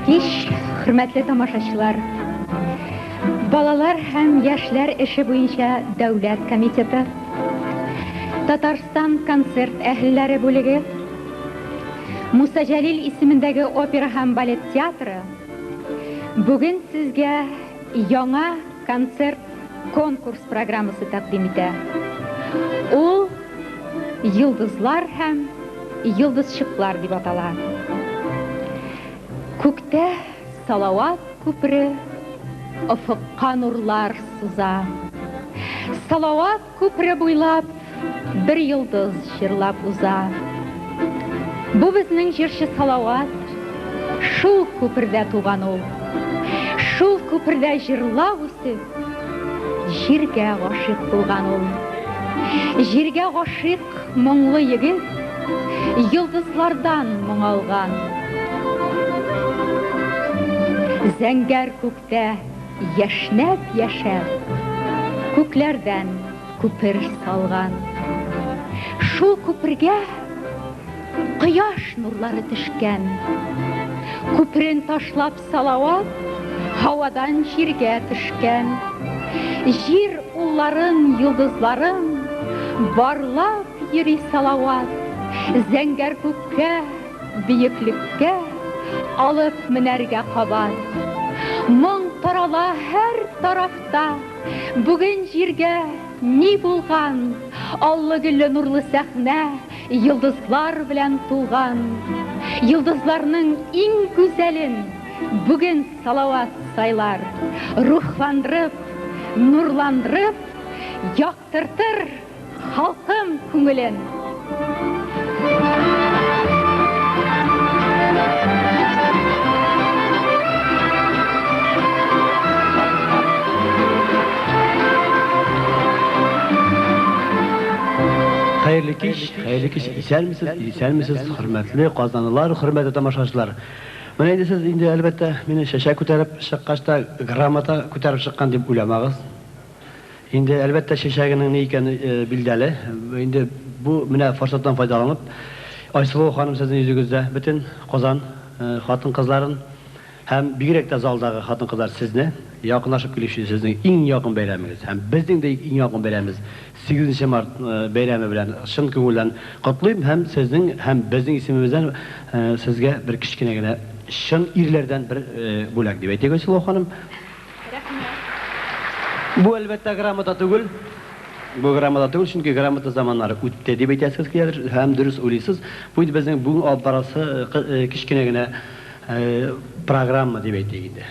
Хәерле кич, хөрмәтле тамашачылар. Балалар һәм яшьләр эше буенча дәүләт комитеты, Татарстан концерт әһелләре бүлеге, Муса Җәлил исемендәге опера һәм балет театры бүген сезгә яңа концерт конкурс программасы тәкъдим итә. Ул Йолдызлар һәм йолдызчыклар дип атала. Күктә Салават күпере офыкка нурлар суза. Салават күпере буйлап бер йолдыз җырлап уза. Бу безнең җырчы Салават, шул күпердә туган ул. Шул күпердә җырлап үсеп, җиргә гашыйк булган ул. Җиргә гашыйк моңлы егет, йолдызлардан моң алган. Зәңгәр күктә яшьнәп яшәп, күкләрдән күпер салган. Шул күпергә кояш нурлары төшкән. Күперен ташлап Салават һавадан җиргә төшкән. Җир улларын, йолдызларын барлап йөри Салават. Зәңгәр күккә, бөеклеккә алып менәргә кабат. Моң тарала һәр тарафта. Бүген җиргә ни булган? Аллы-гөлле нурлы сәхнә йолдызлар белән тулган. Йолдызларның иң гүзәлен бүген Салават сайлар. Рухландырып, нурландырып, яктыртыр халкым күңелен. Хәерле кич, хәерле кич, исәнмесез, исәнмесез, хөрмәтле казанлылар, хөрмәтле тамашачылар. Менә инде сез инде әлбәттә мине чәчәк күтәреп чыккач та грамота күтәреп чыккан дип уйламагыз. Инде, әлбәттә, чәчәгенең ни икәне билдәле. Инде бу менә форсаттан файдаланып, Айсылу ханым сезнең йөзегездә бөтен Казан хатын-кызларын һәм бигрәк тә залдагы хатын-кызлар сезне, якынлашып килүче сезнең иң якын бәйрәмегез һәм безнең дә иң якын бәйрәмебез, сигезенче март бәйрәме белән чын күңелдән котлыйм һәм сезнең һәм безнең исемебездән сезгә бер кечкенә генә чын ирләрдән бер бүләк дип әйтик, Айсылу ханым. Рәхмәт. Бу, әлбәттә, грамота түгел. Бу грамота түгел, чөнки грамота заманнары үтте дип әйтәсегез киләдер һәм дөрес уйлыйсыз. Бу инде безнең бүген алып барасы кечкенә генә программа дип әйтик инде.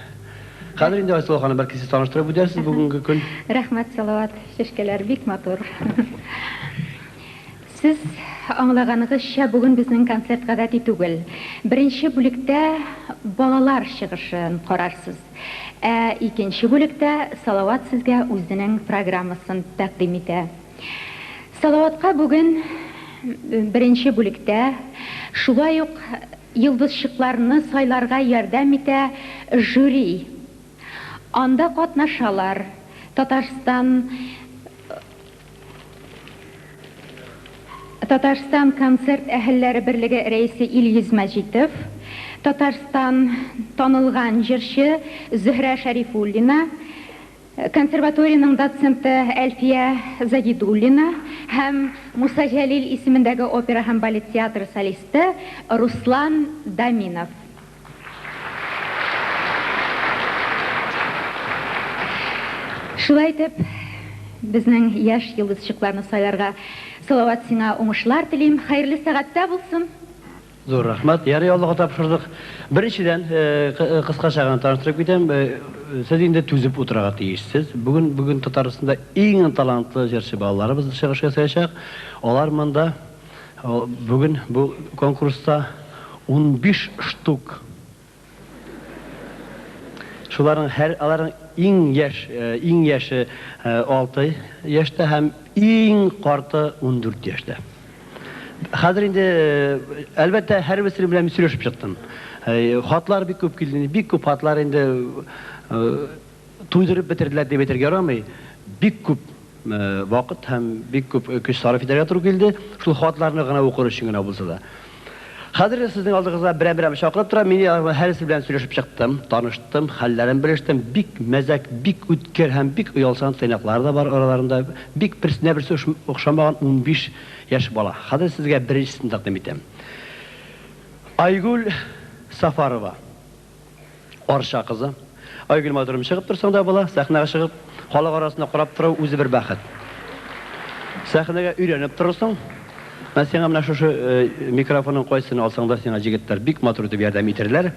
Хәзер инде Айсылу ханым, бәлки сез таныштырып үтәрсез бүгенге көн. Рәхмәт, Салават. Чәчкәләр бик матур. Сез аңлаганыгызча, бүген безнең концерт гадәти түгел. Беренче бүлектә балалар чыгышын карарсыз. Ә икенче бүлектә Салават сезгә үзенең программасын тәкъдим итә. Салаватка бүген беренче бүлектә шулай ук йолдызчыкларны сайларга ярдәм итә жюри. Анда катнашалар Татарстан Татарстан концерт әһелләре берлеге рәисе Илгиз Мәҗитов, Татарстан танылган җырчы Зөһрә Шәрифуллина, консерваториянең доценты Әлфия Загидуллина һәм Муса Җәлил исемендәге опера һәм балет театры солисты Руслан Даминов. Шулай итеп, безнең яшь йолдызчыкларны сайларга Салават сиңа уңышлар телим. Хәерле сәгатьтә булсын. Зур рәхмәт. Ярый, Аллага тапшырдык. Беренчедән, кыскача гына таныштырып китәм. Сез инде түзеп утырырга тиешсез. Бүген бүген Татарстанда иң талантлы җырчы балаларыбыз чыгыш ясаячак. Алар монда Бүген бу конкурста 15 штук. Шуларның һәр аларның иң яшь, иң яше 6 яшьтә һәм иң карты 14 яшьтә. Хәзер инде, әлбәттә, һәрберсе белән мин сөйләшеп чыктым. Хатлар бик күп килде, бик күп хатлар инде туйдырып бетерделәр дип әйтергә ярамый. Бик күп вакыт һәм бик күп көч сарыф итәргә туры килде, шул хатларны гына укыр өчен генә булса да. Хәзер сезнең алдыгызга берәм-берәм чакырып торам. Мин аларның һәрберсе белән сөйләшеп чыктым, таныштым, хәлләрен белештем. Бик мәзәк, бик үткер һәм бик оялчан тыйнаклар да бар араларында. Бик берсенә берсе охшамаган 15 яшь бала. Хәзер сезгә беренчесен тәкъдим итәм. Айгөл Сафарова. Арча кызы. Айгөл матурым, чыгып торсаң да була, сәхнәгә чыгып, халык арасында карап тору үзе бер бәхет. Сәхнәгә өйрәнеп торырсың. Менә сиңа менә шушы микрофонның кайсысын алсаң да, сиңа җегетләр бик матур итеп ярдәм итерләр.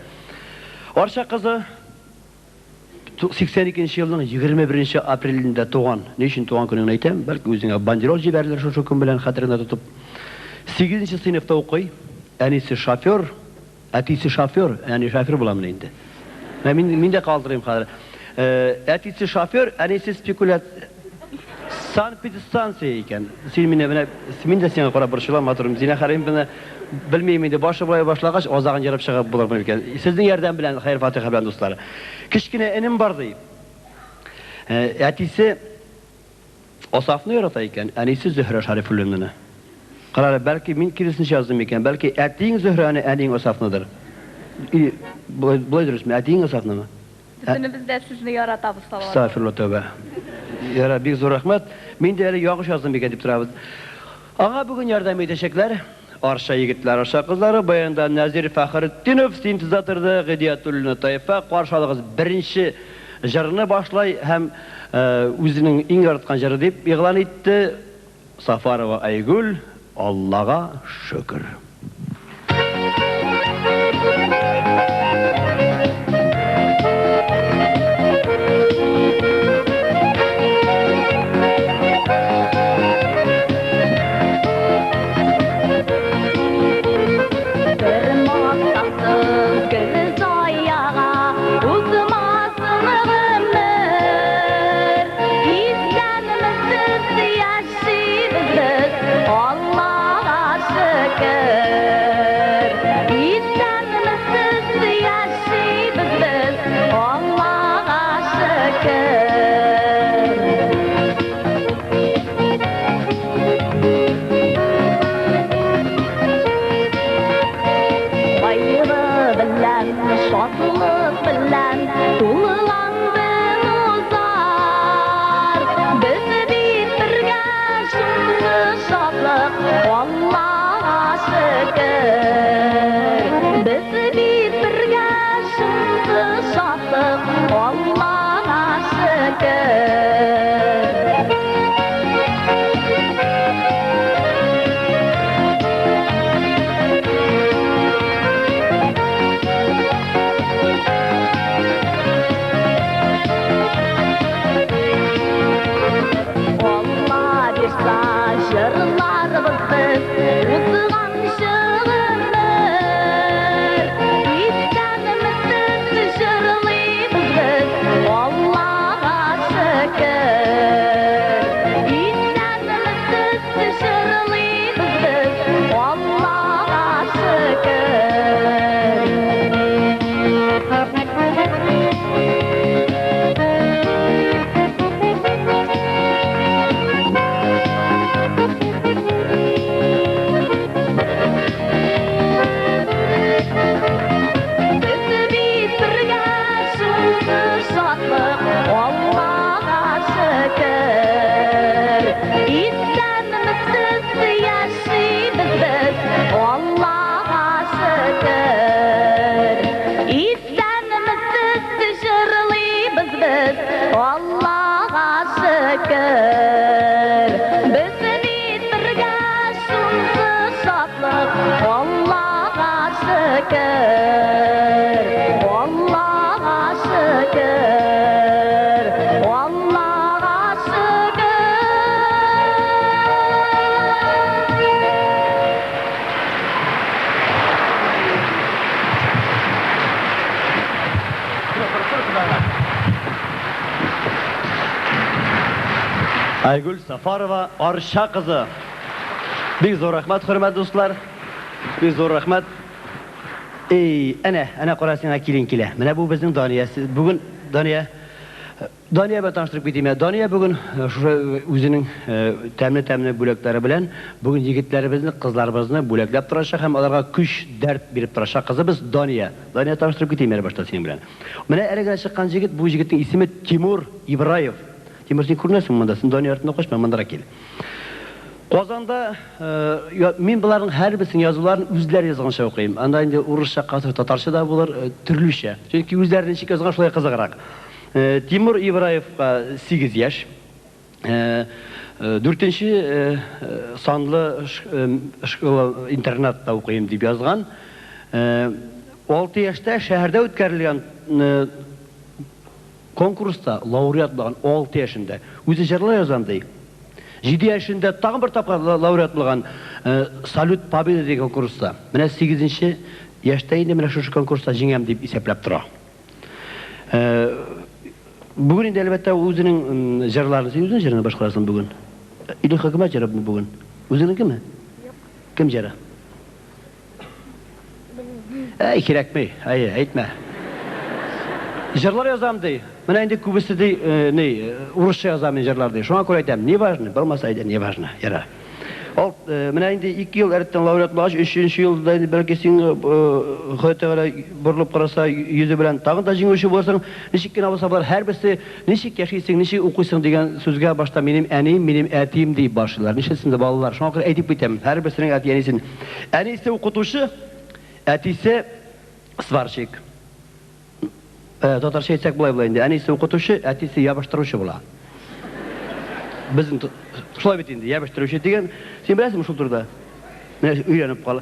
Арча кызы 82 нче елның 21 нче апрелендә туган. Ни өчен туган көнеңне әйтәм? Бәлки үзеңә бандероль җибәрерләр шушы көн белән хәтереңдә тотып. 8 нче сыйныфта укый. Әнисе шофер. Әтисе шофер, әни шофер буламыни инде? Менә мин, мин дә калтырыйм хәзер. Әтисе шофер, әнисе спекулят санэпидстанция икән. Син мине менә, мин дә сиңа карап борчылам, матурым. Зинәһар, менә белмим инде, башы болай башлагач, азагын ерып чыгып булырмы микән? Сезнең ярдәм белән, хәер-фатиха белән, дуслар. Кечкенә энем бар, ди. Әтисе Асафны ярата икән, әнисе Зөһрә Шәрифуллинаны. Кара әле, бәлки мин киресенчә яздым микән, бәлки әтиең Зөһрәне, әниең Асафныдыр. Или болай, болай дөресме, әтиең Асафнымы? Бөтенебез дә сезне яратабыз, Салават. Әстәгъфирулла, тәүбә. Ярар, бик зур рәхмәт. Мин дә әле ялгыш яздым микән дип торабыз. Аңа бүген ярдәм итәчәкләр Арча егетләре, Арча кызлары, баянда Нәзир Фәхретдинов, синтезаторда Гыйдиятуллина Тайфа. Каршы алыгыз, беренче җырны башлай һәм үзенең иң яраткан җыры дип игълан итте Сафарова Айгөл, Аллага шөкер. Бер максатсыз гел заяга узмасын гомер. Исәнмесез, яшибез без, Аллага шөкер. Исәнмесез, яшибез без, Аллага шөкер. Кайгы белән, шатлык белән тулган көн узар. Без бит бергә шушы шатлык, Аллага шөкер. Без бит бергә шушы шатлык, Аллага шөкер. Алла бирса, җырларбыз без узганчы гомер. Исәнмесез, җырлыйбыз без, Аллага шөкер. Исәнмесез, җырлыйбыз без, Аллага шөкер. Без бит бергә шушы шатлык, Аллага шөкер. Исәнмесез, яшибез без, Аллага шөкер. Исәнмесез, җырлыйбыз без, Аллага шөкер. Без бит бергә шушы шатлык, Аллага шөкер. Аллага шөкер. Аллага шөкер. Айгөл Сафарова, Арча кызы. Бик зур рәхмәт, хөрмәтле дуслар. Бик зур рәхмәт. Эй, әнә, әнә кара сиңа килен килә. Менә бу безнең Дания. Бүген Дания Дания белән таныштырып китим. Дания бүген шушы үзенең тәмле-тәмле бүләкләре белән бүген егетләребезне, кызларыбызны бүләкләп торачак һәм аларга көч, дәрт биреп торачак кызыбыз Дания. Дания, таныштырып китим әле башта синең белән. Менә әле генә чыккан җегет, бу җегетнең исеме Тимур Ибраев. Тимур, син күренәсеңме монда? Син Дания артыннан качма, мондарак кил. Казанда мин боларның һәрберсенең язуларын үзләре язганча укыйм. Анда инде урысча катыш татарча да булыр, төрлечә. Чөнки үзләре ничек язган, шулай кызыграк. Тимур Ибраевка 8 яшь. Дүртенче санлы школа интернатта укыйм дип язган. 6 яшьтә шәһәрдә үткәрелгән конкурста лауреат булган 6 яшендә. Үзе җырлар язам ди. 7 яшендә тагын бер тапкыр лауреат булган Салют Победы дигән конкурста. Менә 8 яшьтә инде менә шушы конкурста җиңәм дип исәпләп тора. Бүген инде әлбәттә үзенең җырларын, син үзең җырны башкарасың бүген. Или хөкүмәт җыры бүген? Үзеңнекеме? Юк. Кем җыры? Белмим. Әй, кирәкми. Әйе, әйтмә. Җырлар язам ди. Менә инде күбесе ди, ни, урысча язам мин җырлар ди. Шуңа күрә әйтәм, не важно, булмаса әйдә, не важно. Ярар. Ал, менә инде 2 ел рәттән лауреат булгач, өченче елда инде бәлки син Ходай Тәгалә борылып караса, йөзе белән тагын да җиңүче булырсың. Ничек кенә булса, болар һәрберсе ничек яшисең, ничек укыйсың дигән сүзгә башта минем әнием, минем әтием дип башлыйлар. Нишләсен дә балалар. Шуңа күрә әйтеп китәм, һәрберсенең әти-әнисен. Әнисе укытучы, әтисе сварщик. Татарча әйтсәк болай була инде. Әнисе укытучы, әтисе ябыштыручы була. Безнең шулай бит инде, ябыштыручы дигән. Син беләсеңме шул турыда? Менә өйрәнеп кал.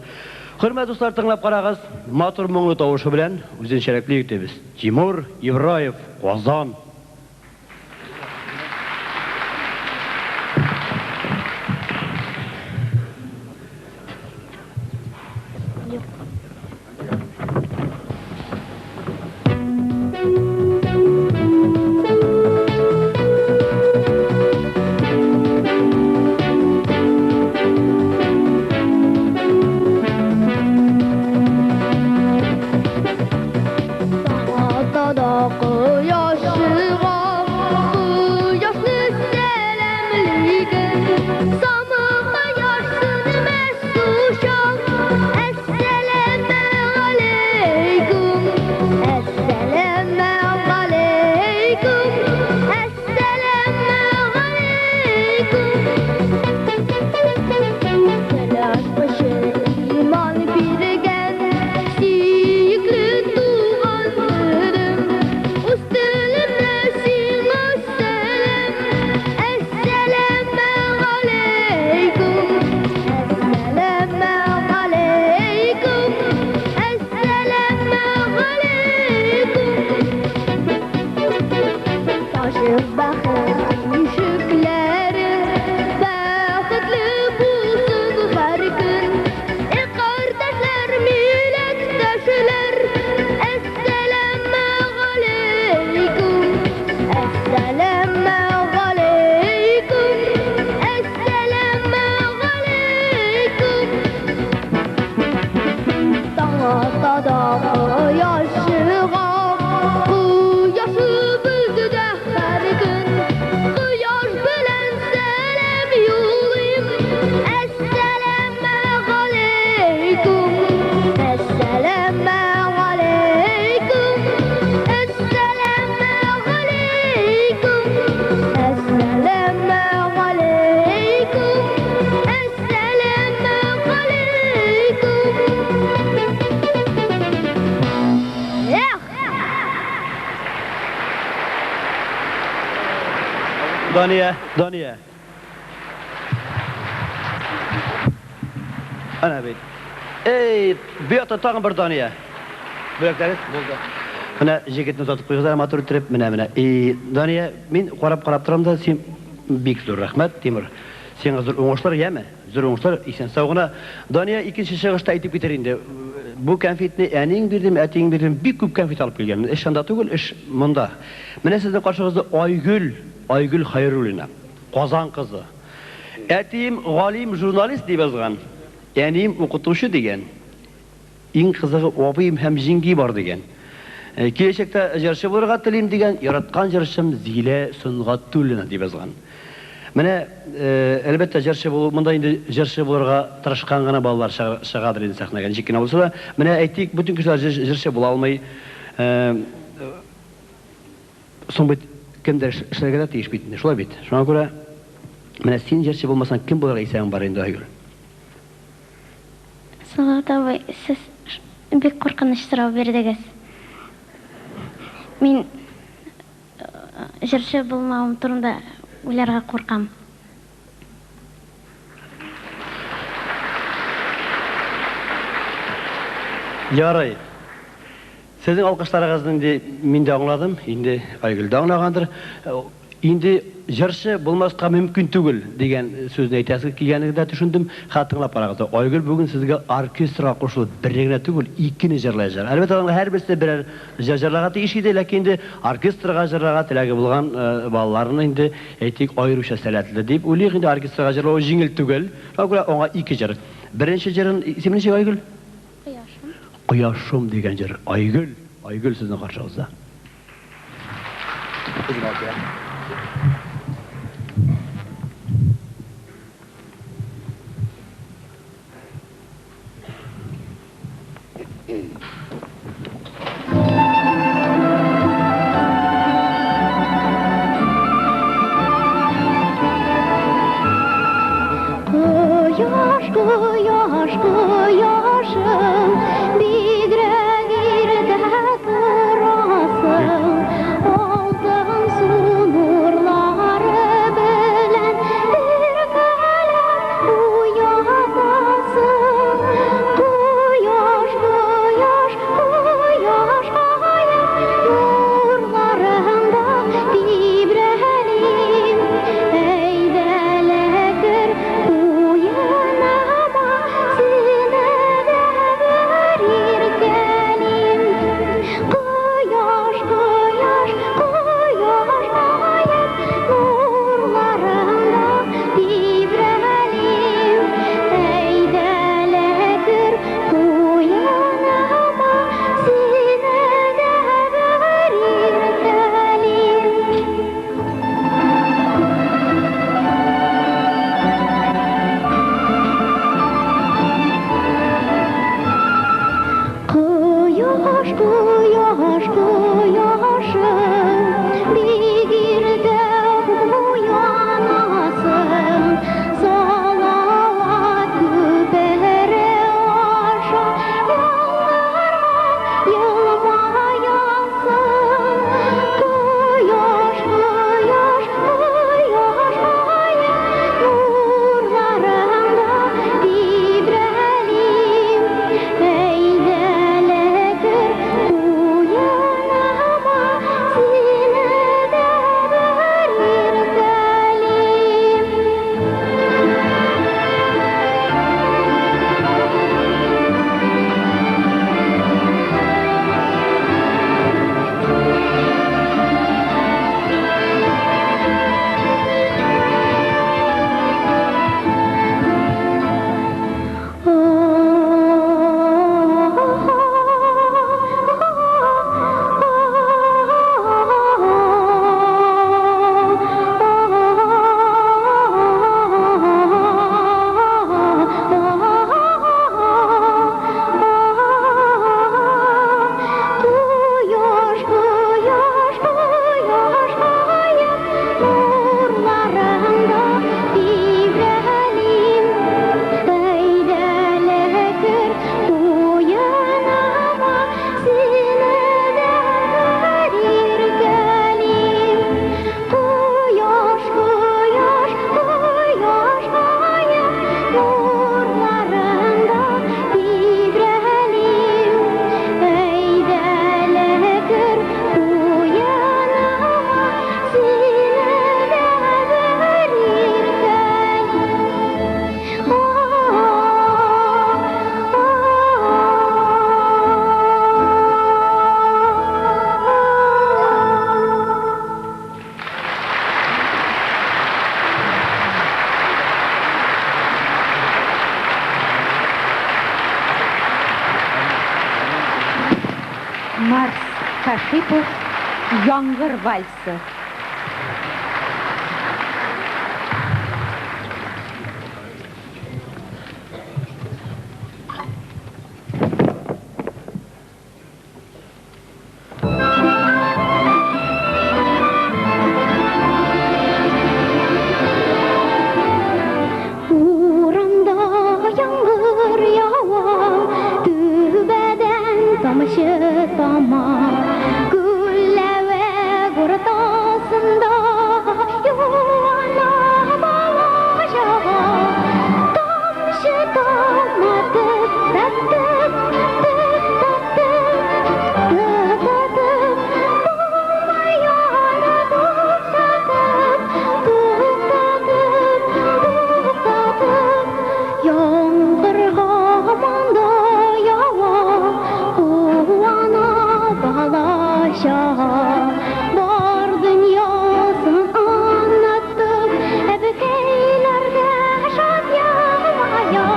Хөрмәтле дуслар, тыңлап карагыз. Матур моңлы тавышы белән үзенчәлекле егетебез Тимур Ибраев, Казан. Дания, Дания. Әнә бит. Эй, бу якта тагын бер Дания. Бүләкләре булды. Менә җегетне озатып куйгызлар матур иттереп, менә менә. И, Дания, мин карап-карап торам да, син бик зур рәхмәт, Тимур. Сиңа зур уңышлар, яме? Зур уңышлар, исән-сау гына. Дания икенче чыгышта әйтеп китер инде. Бу кәнфитне әниең бирдеме, әтиең бирдеме? Бик күп кәнфит алып килгәнмен. Эш анда түгел, эш монда. Менә сезнең каршыгызда Айгөл, Айгөл Хәйруллина, Казан кызы. Әтием галим журналист дип язган, әнием укытучы дигән. Иң кызыгы абыем һәм җиңги бар дигән. Киләчәктә җырчы булырга телим дигән, яраткан җырчым Зилә Сөнгатуллина дип язган. Менә, әлбәттә, җырчы булу, монда инде җырчы булырга тырышкан гына балалар чыгадыр инде сәхнәгә, ничек кенә булса да. Менә әйтик, бөтен кешеләр җырчы була алмый. Соң бит кемдер эшләргә дә тиеш бит инде, шулай бит? Шуңа күрә, менә син җырчы булмасаң, кем булырга исәбең бар инде, Айгөл? Салават абый, сез бик куркыныч сорау бирдегез. Мин җырчы булмавым турында уйларга куркам. Ярый. Сезнең алкышларыгызны инде мин дә аңладым, инде Айгөл дә аңлагандыр. Инде җырчы булмаска мөмкин түгел, дигән сүзне әйтәсе килгәнен дә төшендем. Хәзер тыңлап карагыз. Айгөл бүген сезгә оркестрга кушылып берне генә түгел, икене җырлаячак. Әлбәттә, аларның һәрберсе берәр җыр җырларга тиеш иде, ләкин инде оркестрга җырларга теләге булган балаларны инде, әйтик, аеруча сәләтле дип уйлыйк. Инде оркестрга җырлау җиңел түгел. Шуңа күрә аңа ике җыр. Беренче җырын, исеме ничек, Айгөл? Кояшым. Кояшым дигән җыр. Айгөл, Айгөл сезнең каршыгызда. Кояш, кояш, кояшым, бигрәк иртә торасың. Алтын су нурлары белән иркәләп уятасың. Кояш, кояш, кояшкаем, нурларыңда тибрәлим. Әйдәле кер куеныма, сине дә бер иркәлим. Кояш, кояш, кояшкаем, нурларыңда тибрәлим. Әйдәле кер куеныма, сине дә бер иркәлим. Кояш, кояш, кояшым, бик иртә уянасың. Салават күпере аша ялларга елмаясың. Кояш, кояш, кояшкаем, нурларыңда тибрәлим. Әйдәле кер куеныма, сине дә бер иркәлим. Кояш, кояш, кояшкаем, нурларыңда тибрәлим. Әйдәле кер куеныма, сине дә бер иркәлим. Кояш, кояш, кояшкаем, нурларыңда тибрәлим. Әйдәле кер куеныма, сине дә бер иркәлим. Марс. Кашипов Яңгыр вальсы. Урамда яңгыр ява, түбәдән тамчы тама. Күлләвек уртасында юана бала чага. Тамчы тама тып та тып, тып та тып, тып та тып. Бала яна туктатып, туктатып, туктатып. Яңгыр һаман да ява, куана бала чага. Бар дөньясын онытып, әбекәйләргә шат елмая.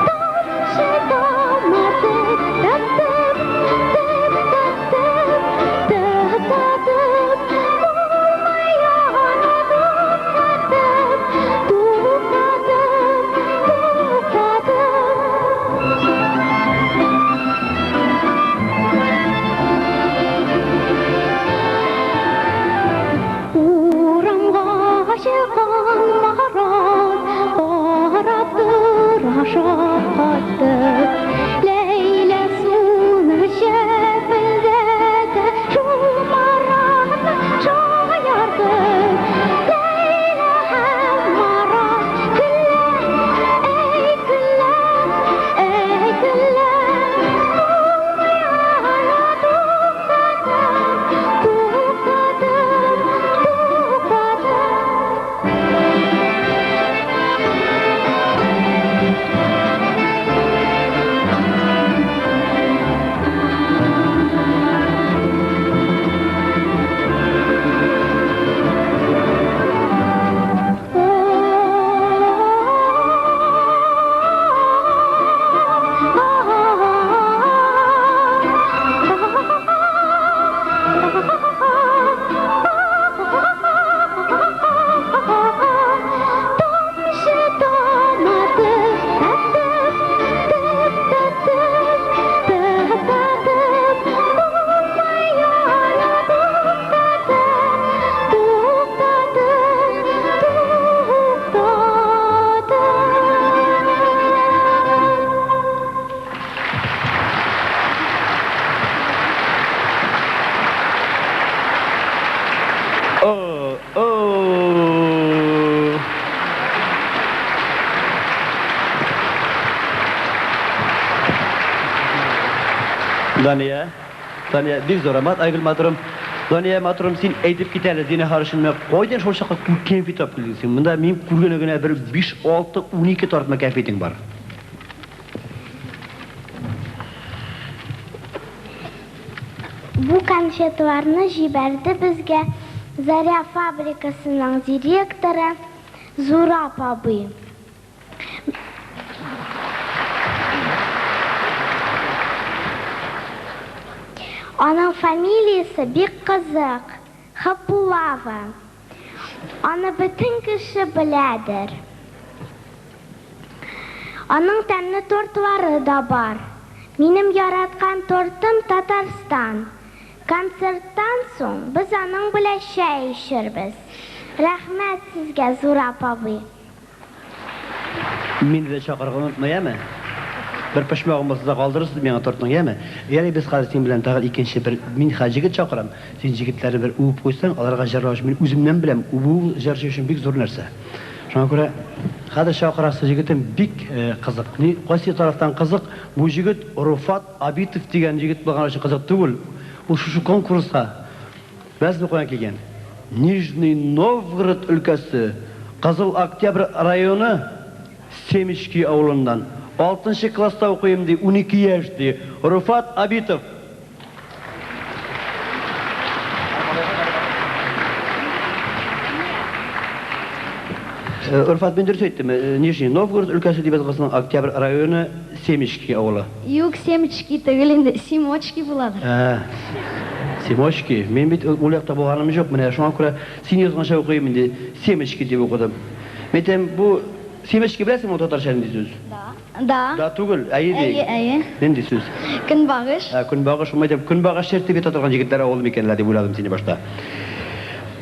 Тамчы тама тып та тып, тып та тып, тып та тып. Булмаяны туктатып, туктатып, туктатып. Урамга чыккан Марат карап тора шаккатып. Ләйлә суны чәпелдәтә, шул Маратны шаяртып. Ләйлә һәм Марат көлә, әй көлә, әй көлә. Булмаяны туктатып, туктатып, туктатып. Тамчы тама тып та тып, тып та тып, тып та тып. Булмаяны туктатып, туктатып, туктатып. О, о. Дания, Дания, бик зур рәхмәт, Айгөл матурым. Дания матурым, син әйтеп кит әле, зинһар өчен менә кайдан шул чаклы күп кәнфит алып килдең син? Монда мин күргәне генә бер 5, 6, 12 тартма кәнфитең бар. Бу конфетларны җибәрде безгә Заря фабрикасының директоры Зураб абый. Аның фамилиясе бик кызык, Хапулава. Аны бөтен кеше беләдер. Аның тәмле тортлары да бар. Минем яраткан тортым Татарстан. Концерттан соң без аның белән чәй эчербез. Рәхмәт сезгә, Зураб абый. Мине дә чакырырга онытма, яме? Бер почмагын булса да калдырырсыз миңа тортның, яме? Ярый, без хәзер синең белән тагын икенче бер, мин хәзер җегет чакырам. Син җегетләрне бер үбеп куйсаң, аларга җырлау өчен, мин үземнән беләм, үбү ул җырчы өчен бик зур нәрсә. Шуңа күрә хәзер чакырасы җегетем бик кызык. Ни, кайсы тарафтан кызык? Бу җегет Руфат Абитов дигән җегет булган өчен кызык түгел. Ул шушы конкурска беләсезме каян килгән? Нижний Новгород өлкәсе, Кызыл Октябрь районы Семечки авылыннан. Алтынчы класста укыйм ди, 12 яшь ди. Руфат Абитов. Руфат, мин дөрес әйттемме? Нижний Новгород өлкәсе дип язылган Октябрь районы Семечки авылы. Юк, Семечки түгел инде, Симочки буладыр. Ә. Семочки. Мин бит ул якта булганым юк, менә шуңа күрә син язганча укыйм инде. Семечки дип укыдым. Мин әйтәм, бу семечки беләсеңме ул татарча нинди сүз? Да. Да. Да түгел, әйе ди. Әйе, әйе. Нинди сүз? Көнбагыш. Ә, көнбагыш, шуңа әйтәм, көнбагыш чертеп ята торган егетләр авылы микән әллә дип уйладым сине башта.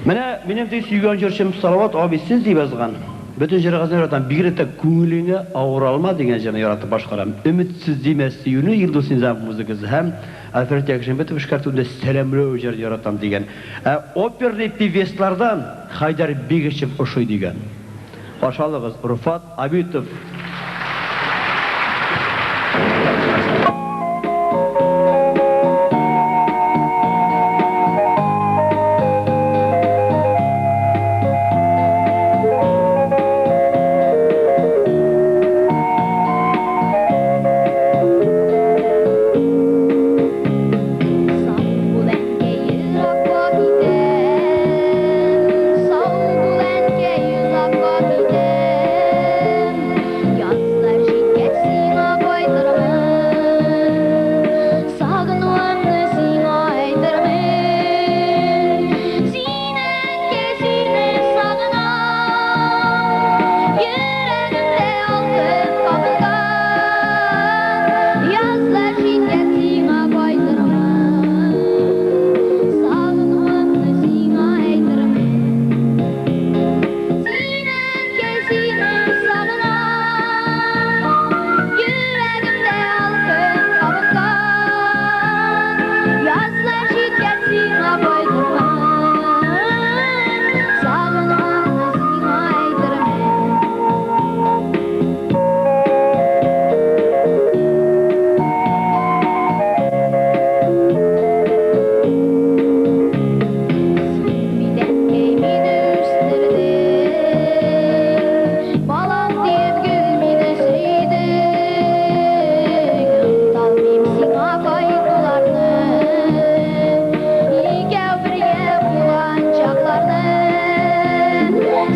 Менә минем ди сөйгән җырчым Салават абый сез дип язган. Бөтен җырыгызны яратам, бигрәк тә Күңелеңә авыр алма дигән җырны яратып башкарам. Өметсез димә сөюне Илдус Низамов музыкасы һәм Альфред Якшимбетов эшкәртүендә Сәламләү җырын яратам дигән. Ә оперный певецлардан Хәйдәр Бигичев ошый дигән. Каршы алыгыз, Руфат Абитов. Сау бул, әнкәй, еракка китәм. Сау бул, әнкәй, озакка китәм. Язлар җиткәч сиңа кайтырмын. Сагынуымны сиңа әйтермен. Син, әнкәй, сине сагынам. Йөрәгемдә алтын кабынган. Язлар җиткәч сиңа кайтырмын. Сагынуымны сиңа әйтермен. Син, әнкәй, сине сагынам. Йөрәгемдә алтын кабынган. Язлар җиткәч сиңа кайтырмын. Сагынуымны сиңа әйтермен. Син бит, әнкәй, мине үстердең, балам диеп гел мине сөйдең. Оныталмыйм сиңа кайтуларны, икәү бергә булган чакларны.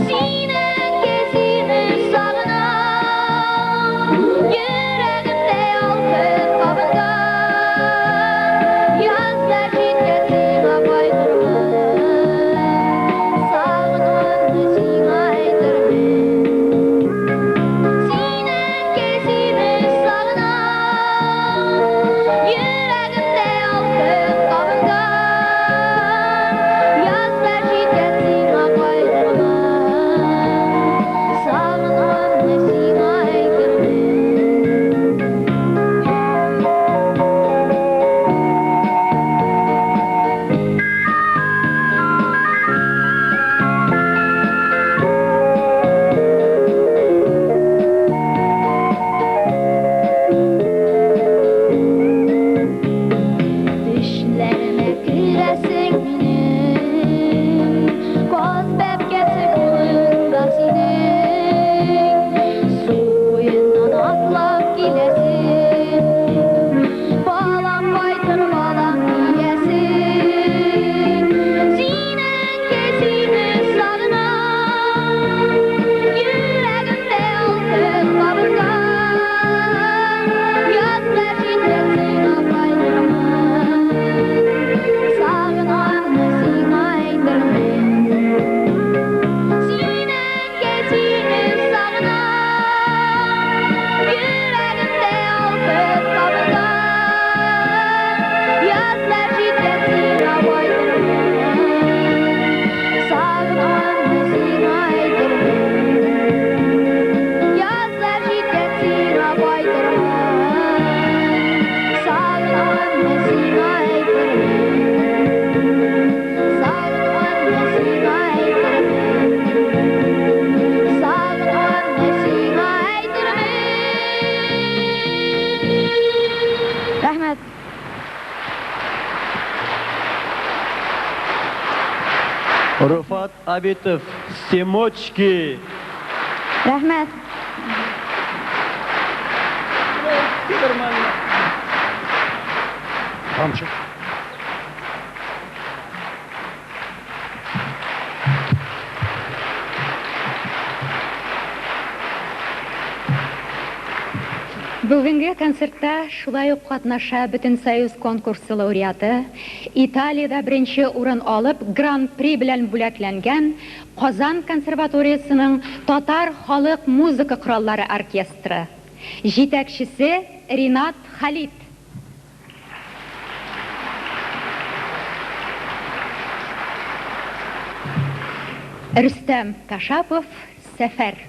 Син, әнкәй, сине сагынам, йөрәгемдә алтын кабынган. Язлар җиткәч сиңа кайтырмын, сагынуымны сиңа әйтермен. Син, әнкәй, сине сагынам, йөрәгемдә алтын кабынган. Язлар җиткәч сиңа кайтырмын, сагынуымны сиңа әйтермен. Төшләремә керәсең минем, каз бәбкәсе кулыңда синең. Су буеннан атлап киләсең, балам кайтыр, балам диясең. Син, әнкәй, сине сагынам, йөрәгемдә алтын кабынган. Язлар җиткәч сиңа кайтырмын, сагынуымны сиңа әйтермен. Син, әнкәй, сине сагынам, йөрәгемдә алтын кабынган. Язлар җиткәч сиңа кайтырмын, сагынуымны сиңа әйтермен. Язлар җиткәч сиңа кайтырмын, сагынуымны сиңа әйтермен. Сагынуымны сиңа әйтермен. Сагынуымны сиңа әйтермен. Рәхмәт. Руфат Абитов, Семочки. Рәхмәт. Громче. Бүгенге концертта шулай ук катнаша Бөтенсоюз конкурсы лауреаты, Италиядә беренче урын алып, Гран-при белән бүләкләнгән Казан консерваториясенең татар халык музыка кораллары оркестры. Җитәкчесе Ринат Халит. Рөстәм Кашапов, Сәфәр.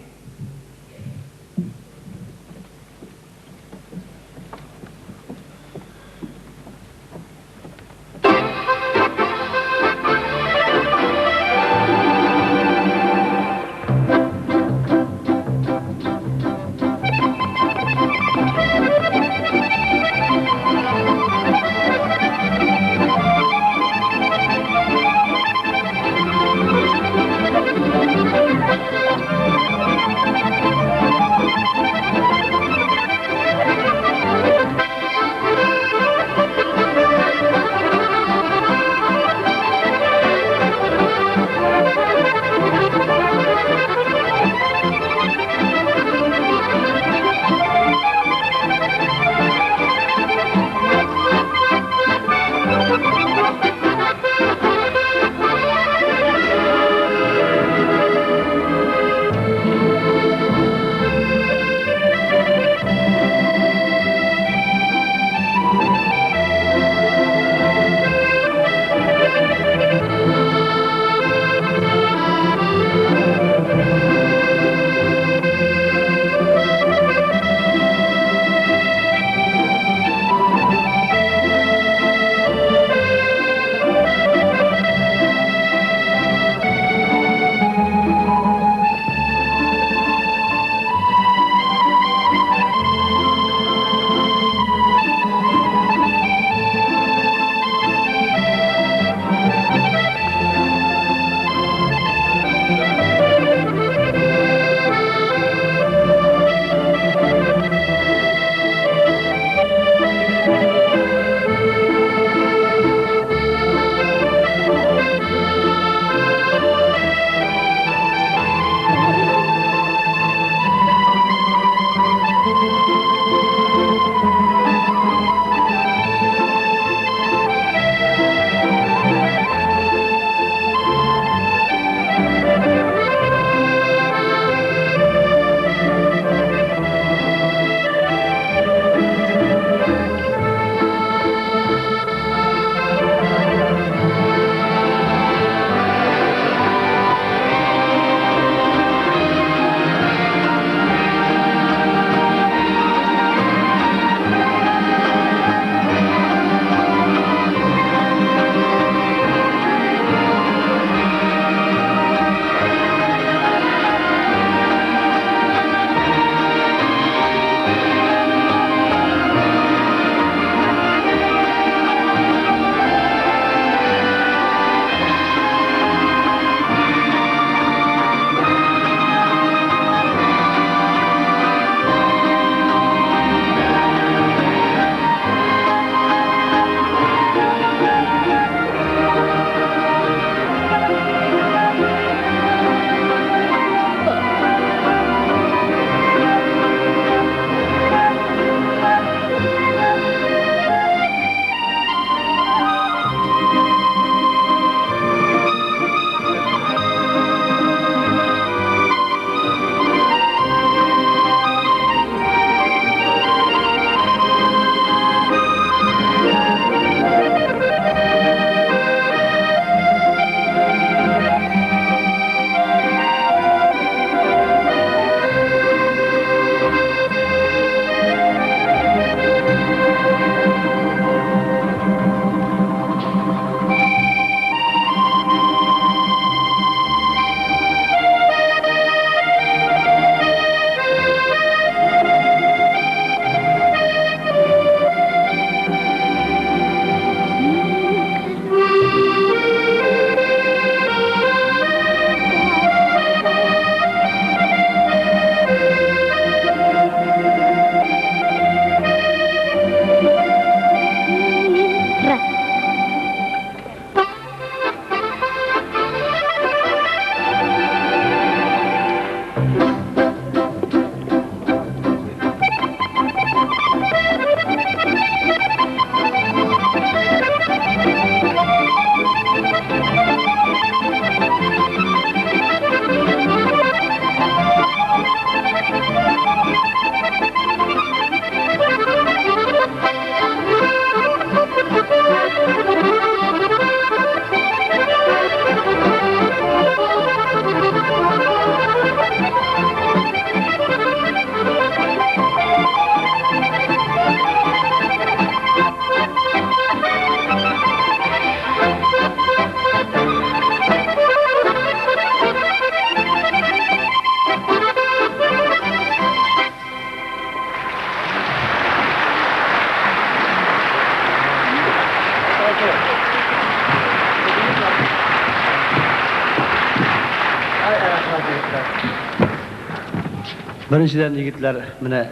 Беренчедән, егетләр, менә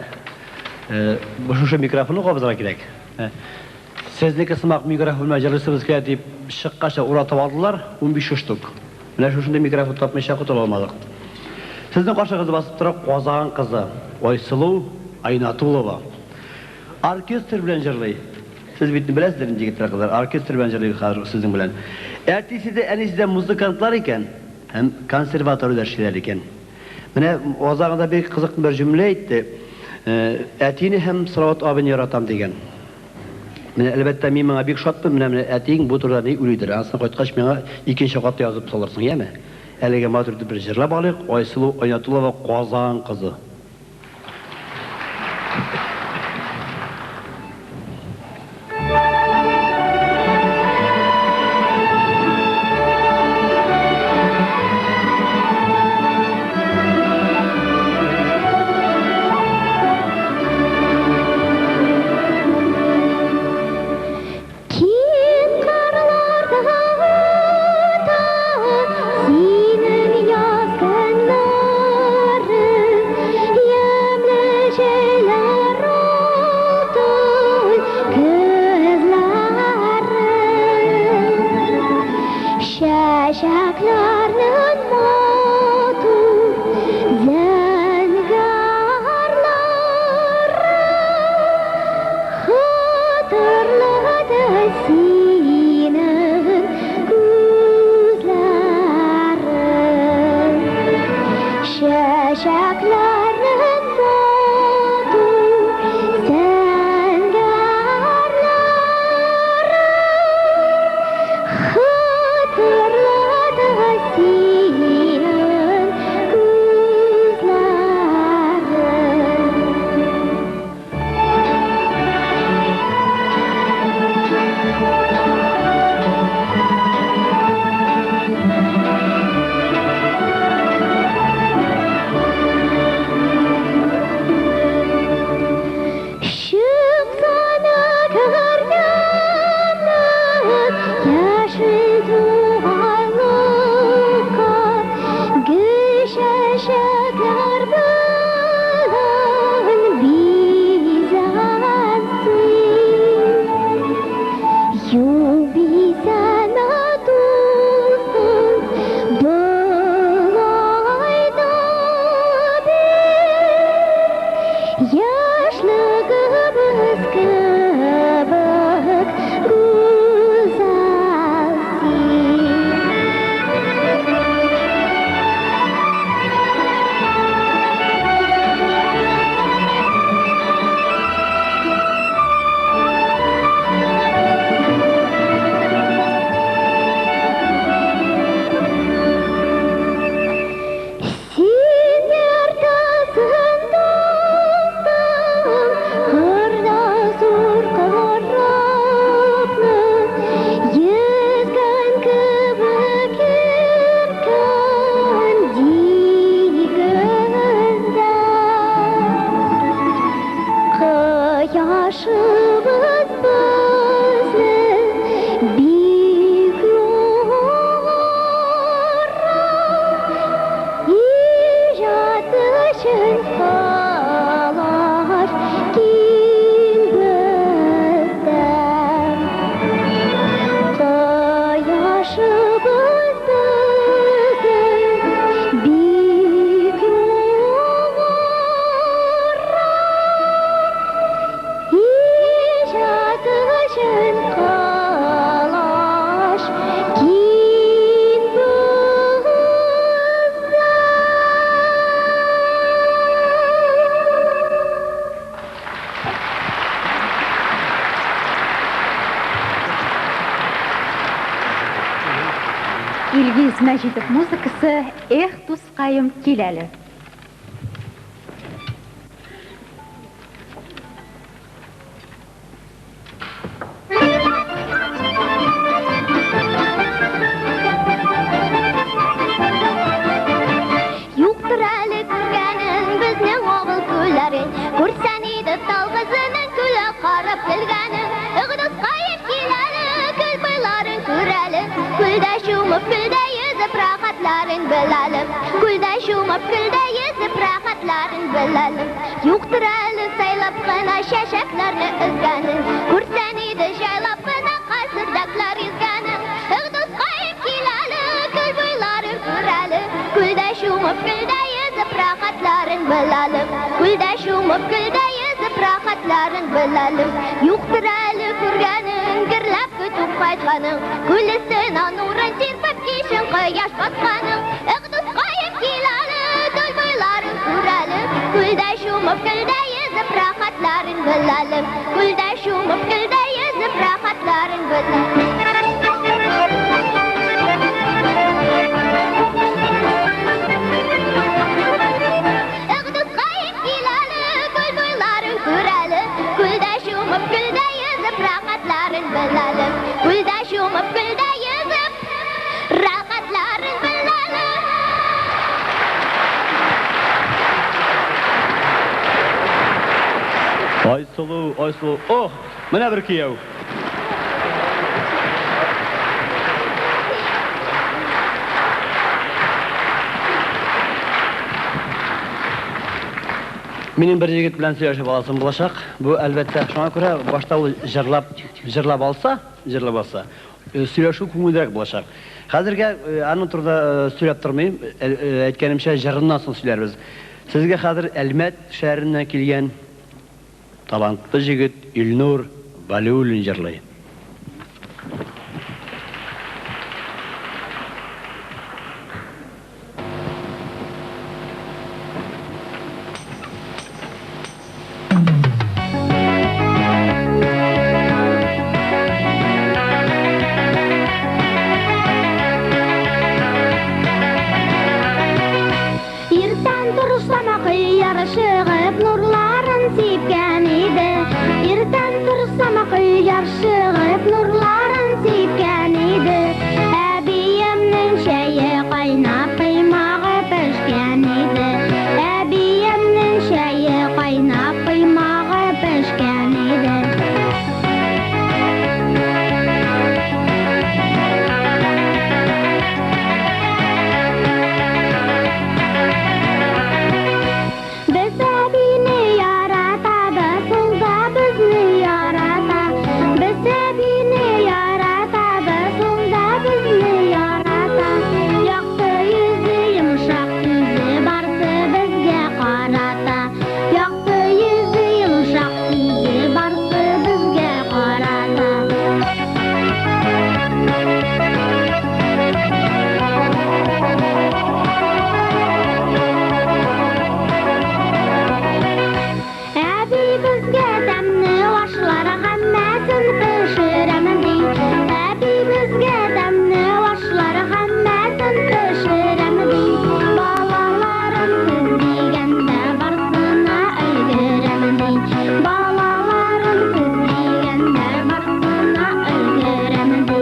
шушы микрофонны кабызырга кирәк. Сезнеке сымак микрофон белән җырлыйсыбыз килә дип чыккач та уратып алдылар, 15 штук. Менә шушындый микрофон тапмыйча котыла алмадык. Сезнең каршыгызда басып тора Казан кызы Айсылу Айнатулова. Оркестр белән җырлый. Сез бит беләсездер инде, егетләр, кызлар, оркестр белән җырлый хәзер сезнең белән. Әтисе дә, әнисе дә музыкантлар икән һәм консерваториядә эшлиләр икән. Менә азагында бик кызык бер җөмлә әйтте. Әтине һәм Салават абыйны яратам дигән. Менә, әлбәттә, мин моңа бик шатмын. Менә, менә әтиең бу турыда ни уйлыйдыр. Ансын кайткач миңа икенче хат язып салырсың, яме? Әлегә матур итеп бер җырлап алыйк. Айсылу Айнатуллова, Казан кызы. Киң кырларда үтә синең яз көннәрең, ямьле җәйләр, алтын көзләрең. Чәчәкләрнең матур зәңгәрләре хәтерләтә синең күзләрең. Чәчәкләрнең матур зәңгәрләре хәтерләтә синең күзләрең. Чыксана кергәннән яшел тугайлыкка, гөл чәчәкләр белән бизәнсен. Юл бизәнә дустым, болай да бит. Яшьлегебез кебек гүзәл син. Син яртасын, дустым, кырда зур корабны, йөзгән кебек иркен диңгездә. Кояшыбыз безнең бик югары, иҗат өчен колач киң бездә. Кояшыбыз безнең бик югары, иҗат өчен колач киң бездә. Илгиз Мәҗитов музыкасы Эх, дускаем, кил әле. Юктыр әле күргәнең безнең авыл күлләрен. Күрсән иде тал кызының күле карап көлгәнен. Эх, дускаем, кил әле, күл буйларын күр әле. Күлдә чумып, күлдә йөзеп, рәхәтләрен бел әле. Күлдә чумып, күлдә йөзеп рәхәтләрен беләлем. Юктыр әле сайлап кына чәчәкләрне өзгәнең. Күрсәң иде җайлап кына каз үрдәкләр йөзгәнен. Эх, дускаем, кил әле, күл буйларын күр әле. Күлдә чумып, күлдә йөзеп рәхәтләрен беләлем. Күлдә чумып, күлдә йөзеп рәхәтләрен беләлем. Юктыр әле күргәнең, гөрләп көтү кайтканың. Күл өстенә нурын сирпеп кичен кояш батканың. Эх, дускаем, кил әле, күл буйларын күр әле. Күлдә чумып, күлдә йөзеп рәхәтләрен беләлем. Күлдә чумып, күлдә йөзеп рәхәтләрен беләлем. Эх, дускаем, кил әле, күл буйларын күр әле. Күлдә чумып, күлдә йөзеп рәхәтләрен беләлем. Күлдә чумып, күлдә йөзеп рәхәтләрен беләлем. Айсылу, Айсылу, ох, менә бер кияү. Минем бер егет белән сөйләшеп аласым булачак. Бу, әлбәттә, шуңа күрә башта ул җырлап, җырлап алса, җырлап алса, сөйләшү күңеллерәк булачак. Хәзергә аның турында сөйләп тормыйм. Әйткәнемчә, җырыннан соң сөйләрбез. Сезгә хәзер Әлмәт шәһәреннән килгән талантлы җегет Илнур Вәлиуллин җырлый. Иртән торсам кояш чыгып нурларын сипкән иде. Иртән торсам кояш чыгып нурларын сипкән иде. Әбиемнең чәе кайнап, коймагы пешкән иде. Әбиемнең чәе кайнап, коймагы пешкән иде. Без әбине яратабыз, ул да безне ярата. Без әбине яратабыз, ул да безне ярата. Якты йөзе, йомшак сүзе барсы безгә карата. Якты йөзе, йомшак сүзе барсы безгә карата. Әби безгә тәмле ашлар һәммәсен пешерәмен ди. Әби безгә тәмле ашлар һәммәсен пешерәмен ди. Балаларым сез дигәндә барсына өлгерәмен ди. Балаларым сез дигәндә барсына өлгерәмен ди.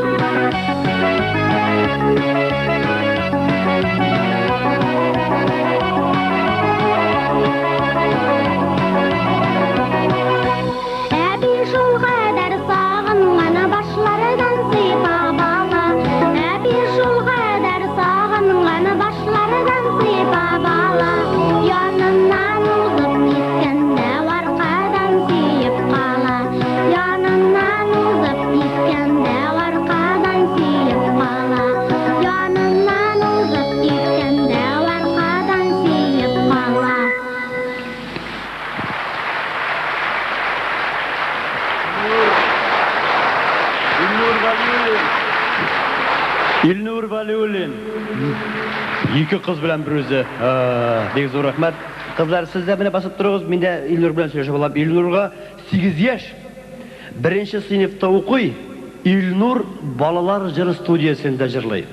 Әби шул кадәр сагынган башлардан сыйпап ала. Әби шул кадәр сагынган башлардан сыйпап ала. Яныннан узып киткәндә аркадан сөеп кала. Яныннан узып киткәндә аркадан сөеп кала. Яныннан узып киткәндә аркадан сөеп кала. Илнур Вәлиуллин. Илнур Вәлиуллин. Ике кыз белән бер үзе. Бик зур рәхмәт. Кызлар, сез дә менә басып торыгыз, мин дә Илнур белән сөйләшеп алам. Илнурга 8 яшь. Беренче сыйныфта укый. Илнур балалар җыр студиясендә җырлый.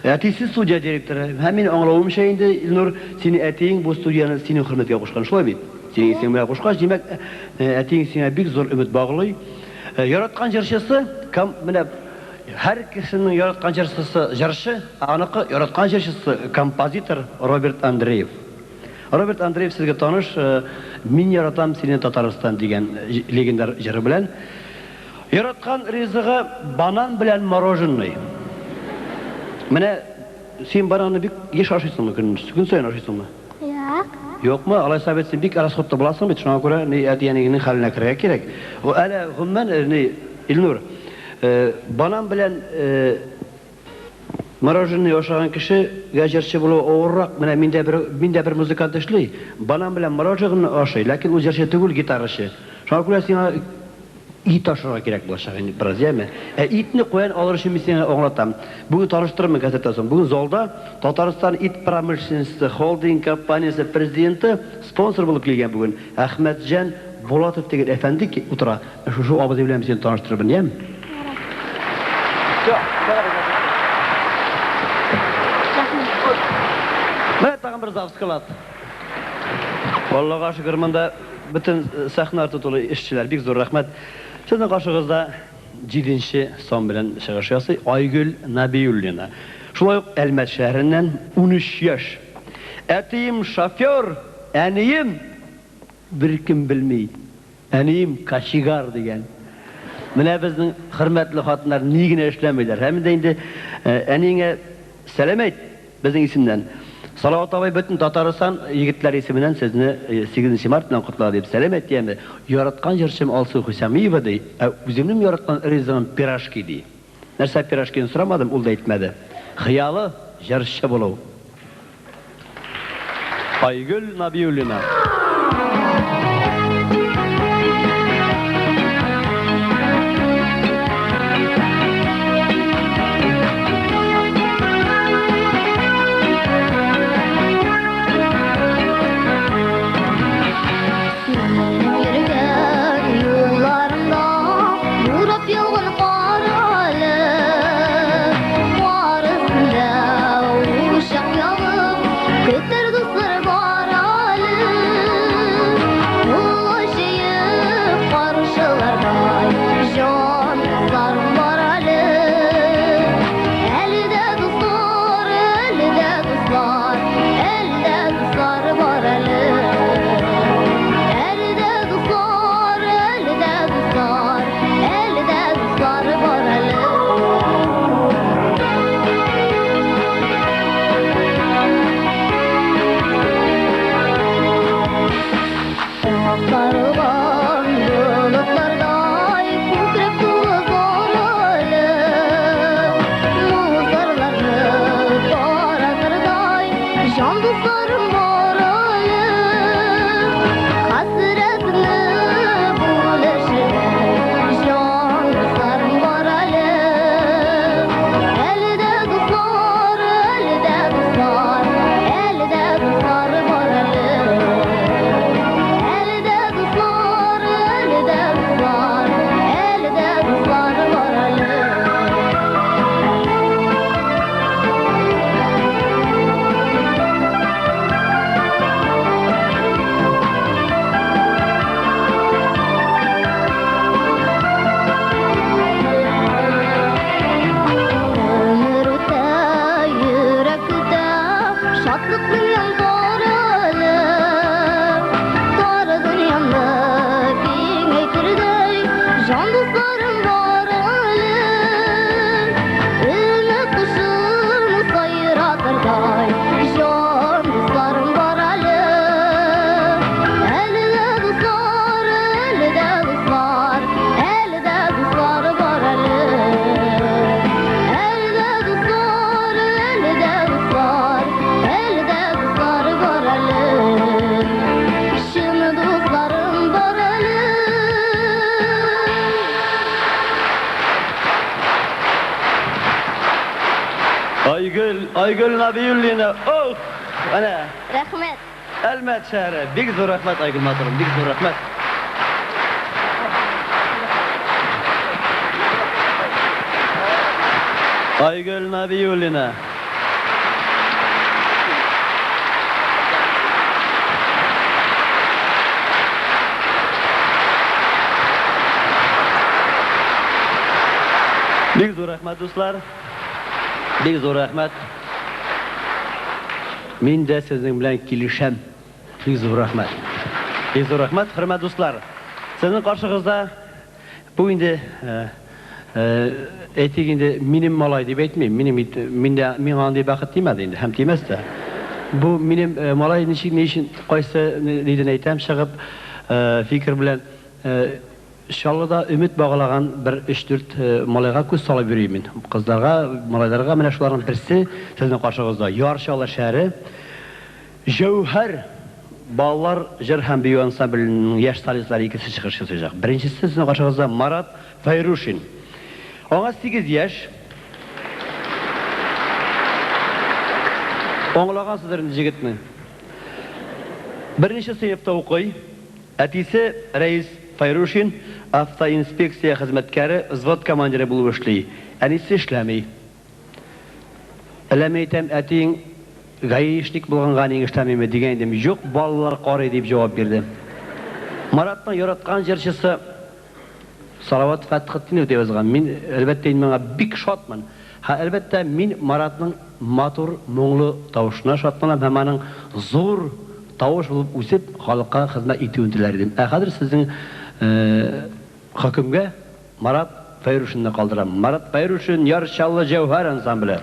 Әтисе студия директоры. Һәм мин аңлавымча инде, Илнур, синең әтиең бу студияне синең хөрмәткә кушкан, шулай бит? Синең исемең белән кушкач, димәк, әтиең сиңа бик зур өмет баглый. Яраткан җырчысы, кем, менә һәр кешенең яраткан җырчысы җырчы, ә аныкы яраткан җырчысы композитор Роберт Андреев. Роберт Андреев сезгә таныш, Мин яратам сине, Татарстан дигән легендар җыры белән. Яраткан ризыгы банан белән мороженое. Менә син бананны бик еш ашыйсыңмы көн, көн саен ашыйсыңмы? Юк. Юкмы? Алайса бит син бик расходта буласың бит, шуңа күрә ни әти-әниеңнең хәленә керергә кирәк. Әле гомумән ни Илнур, банан белән мороженое ашаган кешегә җырчы булу авыррак. Менә миндә бер миндә бер музыкант эшли, банан белән мороженое ашый, ләкин ул җырчы түгел, гитарачы. Шуңа күрә сиңа ит ашарга кирәк булачак инде бераз, яме. Ә итне каян алыр өчен мин сиңа аңлатам. Бүген таныштырырмын концерттан соң. Бүген залда Татарстан ит промышленности холдинг компаниясе президенты спонсор булып килгән бүген. Әхмәтҗан Булатов дигән әфәнде утыра. Шушы абзый белән мин сине таныштырырмын, яме. Менә тагын бер завсклад. Аллага шөкер, монда бөтен сәхнә арты тулы эшчеләр. Бик зур рәхмәт. Сезнең каршыгызда җиденче сан белән чыгыш ясый Айгөл Нәбиуллина. Шулай ук Әлмәт шәһәреннән 13 яшь. Әтием шофер, әнием беркем белми. Әнием кочегар дигән. Менә безнең хөрмәтле хатыннар ни генә эшләмиләр. Һәм дә инде әниеңә сәлам әйт безнең исемнән. Салават абый бөтен Татарстан егетләре исеменнән сезне 8 март белән котлар дип сәлам әйт яме. Яраткан җырчым Алсу Хусамиева ди, ә үземнең яраткан ризыгым пирожки ди. Нәрсә пирожкины сорамадым, ул да әйтмәде. Хыялы җырчы булу. Айгөл Набиуллина. Минем йөргән юлларымда бурап яуган кар әле. Кар өстендә учак ягып, көтәр дуслар бар әле. Кул җыеп каршылардай җан дусларым бар әле. Әле дә дуслар, әле дә дуслар, әле дә дуслар бар әле. Әле дә дуслар, әле дә дуслар, әле дә дуслар бар әле. Актарылган болытлардай күкрәк тулы зар әле. Моң-зарларны таратырдай җан дусларым бар әле. Хәсрәтне бүлешердәй җан дусларым бар әле. Әле дә дуслар, әле дә дуслар, әле дә дуслар бар әле. Әле дә дуслар, әле дә дуслар, әле дә дуслар бар әле. Өмер үтә, йөрәк көтә, шатлык дөньям бар әле. Тар дөньямны киңәйтердәй җан дусларым бар әле. Өмет кошым сайратырдай җан дусларым бар әле. Әле дә дуслар, әле дә дуслар, әле дә дуслар бар әле. Әле дә дуслар, әле дә дуслар, әле дә дуслар бар әле. Чын дусларым бар әле. Айгөл, Айгөл Нәбиуллина. Ох, әнә Рәхмәт. Әлмәт шәһәре. Бик зур рәхмәт, Айгөл матурым, бик зур рәхмәт. Айгөл Нәбиуллина. Бик зур рәхмәт, дуслар. Бик зур рәхмәт. Мин дә сезнең белән килешәм. Бик зур рәхмәт. Бик зур рәхмәт, хөрмәтле дуслар. Сезнең каршыгызда бу инде Әйтик инде, минем малай дип әйтмим, минем миндә миңа андый бәхет тимәде инде һәм тимәс тә. Бу минем малай ничек, ни өчен, кайсы нидән әйтәм чыгып, фикер белән Чаллыда өмет багалаган бер өч-дүрт малайга күз салып йөрим мин. Кызларга, малайларга менә шуларның берсе сезнең каршыгызда. Яр Чаллы шәһәре Җәүһәр балалар җыр һәм бию ансамбленең яшь солистлары икесе чыгыш ясаячак. Беренчесе сезнең каршыгызда Марат Фәйрушин. Аңа сигез яшь. Аңлагансыздыр инде җегетне. Беренче сыйныфта укый. Әтисе Рәис Фәйрушин автоинспекция хезмәткәре, взвод командиры булып эшли. Әнисе эшләми. Әллә мин әйтәм, әтиең гаишник булганга әниең эшләмиме, дигән идем, юк, балалар карый, дип җавап бирде. Маратның яраткан җырчысы Салават Фәтхетдинов дип язган. Мин, әлбәттә, инде моңа бик шатмын. Һәм, әлбәттә, мин Маратның матур, моңлы тавышына шатланам һәм аның зур тавыш булып үсеп, халыкка хезмәт итүен теләр идем. Ә хәзер сезнең хөкемгә Марат Фәйрушинны калдырам. Марат Фәйрушин, Яр Чаллы Җәүһәр ансамбле.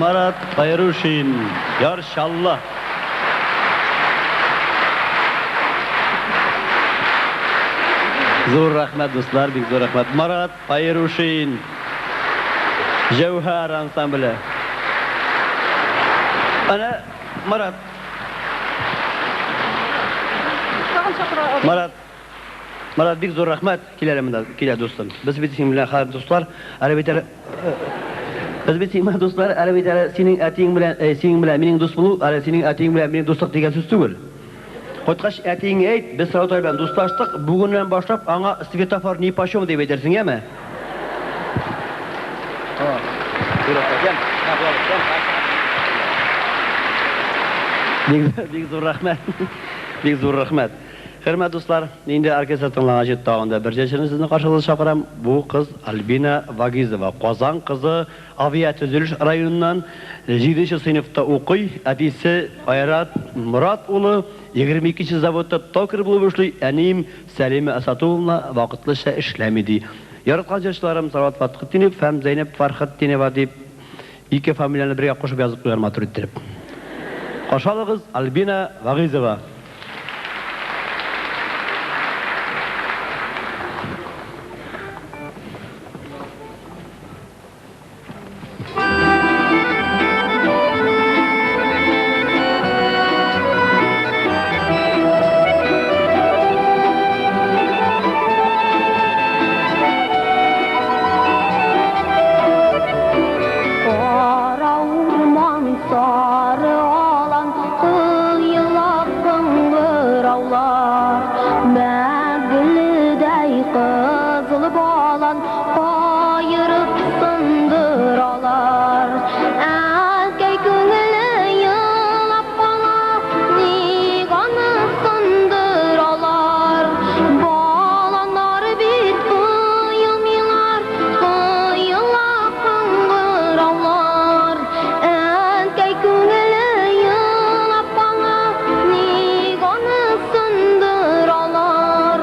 Марат Файрушин, Яр Чаллы. Зур рәхмәт, дуслар, бик зур рәхмәт. Марат Файрушин, Җәүһәр ансамбле. Әнә Марат. Марат. Марат, бик зур рәхмәт. Кил әле монда, кил әле, дустым. Без бит синең белән хәзер дуслар. Әле бит әле Без бит синең белән дуслар, әле бит әле синең әтиең белән, синең белән минем дус булу, әле синең әтиең белән минем дуслык дигән сүз түгел. Кайткач, әтиеңә әйт, без Салават абый белән дуслаштык, бүгеннән башлап аңа светофор нипочем дип әйтерсең, яме? Бик, бик зур рәхмәт. Бик зур рәхмәт. Хөрмәтле дуслар, инде оркестр тыңлаган җир тагын да бер җырчыны сезне каршыгызга чакырам. Бу кыз Альбина Вагизова, Казан кызы, Авиатөзелеш районыннан, җиденче сыйныфта укый, әтисе Айрат Морат улы 22 нче заводта токарь булып эшли, әнием Сәлимә Асатулловна вакытлыча эшләми, ди. Яраткан җырчыларым Салават Фатхетдинов һәм Зәйнәп Фархетдинова дип, ике фамилияне бергә кушып язып куйган матур иттереп. Каршы алыгыз, Альбина Вагыйзова. Кара урман, сары алан, Коела кыңгыраулар. Мәңгеледәй кызыл балан, Каерып сындыралар. Әнкәй күңеле елап кала, Ник аны сындыралар? Баланнар бит коелмыйлар, Коела кыңгыраулар. Әнкәй күңеле елап кала, Ник аны сындыралар?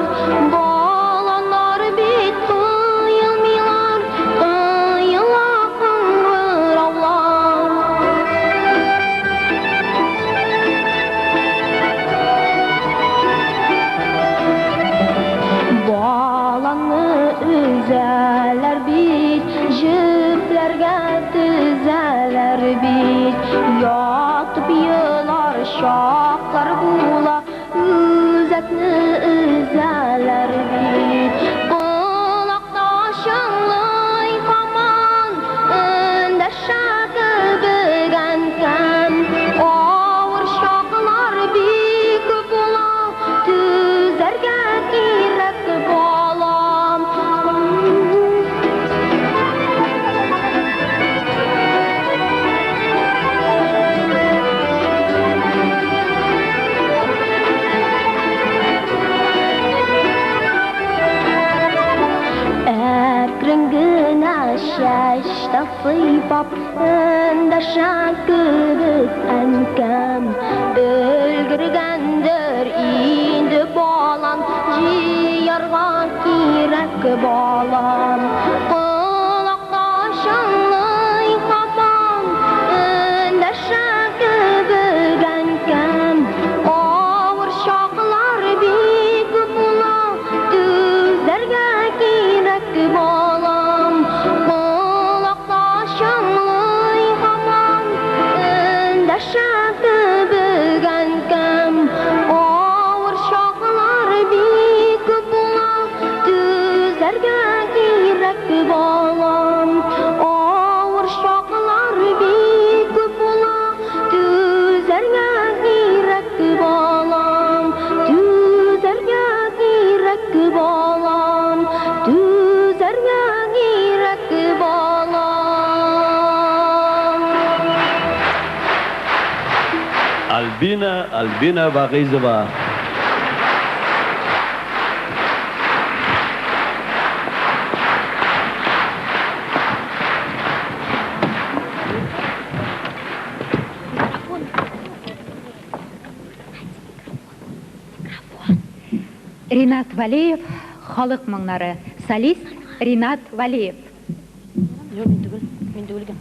Баланнар бит коелмыйлар, Коела кыңгыраулар. Баланы өзәләр бит, җепләргә тезәләр бит. Ятып елар чаклар була, үзәкне өзәләр бит. Колакта чыңлый һаман, эндәшә кебек әнкәм. Авыр чаклар бик күп була, түзәргә кирәк балам. Әкрен генә чәчтә сыйпап, эндәшә кебек әнкәм. Өлгергәндер инде балам, җыярга кирәк балам. Колакта чыңлый һаман, эндәшә кебек әнкәм. Авыр чаклар бик күп була, түзәргә кирәк балам. Колакта чыңлый һаман, эндәшә кебек әнкәм. Авыр чаклар бик күп була, түзәргә кирәк балам. Авыр чаклар бик күп була, түзәргә кирәк балам. Түзәргә кирәк балам, түзәргә кирәк балам. Альбина, Альбина Вагыйзова. Ринат Валеев, халык моңнары. Солист Ринат Валеев. Юк, мин түгел. Мин түгел икән.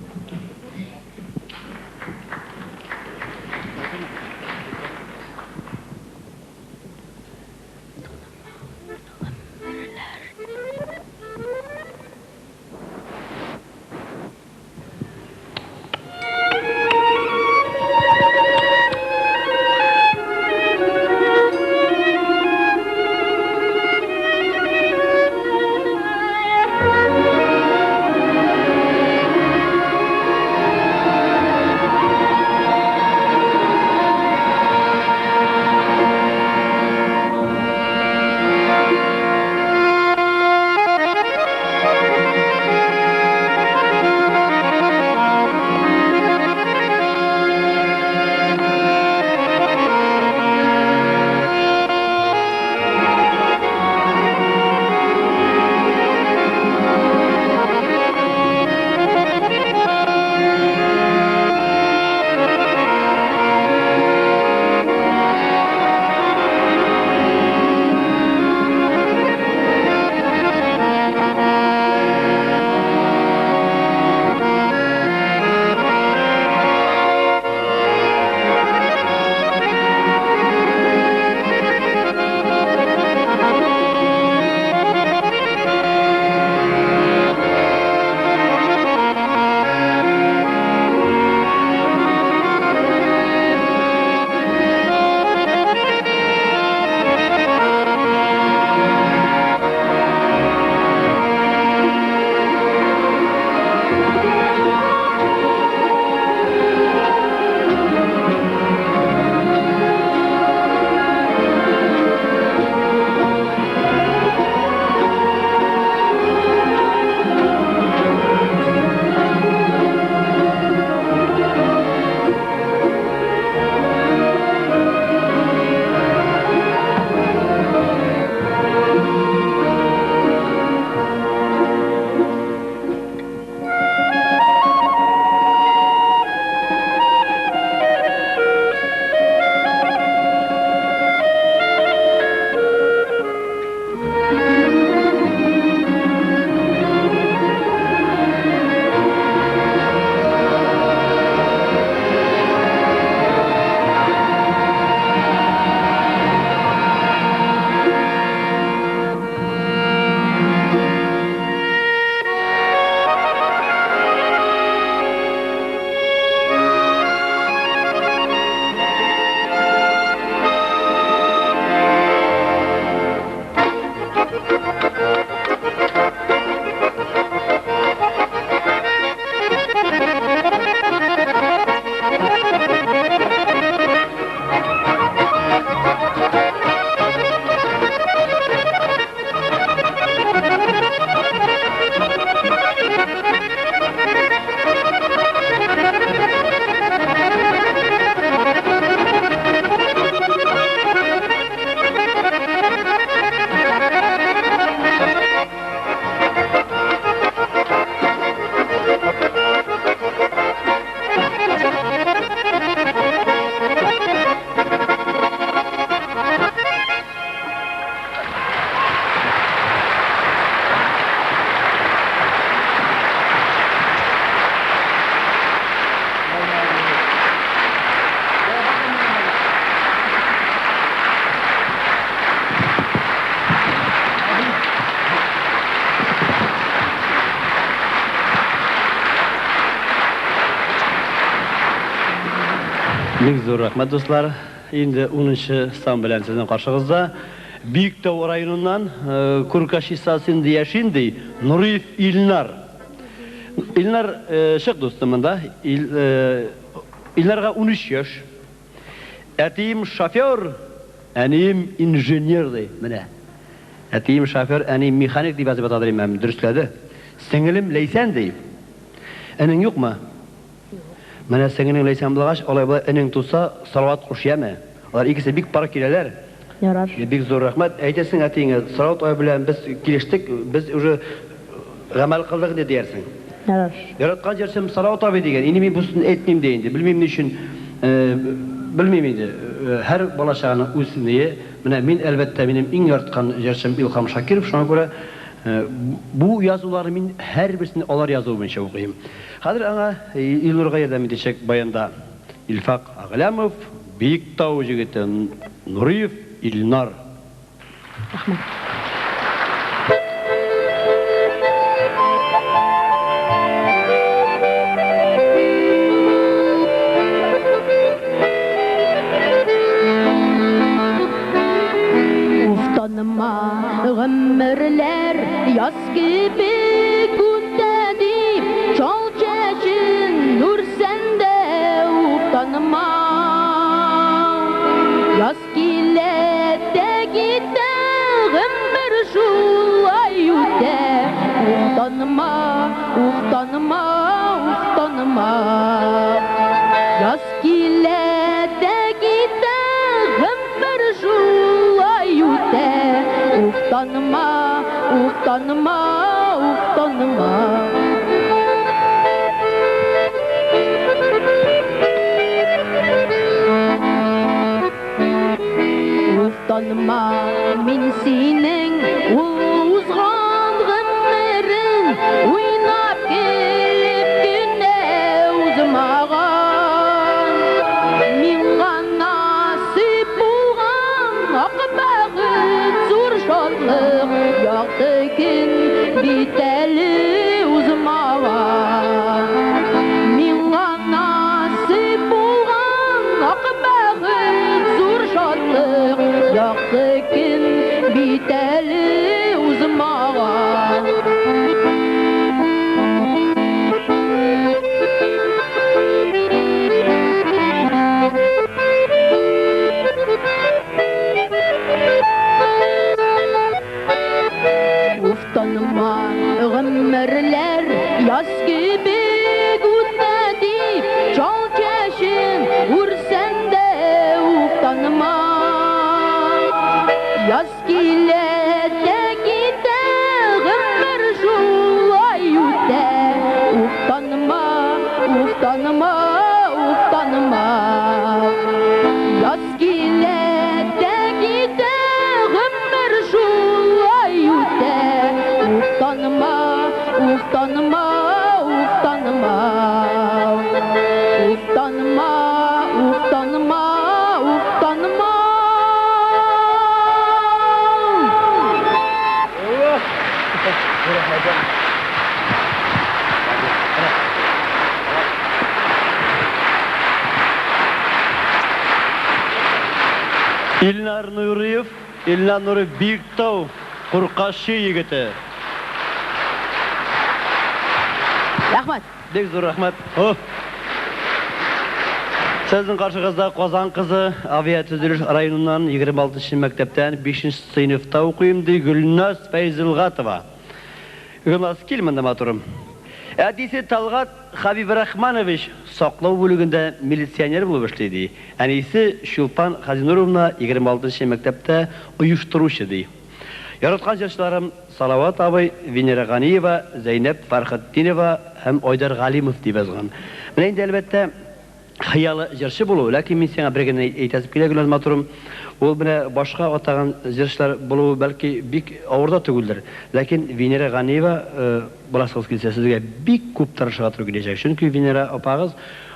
Бик зур рәхмәт, дуслар. Инде унынчы сан белән сезнең каршыгызда Биектау районыннан Куркашисасында яшим, ди Нуриев Илнар. Илнар, чык, дустым, монда. Илнарга 13 яшь. Әтием шофер, әнием инженер, ди. Менә. Әтием шофер, әнием механик дип язып ятадыр имәм, дөресләде. Сеңелем Ләйсән, ди. Энең юкмы? Менә сеңелең Ләйсән булгач, алай-болай энең туса, Салават куш, яме. Алар икесе бик пар киләләр. Ярар. Бик зур рәхмәт. Әйтерсең әтиеңә, Салават абый белән без килештек, без уже гамәл кылдык инде, диярсең. Ярар. Яраткан җырчым Салават абый дигән. Инде мин бусын әйтмим дә инде. Белмим ни өчен, белмим инде. Һәр бала-чаганың үз ние. Менә мин, әлбәттә, минем иң яраткан җырчым Илһам Шакиров. Шуңа күрә бу язуларны мин һәрберсен алар язуы буенча укыйм. Хәзер аңа Илнурга ярдәм итәчәк баянда Илфак Әгъләмов, Биектау җегете Нуриев Илнар. Рәхмәт. Уфтанма, гомерләр яз кебек үтә дип, чал чәчен үрсән дә уфтанма. Яз килә дә китә, гомер шулай үтә, уфтанма, уфтанма, уфтанма. Яз килә дә китә, гомер шулай үтә, уфтанма, уфтанма, уфтанма. Уфтанма, мин синең ул узган гомерең уйнап көлеп кенә узмаган. Миңа насыйп булган ак бәхет, зур шатлык, якты көн бит әле узмаган. Миңа насыйп булган ак бәхет, зур шатлык, якты көн бит әле узмаган. Уфтанма, гомерләр яз кебек үтә дип, чал чәчен үрсән дә уфтанма. Яз килә дә китә, гомер шулай үтә, уфтанма, уфтанма, уфтанма. Яз килә дә китә, гомер шулай үтә, уфтанма, уфтанма, уфтанма. Уфтанма, уфтанма, уфтанма. Илнар Нуриев, Илнар Нуриев Биектау Куркашы егете. Рәхмәт. Бик зур рәхмәт. О! Сезнең каршыгызда Казан кызы, авиатөзелеш районыннан 26 мәктәптән 5 сыйныфта укыйм, ди Гөлназ Фәйзелгатова. Гөлназ, кил монда, матурым. Әтисе Талгат Хабибрахманович саклау бүлегендә милиционер булып эшли, ди. Әнисе Чулпан Хазинуровна 26 мәктәптә оештыручы, ди. Яраткан җырчыларым Салават абый, Венера Ганиева, Зәйнәб Фәрхетдинова һәм Айдар Галимов дип язган. Менә инде, әлбәттә, хыялы җырчы булу, ләкин мин сиңа бер генә әйтәсем килә, Гөлназ матурым, ул менә башка атаган җырчылар булуы бәлки бик авыр да түгелдер, ләкин Венера Ганиева буласыгыз килсә, сезгә бик күп тырышырга туры киләчәк, чөнки Венера апагыз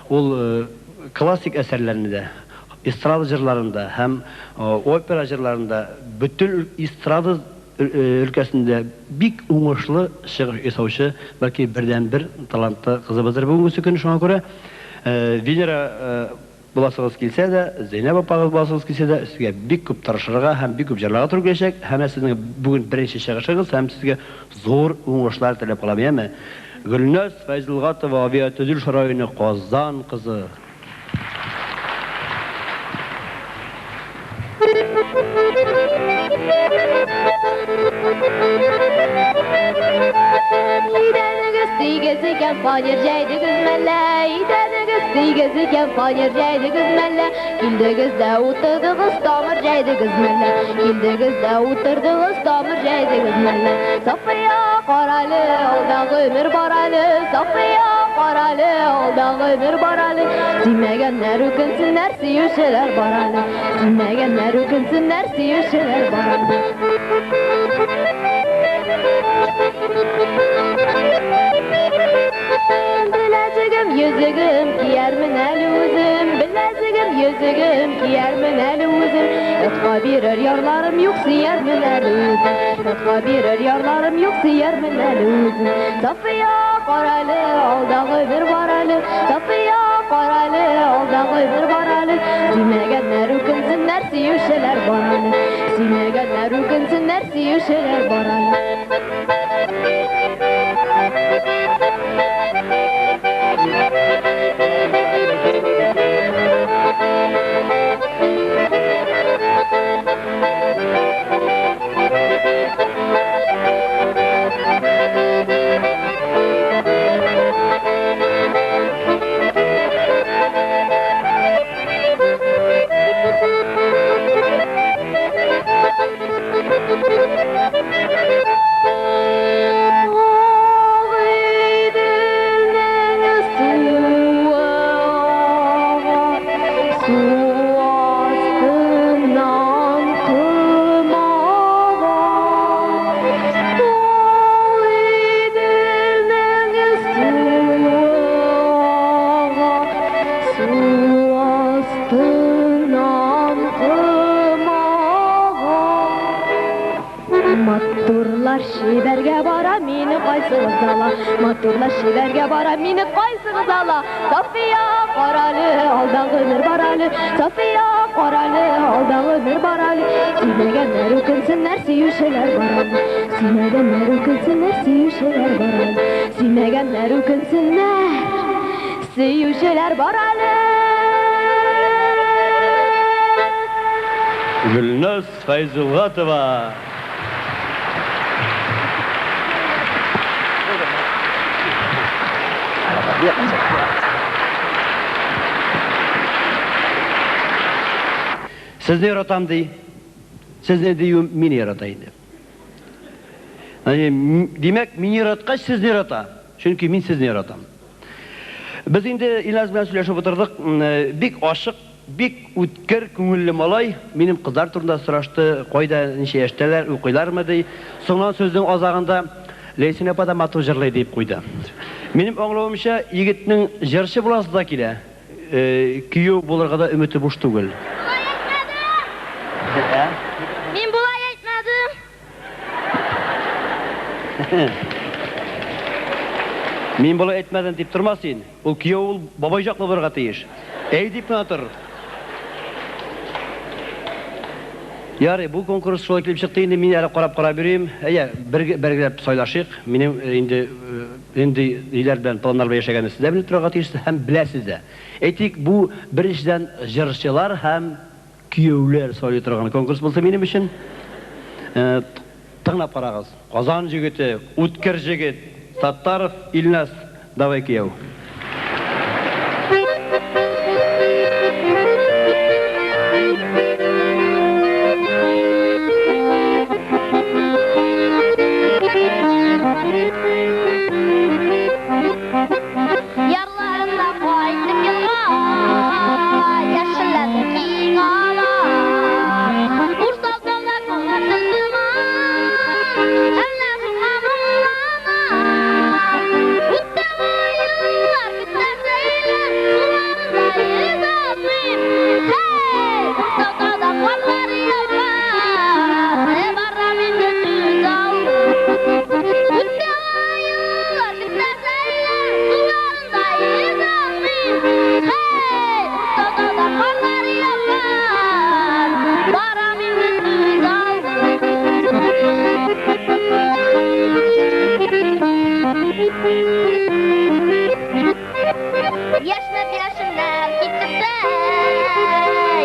ул классик әсәрләрне дә, эстрада җырларын да һәм опера җырларын да, бөтен эстрада өлкәсендә бик уңышлы чыгыш ясаучы, бәлки бердәнбер талантлы кызыбыздыр бүгенгесе көн. Шуңа күрә Венера. буласыгыз килсә дә, Зәйнәб апагыз буласыгыз килсә дә, сезгә бик күп тырышырга һәм бик күп җырларга туры киләчәк. Һәм менә сезнең бүген беренче чыгышыгыз һәм сезгә зур уңышлар теләп калам, яме? Гөлназ Фәйзелгатова, Авиатөзелеш районы, Казан кызы. Идәнегез тигез икән, фанер җәйдегез мәллә? Идәнегез тигез икән, фанер җәйдегез мәллә? Килдегез дә утырдыгыз, тамыр җәйдегез мәллә? Килдегез дә утырдыгыз, тамыр җәйдегез мәллә? Сафия, карале, алда гомер бар әле. Сафия, карале, алда гомер бар әле. Сөймәгәннәр үкенсеннәр, сөючеләр бар әле. Сөймәгәннәр үкенсеннәр, сөючеләр бар әле. Беләзегем, йөзегем, киярмен әле үзем. Беләзегем, йөзегем, киярмен әле үзем. Ятка бирер ярларым юк, сөярмен әле үзем. Ятка бирер ярларым юк, сөярмен әле үзем. Сафия, карале, алда гомер бар әле. Сафия, карале, алда гомер бар әле. Сөймәгәннәр үкенсеннәр, сөючеләр бар әле. Сөймәгәннәр үкенсеннәр, сөючеләр бар әле. Агыйделнең суы ага, су астыннан ком ага. Агыйделнең суы ага, су астыннан ком ага. Матурлар чибәргә бара, мине кайсыгыз ала? Матурлар чибәргә бара, мине кайсыгыз ала? Сафия, карале, алда гомер бар әле. Сафия, карале, алда гомер бар әле. Сөймәгәннәр үкенсеннәр, сөючеләр бар әле. Сөймәгәннәр үкенсеннәр, сөючеләр бар әле. Сөймәгәннәр үкенсеннәр, сөючеләр бар әле. Гөлназ Фәйзелгатова. Сезне яратам ди. Сезне дию мине ярата инде. Димәк, мине яраткач, сезне ярата. Чөнки мин сезне яратам. Без инде Илназ белән сөйләшеп утырдык. Бик ачык, бик үткер күңелле малай. Минем кызлар турында сорашты, кайда, ничә яшьтәләр, укыйлармы ди. Соңыннан сүзнең азагында Ләйсән апа да матур җырлый дип куйды. Минем аңлавымча, егетнең җырчы буласы да килә. Кияү булырга да өмете буш түгел. Мин болай әйтмәдем. Мин болай әйтмәдем дип торма син. Ул кияү ул бабай жаклы булырга тиеш. Әй дип кенә тор. Ярый, бу конкурс шулай килеп чыкты инде, мин әле карап-карап йөрим. Әйә, бергәләп сайлашыйк. Минем инде нинди ниләр белән планнар белән яшәгәнне сез дә белеп торырга тиешсез һәм беләсез дә. Әйтик, бу беренчедән җырчылар һәм кияүләр сайлый торган конкурс булсын минем өчен. Тыңлап карагыз. Казан җегете, үткер җегет, Саттаров Илназ, давай кияү. Ярларында кайтып елга, яшелләнде киң ала. Урсал тауда күңелсез томан, әллә шуңа моңлана. Үтте бу еллар. Керәшеннәр китеп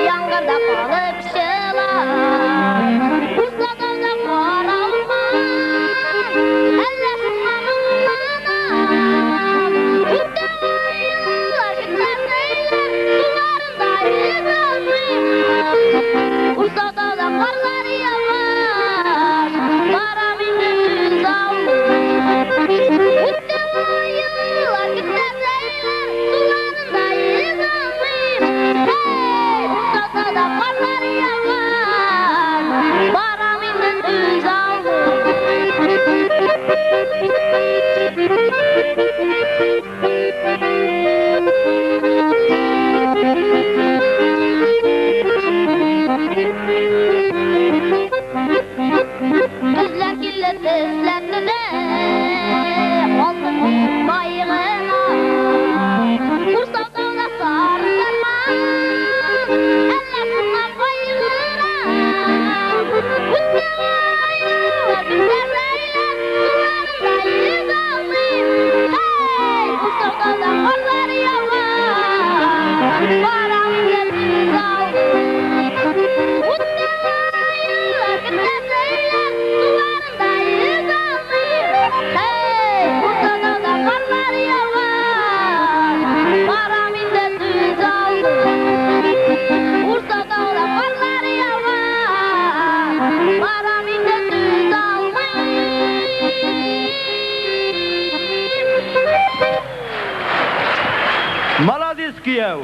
яңгырда калып чыла. Урта тауда кара урман, әллә шуңа моңланам. Үтте еллар, көннәр, айлар, суларында йөзә алмыйм. Урта тауда карлар ява, барам инде түзә алмыйм. Үтте еллар, көннәр, айлар, суларында йөзә алмыйм. Һей, Урта тауда карлар ява, барам инде түзә алмыйм. Көзләр килеп эзләнде дә, алдым байгына. Курсау тауда сары сарман, әллә шуңа кайгырам. Үтте айлар, көннәр, айлар, суларында йөзә алмыйм. Һей, Курсау тауда карлар ява, барам инде түзә алмыйм. Үтте айлар, көннәр, айлар, суларында йөзә алмыйм. Һей, Курсау тауда карлар ява, барам инде түзә алмыйм. Урта тауда карлар ява, барам инде түзә алмыйм. Молодец, кияү!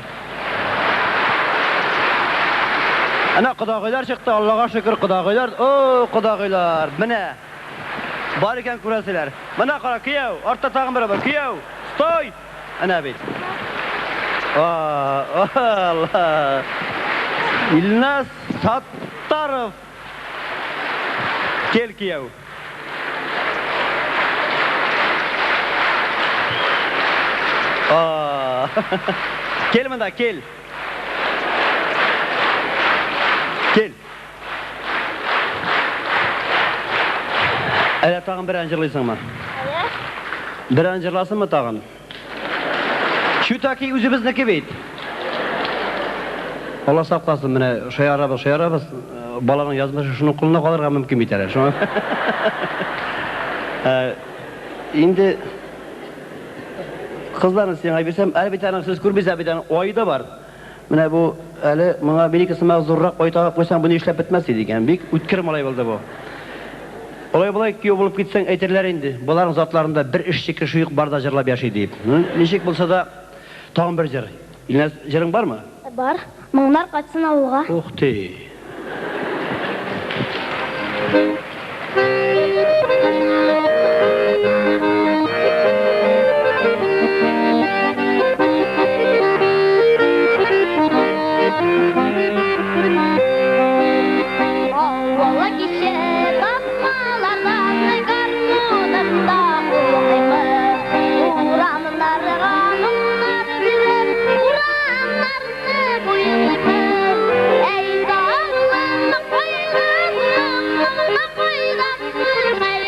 Әнә кодагыйлар чыкты, Аллага шөкер, кодагыйлар. О, кодагыйлар, менә. Бар икән күрәселәр. Менә кара, кияү, артта тагын берәү бар. Кияү, стой! Әнә бит. Алла. Илназ Саттаров. Кел, кияү. Кел монда, кел. Кел. Әллә тагын бер җырлыйсыңмы? Бер җырласынмы тагын? Чүтәки үзебезнеке бит. Алла сакласын, менә шаярабыз, шаярабыз. Баланың язмышы шуның кулына калырга мөмкин бит әле. Шуңа. Инде кызларны сиңа бирсәм, әле бит аның сез күрмисез, бит аның ае да бар. Менә бу әле моңа бер-ике сымак зуррак ай тагып куйсаң, бу нишләп бетмәс иде икән. Бик үткер малай булды бу. Алай болай кияү булып китсәң, әйтерләр инде, боларның затларында бер эшче кеше юк, бар да җырлап яши дип. Ничек булса да, тагын бер җыр. Илназ, җырың бармы? Бар. Моңнар кайтсын авылга. Ух ты! Авылга кичә басмалардан гармунымда уйныймын. Урамнарга моңнар биреп, урамнарны буйлыймын. Әй, авылым, кайдасың, моңа кайдасың, әй,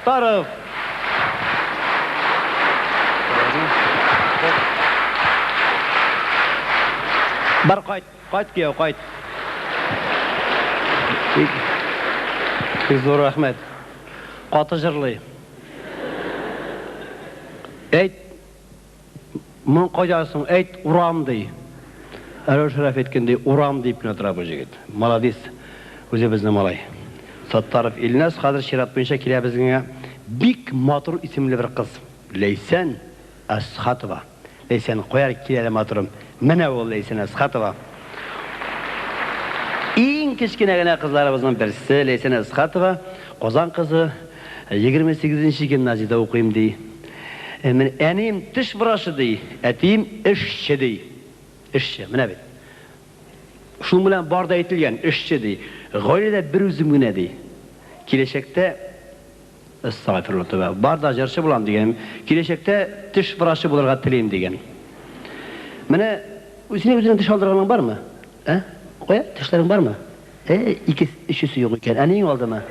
Саттаров. Бар кайт, кайт кияү, кайт. Бик, бик зур рәхмәт. Каты җырлый. Әйт, моң кайда соң? Әйт, урам ди. Әрәү Шәрәф әйткәндәй, урам дип кенә тора бу җегет. Молодец, үзебезнең малай. Саттаров Илназ, хәзер чират буенча килә безгә бик матур исемле бер кыз. Ләйсән Әсхатова. Ләйсән, кая кил әле, матурым. Менә ул Ләйсән Әсхатова. Иң кечкенә генә кызларыбызның берсе Ләйсән Әсхатова, Казан кызы, 28 нче гимназиядә укыйм, ди. Менә әнием теш врачы, ди, әтием эшче, ди. Эшче, менә бит. Шуның белән бар да әйтелгән, эшче, ди. Гаиләдә бер үзем генә, ди. Киләчәктә Әстәгъфирулла, тәүбә. Бар да җырчы булам дигән. Киләчәктә теш врачы булырга телим дигән. Менә синең үзеңнең теш алдырганың бармы? Ә? Кая, тешләрең бармы? Э, ике, өчесе юк икән. Әниең алдымы?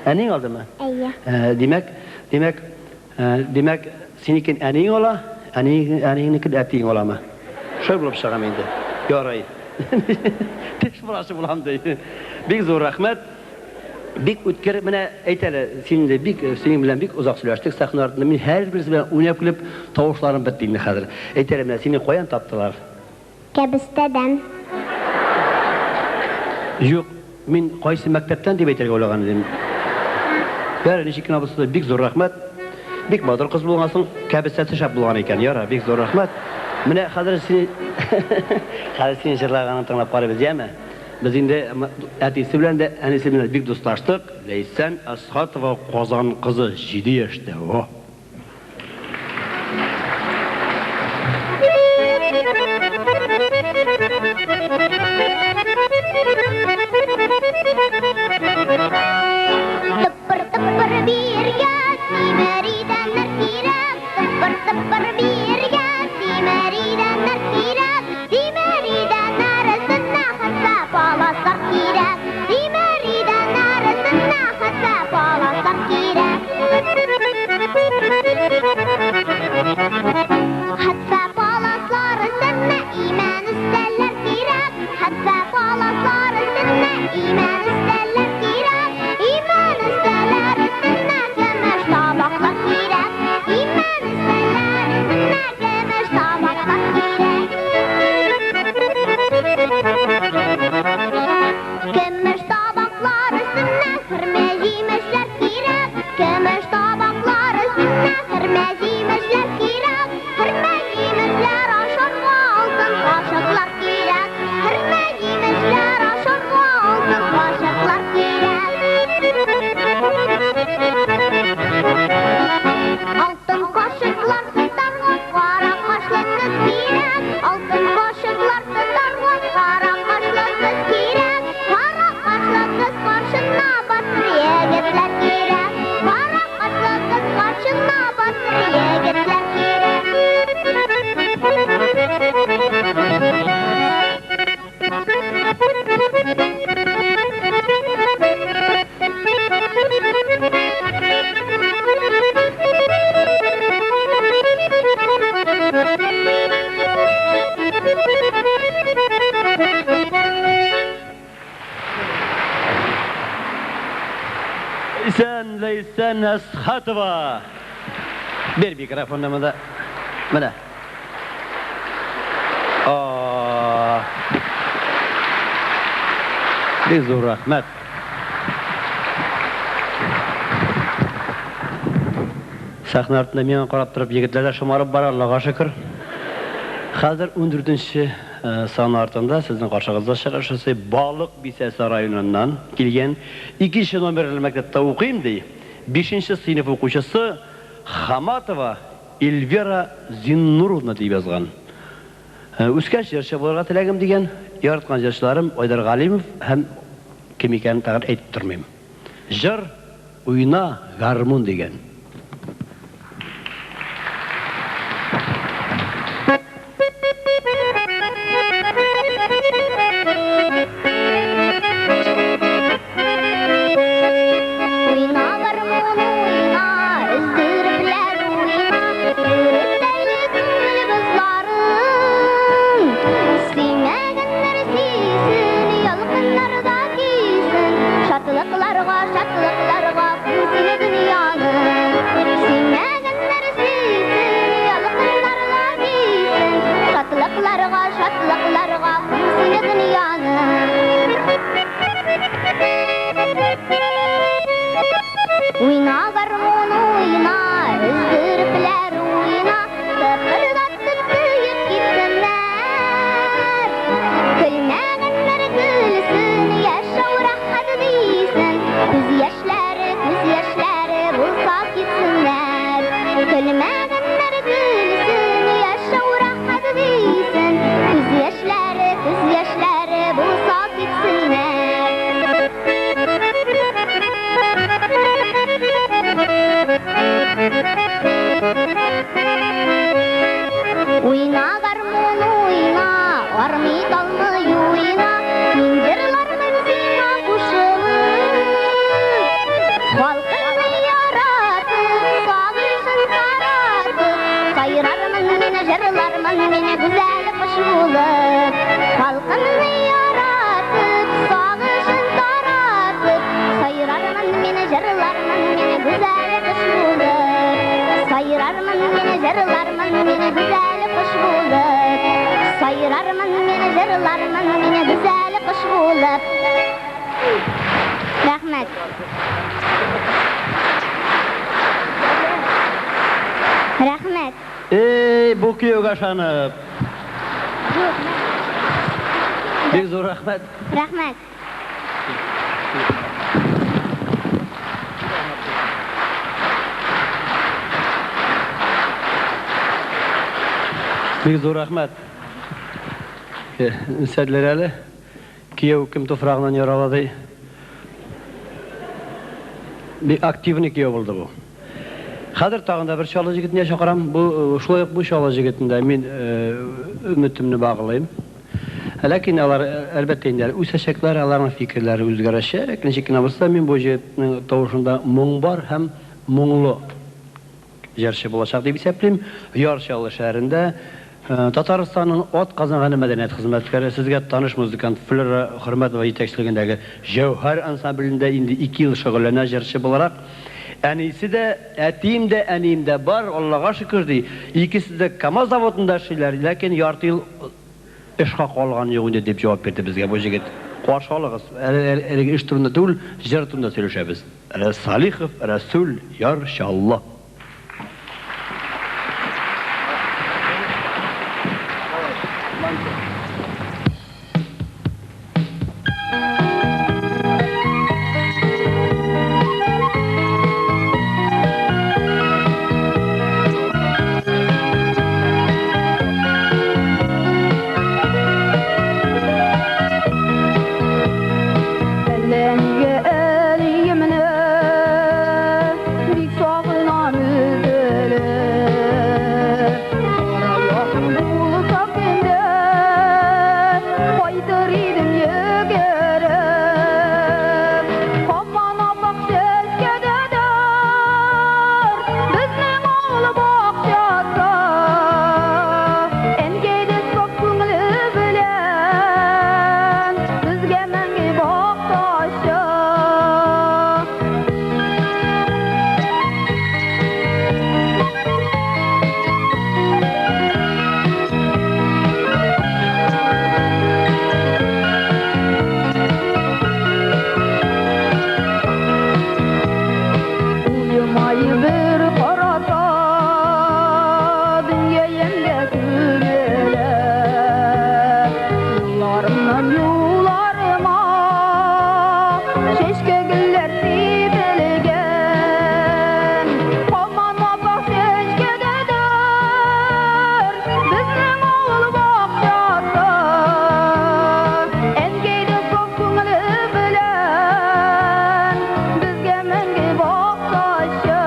Әниең алдымы? Әйе. Э, димәк, димәк, э, димәк, синекен әниең ала, әниең, әниеңнекен әтиең аламы? Шулай булып чыгам инде. Ярый. Теш врачы булам ди. Бик зур рәхмәт. Бик үткер, менә әйт әле, син инде бик, синең белән бик озак сөйләштек сәхнә артында. Мин һәрберсе белән уйнап көлеп, тавышларым бетте инде хәзер. Әйт әле, менә сине каян таптылар? Кәбестәдән. Юк, мин кайсы мәктәптән дип әйтергә уйлаган идем. Ярар, ничек кенә булса да, бик зур рәхмәт. Бик матур кыз булгансың, кәбестәсе шәп булган икән. Ярар, бик зур рәхмәт. Менә хәзер сине хәзер синең җырлаганыңны тыңлап карыйбыз, яме? Без инде әтисе белән дә, әнисе белән дә бик дуслаштык. Ләйсән Әсхатова, Казан кызы, җиде яшьтә. Во! Тыпыр-тыпыр биергә тимер идәннәр кирәк. Тыпыр-тыпыр биергә тимер идәннәр кирәк. Тимер идәннәр өстенә хәтфә паласлар кирәк. Тимер идәннәр өстенә хәтфә паласлар кирәк. Хәтфә паласлар өстенә имән өстәлләр кирәк. Хәтфә паласлар өстенә имән өстәлләр кирәк. Имән өстәлләр өстенә көмеш табаклар кирәк. Имән өстәлләр өстенә көмеш табаклар кирәк. Көмеш табаклар өстенә хөрмә җимешләр кирәк. Көмеш табаклар өстенә хөрмә җимешләр кирәк. Хөрмә җимешләр ашарга алтын кашыклар кирәк. Хөрмә җимешләр ашарга алтын кашыклар кирәк. Алтын кашыклар тотарга кара кашлы кыз кирәк. Алтын кашыклар тотарга кара кашлы кыз кирәк. Кара кашлы кыз каршына батыр егетләр кирәк. Кара кашлы кыз каршына батыр егетләр кирәк. Ләйсән, Ләйсән Әсхатова. Бир микрофонны монда. Менә. Бик зур рәхмәт. Сәхнә артында миңа карап торып егетләр дә шомарып бара, Аллага шөкер. Хәзер ундүртенче сан артында сезнең каршыгызда чыгыш ясый Балык Бистәсе районыннан килгән икенче номерлы мәктәптә укыйм ди, бишенче сыйныф укучысы Хаматова Эльвира Зиннуровна дип язган. Үскәч җырчы булырга теләгем дигән, яраткан җырчыларым Айдар Галимов һәм кем икәнен тагын әйтеп тормыйм. Җыр, уйна, гармун дигән. Уйна, гармун, уйна. Уйна, гармун, уйна, армый талмый уйна, мин җырлармын сиңа кушылып. Халкыңны яратып, сагышын таратып, сайрармын мин, җырлармын мин гүзәл кош булып. Халкыңны яратып, сагышын таратып, сайрармын мин, җырлармын мин гүзәл кош булып. Сайрармын мин, җырлармын мин гүзәл кош булып. Сайрармын мин, җырлармын мин гүзәл кош булып. Рәхмәт. Рәхмәт. Эй, бу кияүгә ышанып. Бик зур рәхмәт. Рәхмәт. Бик зур рәхмәт. Сәдләр әле. Кияү кем туфрагыннан ярала ди. Бик активный кияү булды бу. Хәзер тагын да бер Чаллы җегетенә чакырам. Бу шулай ук бу Чаллы җегетендә мин өметемне баглыйм. Ләкин алар әлбәттә инде үсәчәкләр, аларның фикерләре үзгәрәчәк. Ничек кенә булса, мин бу җегетнең тавышында моң бар һәм моңлы җырчы булачак дип исәплим. Яр Чаллы шәһәрендә Татарстанның ат казанган мәдәният хезмәткәре, сезгә таныш музыкант Флера Хөрмәтова җитәкчелегендәге Җәүһәр ансамблендә инде 2 ел шөгыльләнә җырчы буларак. Әнисе дә, әтием дә, әнием дә бар, Аллага шөкер ди. Икесе дә КАМАЗ заводында эшлиләр, ләкин ярты ел эш хакы алган юк инде, дип җавап бирде безгә бу җегет. Каршы алыгыз. Әле әлеге эш турында түгел, җыр турында сөйләшәбез. Салихов Рәсүл Яр Чаллы. Әллә нигә әниемне бик сагынам өзелеп. Каралакым булса көндә кайтыр идем йөгереп. Һаман ап-ак чәчкәдәдер безнең авыл бакчасы. Әнкәй дә саф күңеле белән безгә мәңге бактачы. Ул елмаеп бер караса, дөнья ямьгә күмелә. Юлларымнан юлларыма чәчкә гөлләр сибелгән. Һаман ап-ак чәчкәдәдер безнең авыл бакчасы. Әнкәй дә саф күңеле белән безгә мәңге бактачы.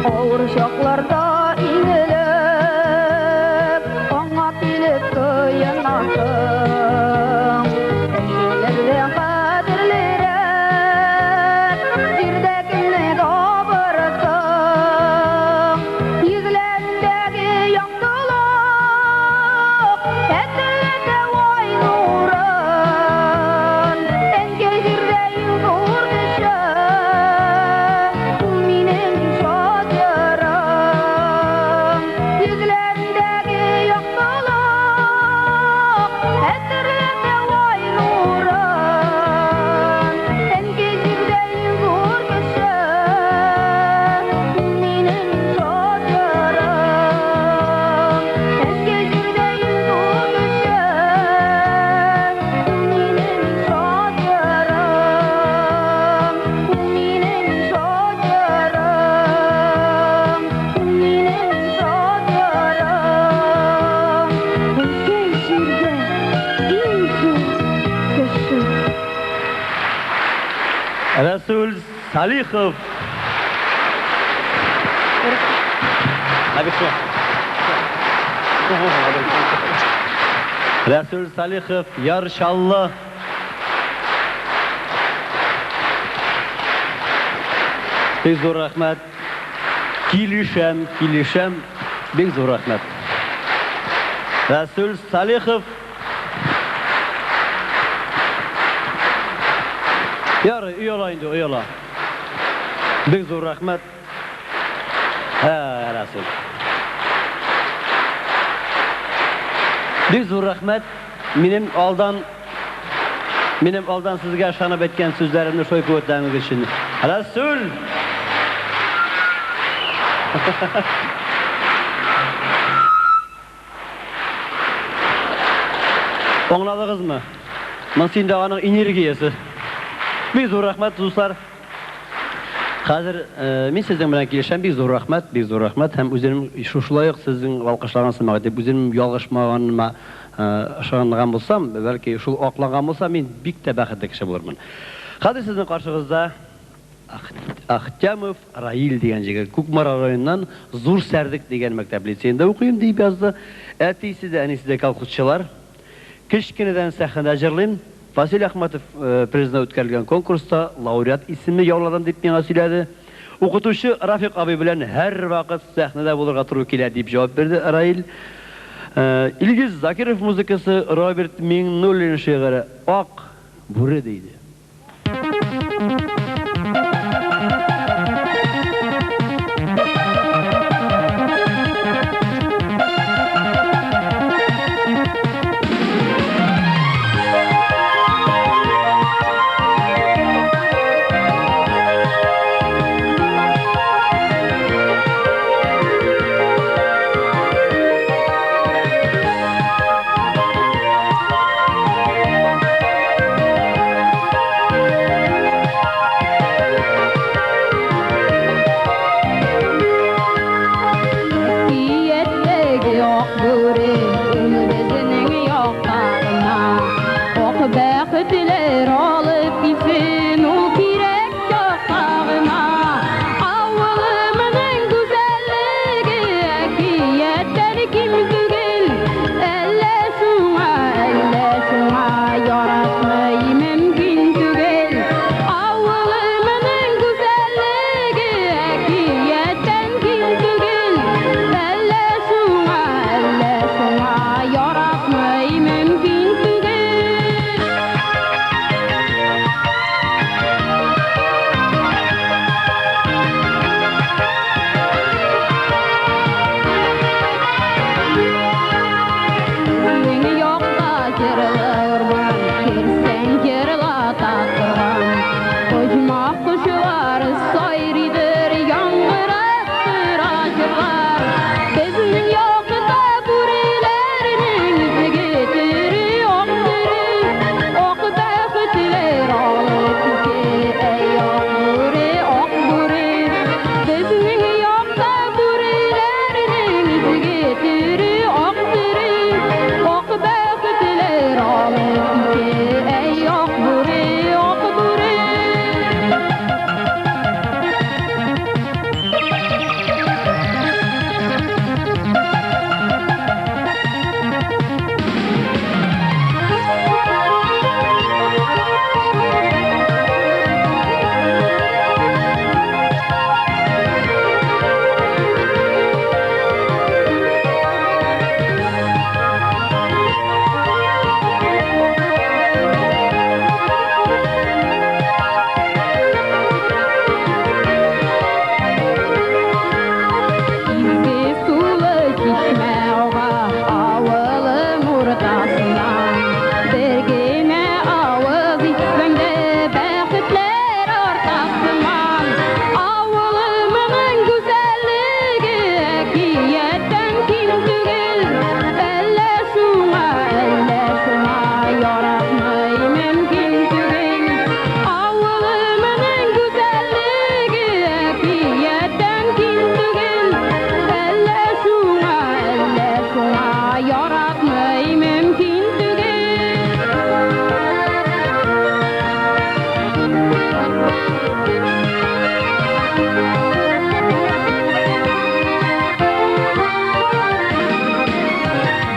Авыр чакларда иң элек аңа килеп сыенасың. Кешеләрдән кадерлерәк җирдә кемне табырсың? Йөзләрендәге яктылык хәтерләтә ай нурын. Әнкәй җирдә иң зур кеше, ул минем шат җырым. Салихов. Рәсүл Салихов, Яр Чаллы. Бик зур рәхмәт. Килешәм, килешәм. Бик зур рәхмәт. Рәсүл Салихов. Ярый, ояла инде, ояла. Бик зур рәхмәт. Ә, Рәсүл. Бик зур рәхмәт. Минем алдан минем алдан сезгә ышанып әйткән сүзләремне шулай куәтләгәнегез өчен. Рәсүл! Аңладыгызмы? Монысы инде аның энергиясе. Бик зур рәхмәт, дуслар. Хәзер мин сезнең белән килешәм, бик зур рәхмәт, бик зур рәхмәт һәм үзем шушылай ук сезнең алкышлаган сымак итеп үзем ялгышмаганыма ышанган булсам, бәлки шул акланган булса, мин бик тә бәхетле кеше булырмын. Хәзер сезнең каршыгызда Ахтямов Раил дигән җегет Кукмара районыннан Зур Сәрдек дигән мәктәп лицеенда укыйм дип язды. Әтисе дә, әнисе дә колхозчылар. Кечкенәдән сәхнәдә җырлыйм. Василий Әхмәтов призына үткәрелгән конкурста лауреат исеме яуладым дип миңа сөйләде. Укытучы Рафик абый белән һәрвакыт сәхнәдә булырга туры килә, дип җавап бирде Раил. Илгиз Закиров музыкасы, Роберт Миңнуллин шигыре Ак бүре диде.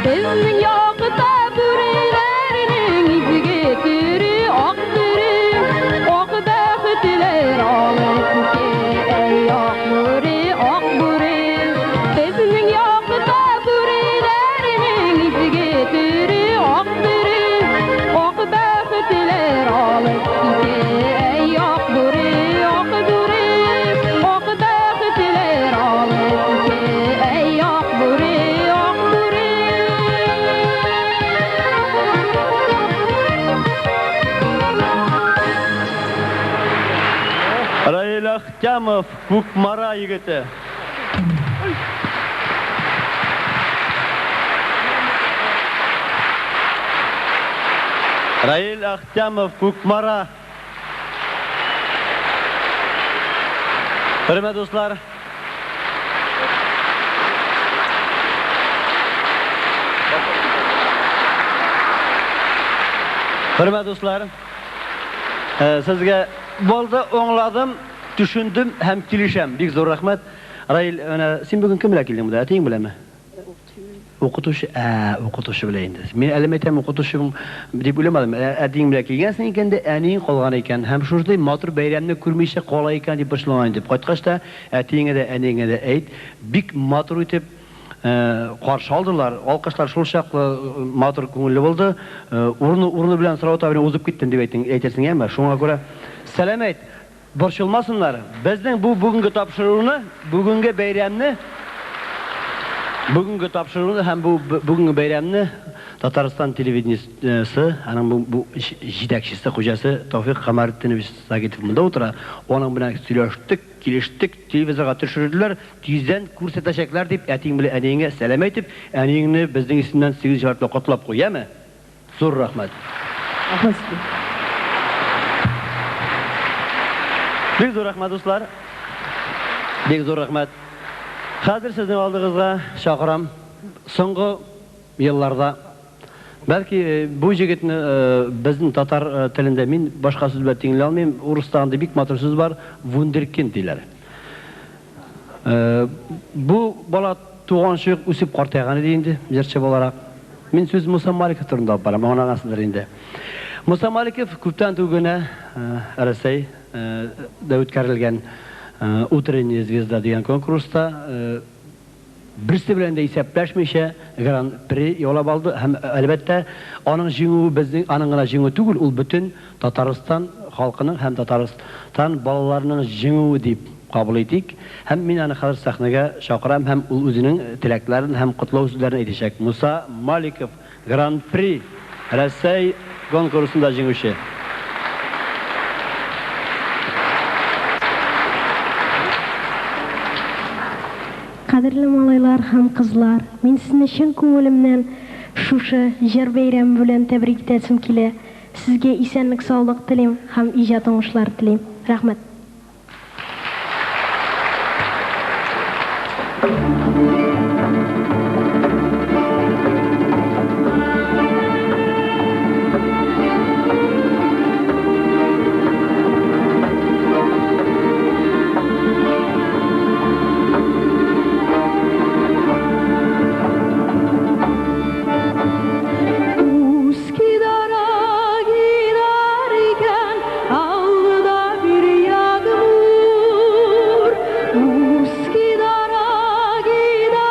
Безнең якта бүреләрнең изге төре ак бүре, ак бәхетләр алып китә, әй ак бүре, ак бүре. Безнең якта бүреләрнең изге төре ак бүре, ак бәхетләр алып китә, әй ак бүре, ак бүре. Ак бәхетләр алып китә, әй ак бүре, ак бүре. Раил Ахтямов, Кукмара егете. Раил Ахтямов, Кукмара. Хөрмәтле дуслар, Хөрмәтле дуслар, сезгә булды, аңладым, төшендем һәм килешәм. Бик зур рәхмәт. Раил, менә син бүген кем белән килдең монда? Әтиең беләнме? Укытучы, укытучы белән инде. Мин әле әйтәм, укытучым дип уйламадым. Әтиең белән килгәнсең икән дә, әниең калган икән. Һәм шушындый матур бәйрәмне күрмичә кала икән дип борчылган идем. Кайткач та әтиеңә дә, әниеңә дә әйт, бик матур итеп каршы алдылар. Алкышлар шул чаклы матур күңелле булды. Урыны белән сорау табын узып киттем дип әйтең, әйтерсең, әмма шуңа күрә сәлам әйт. Борчылмасыннар. Безнең бу бүгенге тапшыруны, бүгенге бәйрәмне, бүгенге тапшыруны һәм бу бүгенге бәйрәмне Татарстан телевидениесе, аның бу җитәкчесе, хуҗасы Тәүфик Камаретдинович Сагитов монда утыра. Аның белән сөйләштек, килештек, телевизорга төшерделәр, тиздән күрсәтәчәкләр дип әтиең белән әниеңә сәлам әйтеп, әниеңне безнең исемнән 8 мәртәбә котлап куй, яме? Зур рәхмәт. Рәхмәт сезгә. Бик зур рәхмәт, дуслар. Бик зур рәхмәт. Хәзер сезнең алдыгызга чакырам. Соңгы елларда бәлки бу җегетне безнең татар телендә мин башка сүз белән тиңли алмыйм. Урыста андый бик матур сүз бар, вундеркинд диләр. Бу бала туганчы ук үсеп картайган иде инде, җырчы буларак. Мин сүз Муса Маликов турында алып барам, аңлагансыздыр инде. Муса Маликов күптән түгел генә Рәсәй дә үткәрелгән Утренняя звезда дигән конкурста берсе белән дә исәпләшмичә Гран-при яулап алды һәм әлбәттә аның җиңүе безнең аның гына җиңүе түгел, ул бөтен Татарстан халкының һәм Татарстан балаларының җиңүе дип кабул итик. Һәм мин аны хәзер сәхнәгә чакырам һәм ул үзенең теләкләрен һәм котлау сүзләрен әйтәчәк. Муса Маликов, Гран-при Рәсәй конкурсында җиңүче. Кадерле малайлар һәм кызлар, мин сезне чын күңелемнән шушы җыр бәйрәме белән тәбрик итәсем килә. Сезгә исәнлек-саулык телим һәм иҗат уңышлары телим. Рәхмәт. Üsküdar'a giderken aldı bir yağmur. Üsküdar'a giderken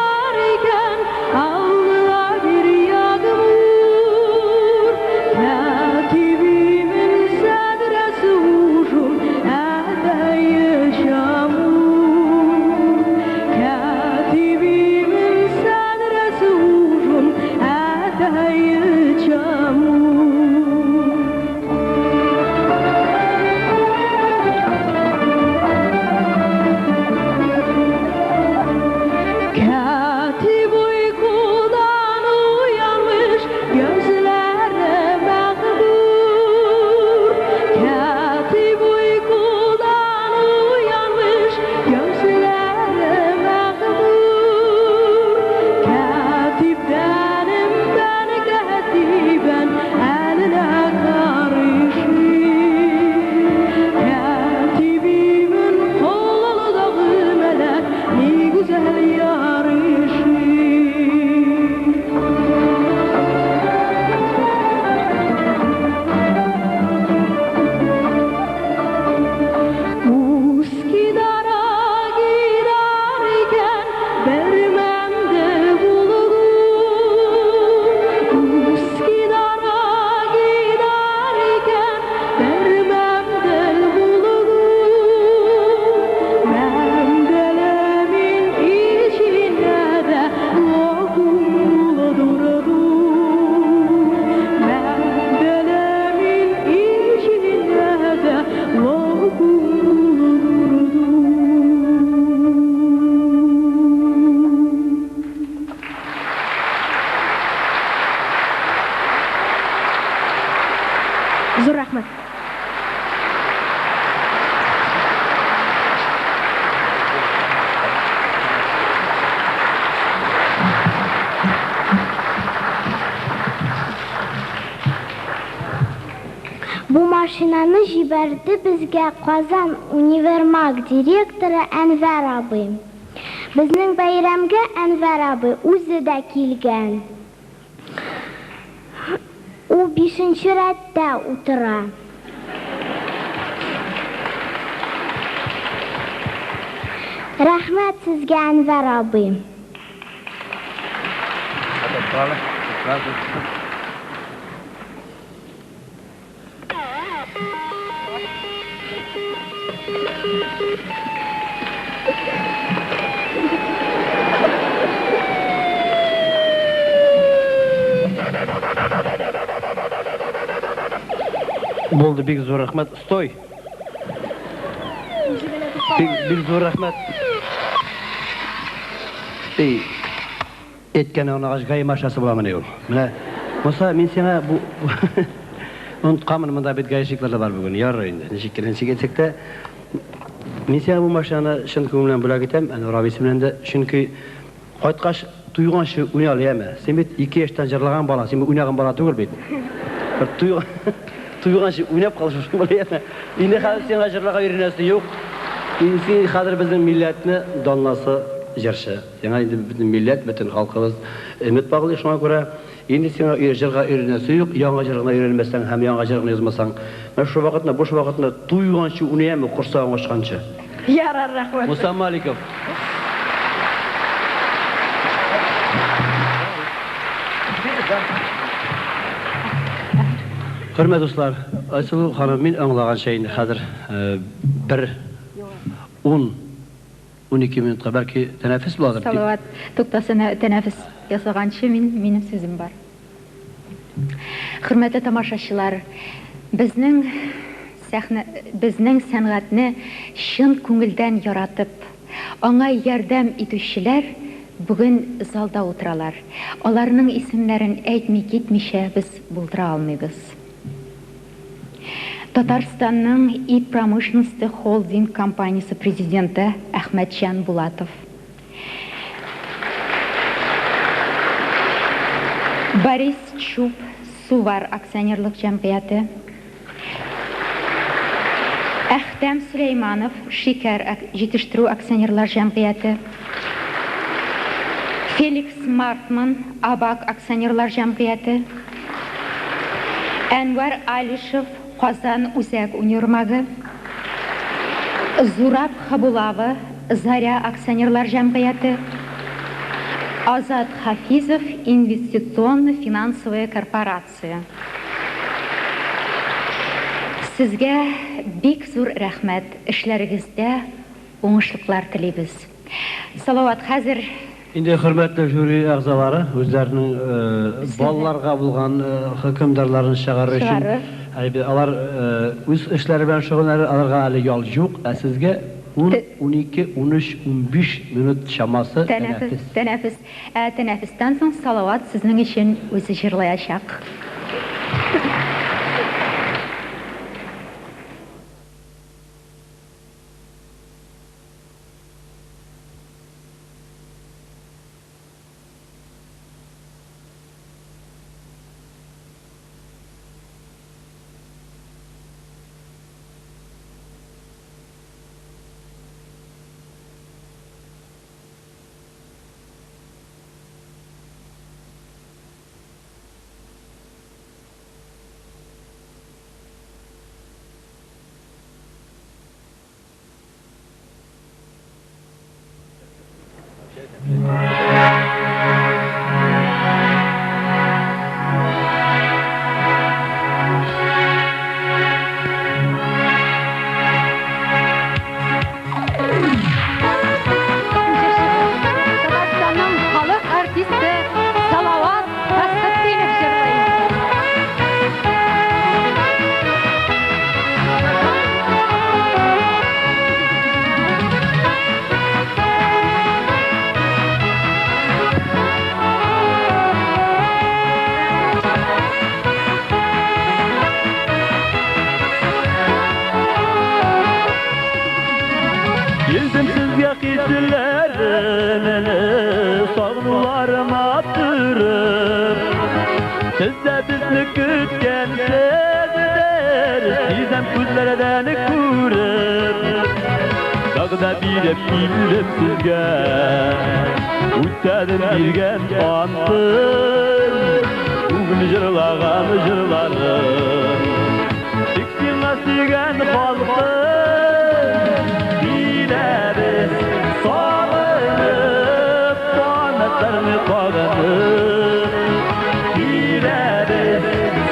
машинаны җибәрде безгә Казан универмаг директоры Әнвәр абый. Безнең бәйрәмгә Әнвәр абый үзе дә килгән. Ул бишенче рәттә утыра. Рәхмәт сезгә, Әнвәр абый. Булды, бик зур рәхмәт. Стой! Бик, бик зур рәхмәт. Эй, әйткән анагач ГАИ машинасы буламыни ул? Менә, Муса, мин сиңа бу онытканмын, монда бит гаишниклар да бар бүген. Ярар инде, ничек кенә ничек әйтсәк тә, мин сиңа бу машинаны чын күңелемнән бүләк итәм, Әнвәр абыйсы белән дә, чөнки кайткач туйганчы уйный ал, яме. Син бит 2 яшьтән җырлаган бала, син бит уйнаган бала түгел бит. Бер туйганчы уйнап кал шушы бала, яме. Инде хәзер сиңа җырларга өйрәнәсе юк. Инде син хәзер безнең милләтне данласы җырчы. Сиңа инде бөтен милләт, бөтен халкыбыз өмет баглый, шуңа күрә инде сиңа җырга өйрәнәсе юк, яңа җыр гына өйрәнмәсәң һәм яңа җыр гына язмасаң. Менә шул вакытны, буш вакытны туйганчы уйныймы, корсагың ачканчы. Ярар, рәхмәт. Муса Маликов. Хөрмәтле дуслар, Айсылу ханым, мин аңлаганча инде хәзер бер 10-12 минутка бәлки тәнәфес буладыр дип. Салават, туктасын, тәнәфес ясаганчы минем сүзем бар. Хөрмәтле тамашачылар, безнең сәхнә, безнең сәнгатьне чын күңелдән яратып, аңа ярдәм итүчеләр бүген залда утыралар. Аларның исемнәрен әйтми китмичә без булдыра алмыйбыз. Татарстанның ит промышленности холдинг компаниясе президенты Әхмәтҗан Булатов. Борис Чуб, Сувар акционерлык җәмгыяте. Әхтәм Сөләйманов, Шикәр җитештерү акционерлар җәмгыяте. Феликс Мартман, Абак акционерлар җәмгыяте. Әнвәр Алишев, Казан үзәк универмагы. Зураб Хабулава, Заря акционерлар җәмгыяте. Азат Хафизов, инвестиционно-финансовая корпорация. Сезгә бик зур рәхмәт, эшләрегездә уңышлыклар телибез. Салават, хәзер Инде хөрмәтле жюри әгъзалары үзләренең балаларга булган хөкемдарларын чыгарыр өчен, алар үз эшләре белән шөгыльләнер, аларга әле ял юк, ә сезгә 10, 12, 13, 15 минут чамасы тәнәфес. Тәнәфес. Ә тәнәфестән соң Салават сезнең өчен үзе җырлаячак. Татарстанның халык артисты Салават Фәсхетдинов җырлый. Yüzüm sizge хисләрем, сагынуларым аттырып. Siz de bizni күткәнсездер, Вәгъдә биреп килдем сезгә. Үтәдем биргән антым, бүген җырлаган җырларым. Тик сиңа сөйгән халкым, киләбез сагынып, канатларны кагынып. Киләбез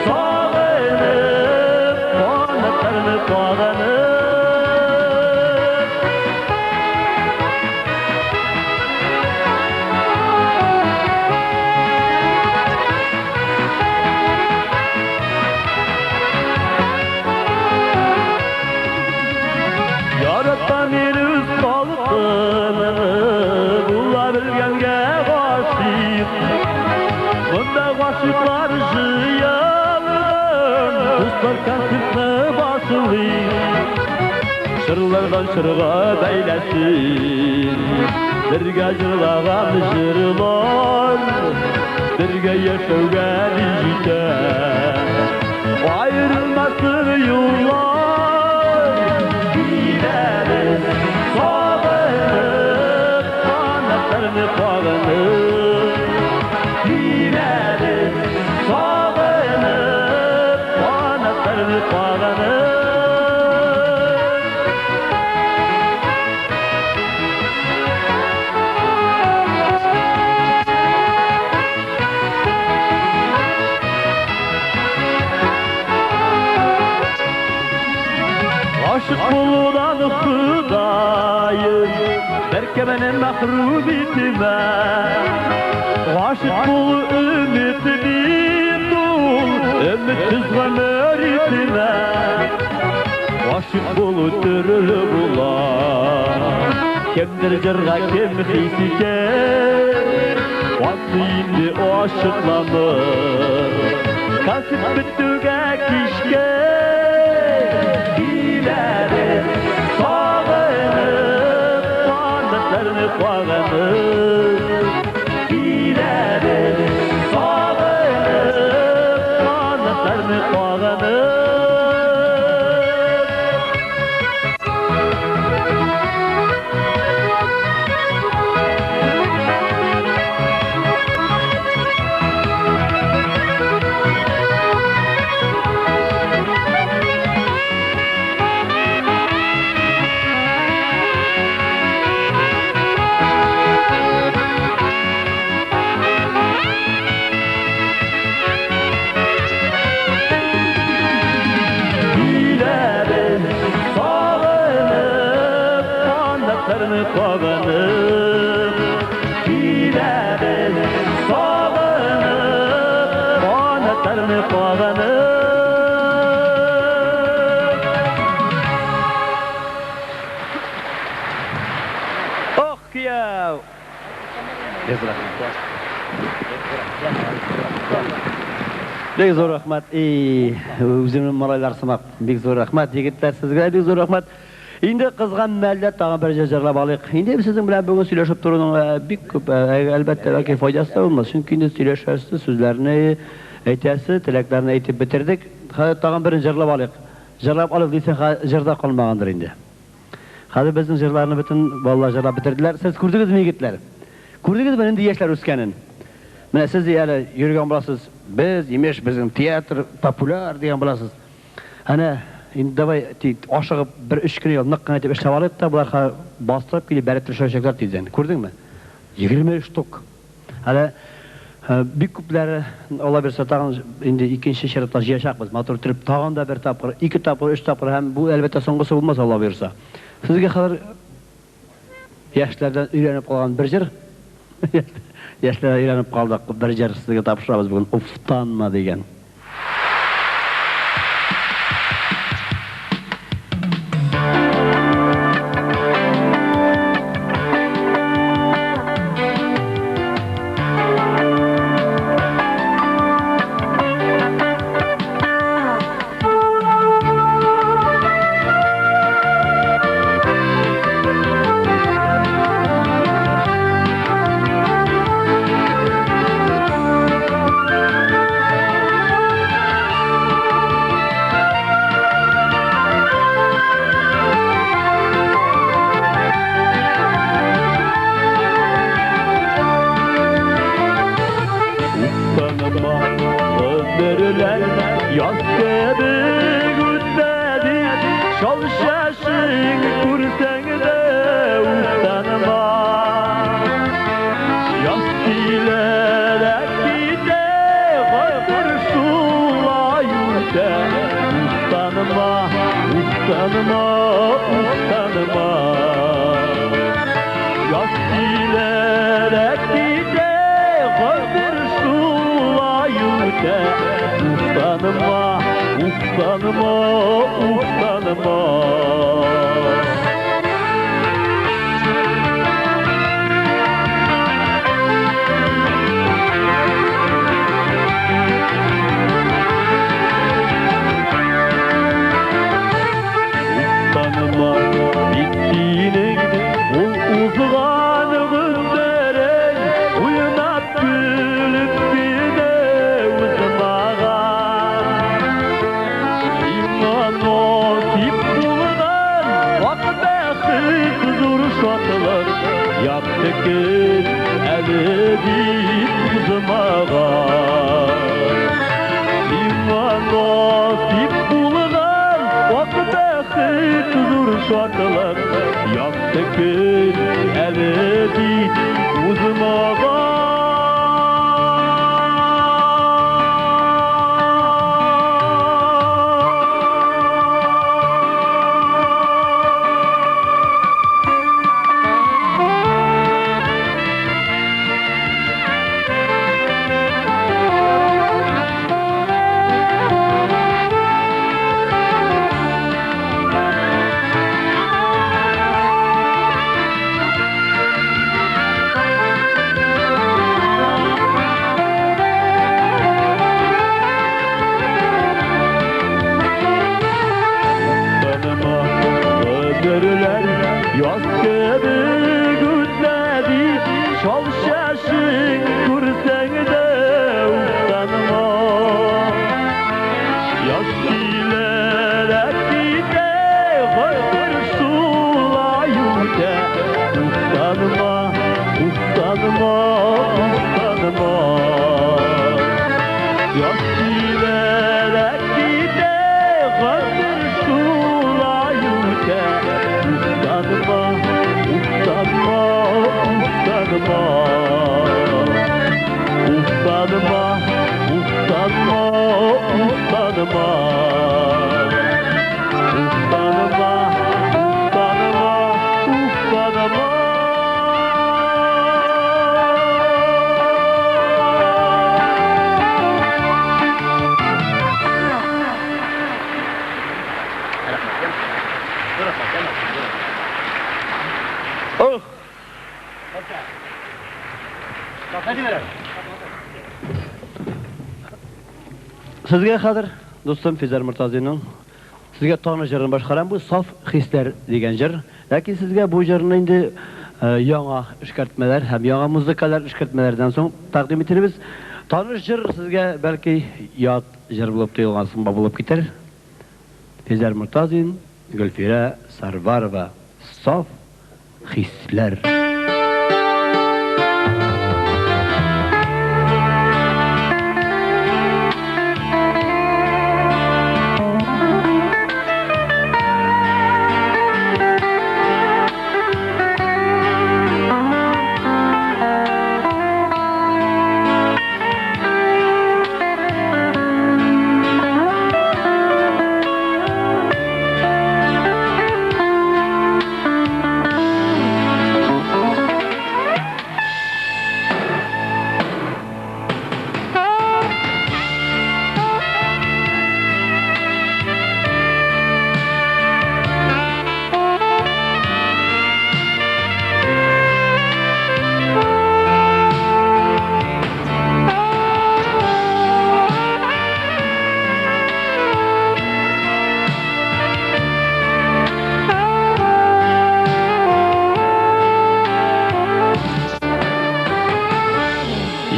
сагынып, канатларны кагынып. Яратам мин үз халкымны, була белгәнгә гашыйк. Монда гашыйклар җыелган, дуслар концертны башлый. Чырлардан чырга бәйләсен, бергә җырлаган җырлар, бергә яшәүгә ни җитә. Аерылмасын юллар, киләбез сагынып, канатларны кагынып. Киләбез сагынып, канатларны кагынып. Aşık bulunan Hudayım, berkemene mahrum etme. Aşık bulu ümit bir dul, ümitsiz ömür etme. Aşık bulu türlü була, кемдер җырга, кем хис итәр, аны инде ашыкланыр. Концерт бетүгә кичкә киләбез сагынып, канатларны кагынып. Киләбез сагынып, канатларны кагынып. Киләбез сагынып, канатларны кагынып. Киләбез сагынып, канатларны кагынып. Ох, кияү! Бик зур рәхмәт. Бик зур рәхмәт. И, үземнең малайлар сымак. Бик зур рәхмәт, егетләр, сезгә бик зур рәхмәт. Инде кызган мәлдә тагын бер җыр җырлап алыйк. Инде сезнең белән бүген сөйләшеп торуның бик күп, әлбәттә, бәлки файдасы да булмас. Чөнки инде сөйләшәсе, сүзләрне әйтәсе, теләкләрне әйтеп бетердек. Хәзер тагын берен җырлап алыйк. Җырлап алыйк дисәң, җыр да калмагандыр инде. Хәзер безнең җырларны бөтен балалар җырлап бетерделәр. Сез күрдегезме, егетләр? Күрдегезме нинди яшьләр үскәнен? Менә сез әле йөргән буласыз. Без, имеш, безнең театр популяр дигән буласыз. Әнә, инде давай ашыгып бер өч көн ел нык кына итеп эшләп алыйк та, болар бастырып килеп бәреп төшерәчәкләр тиздән. Күрдеңме? 20 штук. Әле бик күпләре Алла бирсә тагын инде икенче чиратта җыячакбыз. Матур итеп тагын да бер тапкыр, ике тапкыр, өч тапкыр һәм бу әлбәттә соңгысы булмас Алла бирсә. Сезгә хәзер яшьләрдән өйрәнеп калган бер җыр. Яшьләрдән өйрәнеп калдык, бер җыр сезгә тапшырабыз бүген. Уфтанма дигән. Уфтанма, уфтанма, уфтанма. Уфтанма, бит синең ул узган көннәрең, уйнап көлеп мине узмаган. Сиңа насыйп булган ак бәхет, зур шатлык, якты көн әле бит узмаган. Сиңа насыйп булган ак бәхет, зур шатлык, якты көн әле бит узмаган. Уфтанма, гомерләр яз кебек үтә бит, чал чәчең күрсәң дә уфтанма. Яз килә китә, гомер шулай үтә, уфтанма, уфтанма, уфтанма. Яз килә китә, гомер шулай үтә, уфтанма, уфтанма, уфтанма. Уфтанма, уфтанма, уфтанма. Уфтанма, уфтанма, уфтанма. Ох! Сезгә хәзер, дустым Физәр Мортазинның сезгә таныш җырын башкарам, бу Саф хисләр дигән җыр. Ләкин сезгә бу җырны инде яңа эшкәртмәләр һәм яңа музыкалар эшкәртмәләрдән соң тәкъдим итербез. Таныш җыр сезгә бәлки ят җыр булып тоелган сыман булып китәр. Физәр Мортазин, Гөлфирә Сарварова, Саф хисләр.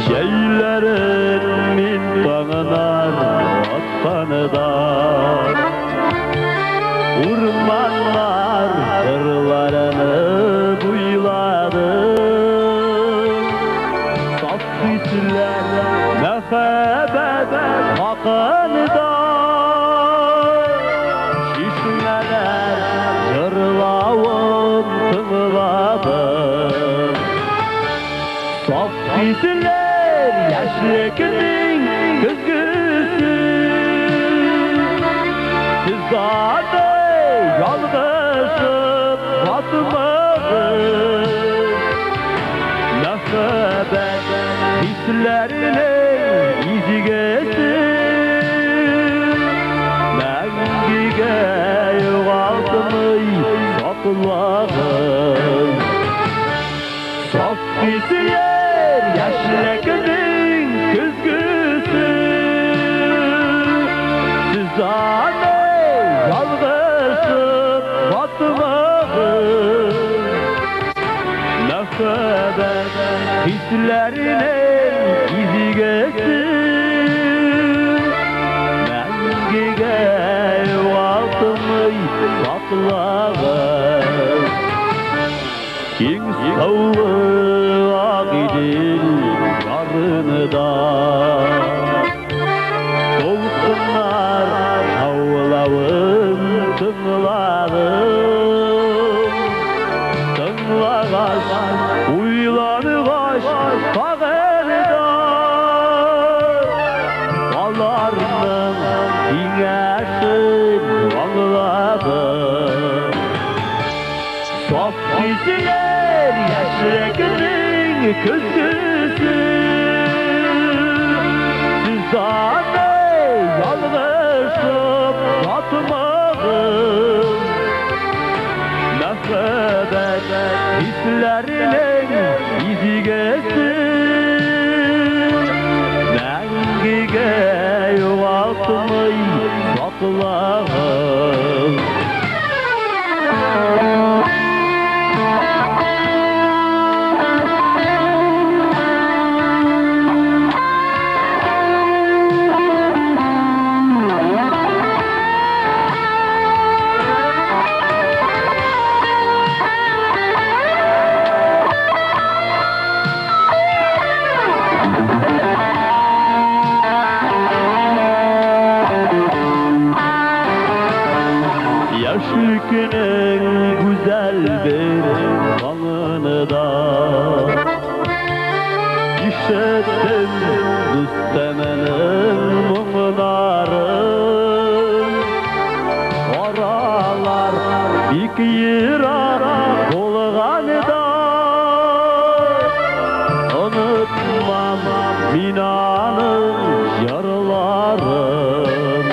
Җәйләрен мин таңнар атканда, Урманнар кырларны буйладым. Саф хисләр, мәхәббәт хакында Чишмәләр җырлавын тыңладым. Саф хисләр, яшьлекнең көзгесе, Сез аны ялгышып ватмагыз. Мәхәббәт хисләренең изгесе. хисләр яшьлекнең көзгесе. Сез аны ялгышып батмагыз. Мәхәббәт хисләренең изгесе. Мәңгегә югалтмый саклагыз. Киң саулы Агыйдел ярында Толкыннар шаулавын тыңладым. Тыңлагач, уйлангач, тагын да Аларның киңәшен аңладым. Саф хисләр яшьлекнең көзгесе. Сез аны ялгышып батмагыз. Мәхәббәт хисләренең изгесе. Мәңгегә югалтмый саклагыз. Яшьлекнең гүзәл бер таңында Ишеттем дустымның моңнарын. Аралар бик ерак булганда Онытмам мин аның җырларын.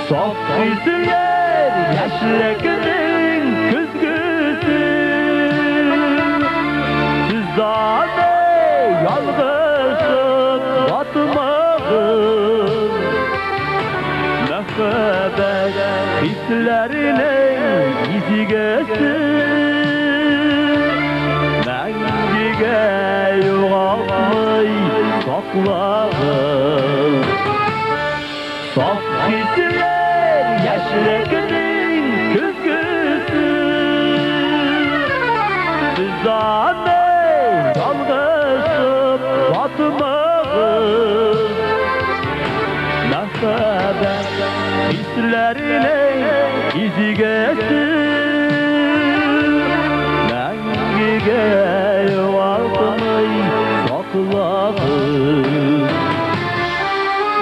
Саф хисләр яшьлекнең көзгесе. Сез аны ялгышып батмагыз. Мәхәббәт хисләренең изгесе. Мәңгегә югалтмый саклагыз. Саф хисләр яшьлекнең көзгесе. Сез аны ялгышып батмагыз. Мәхәббәт хисләренең изгесе. Мәңгегә югалтмый саклагыз.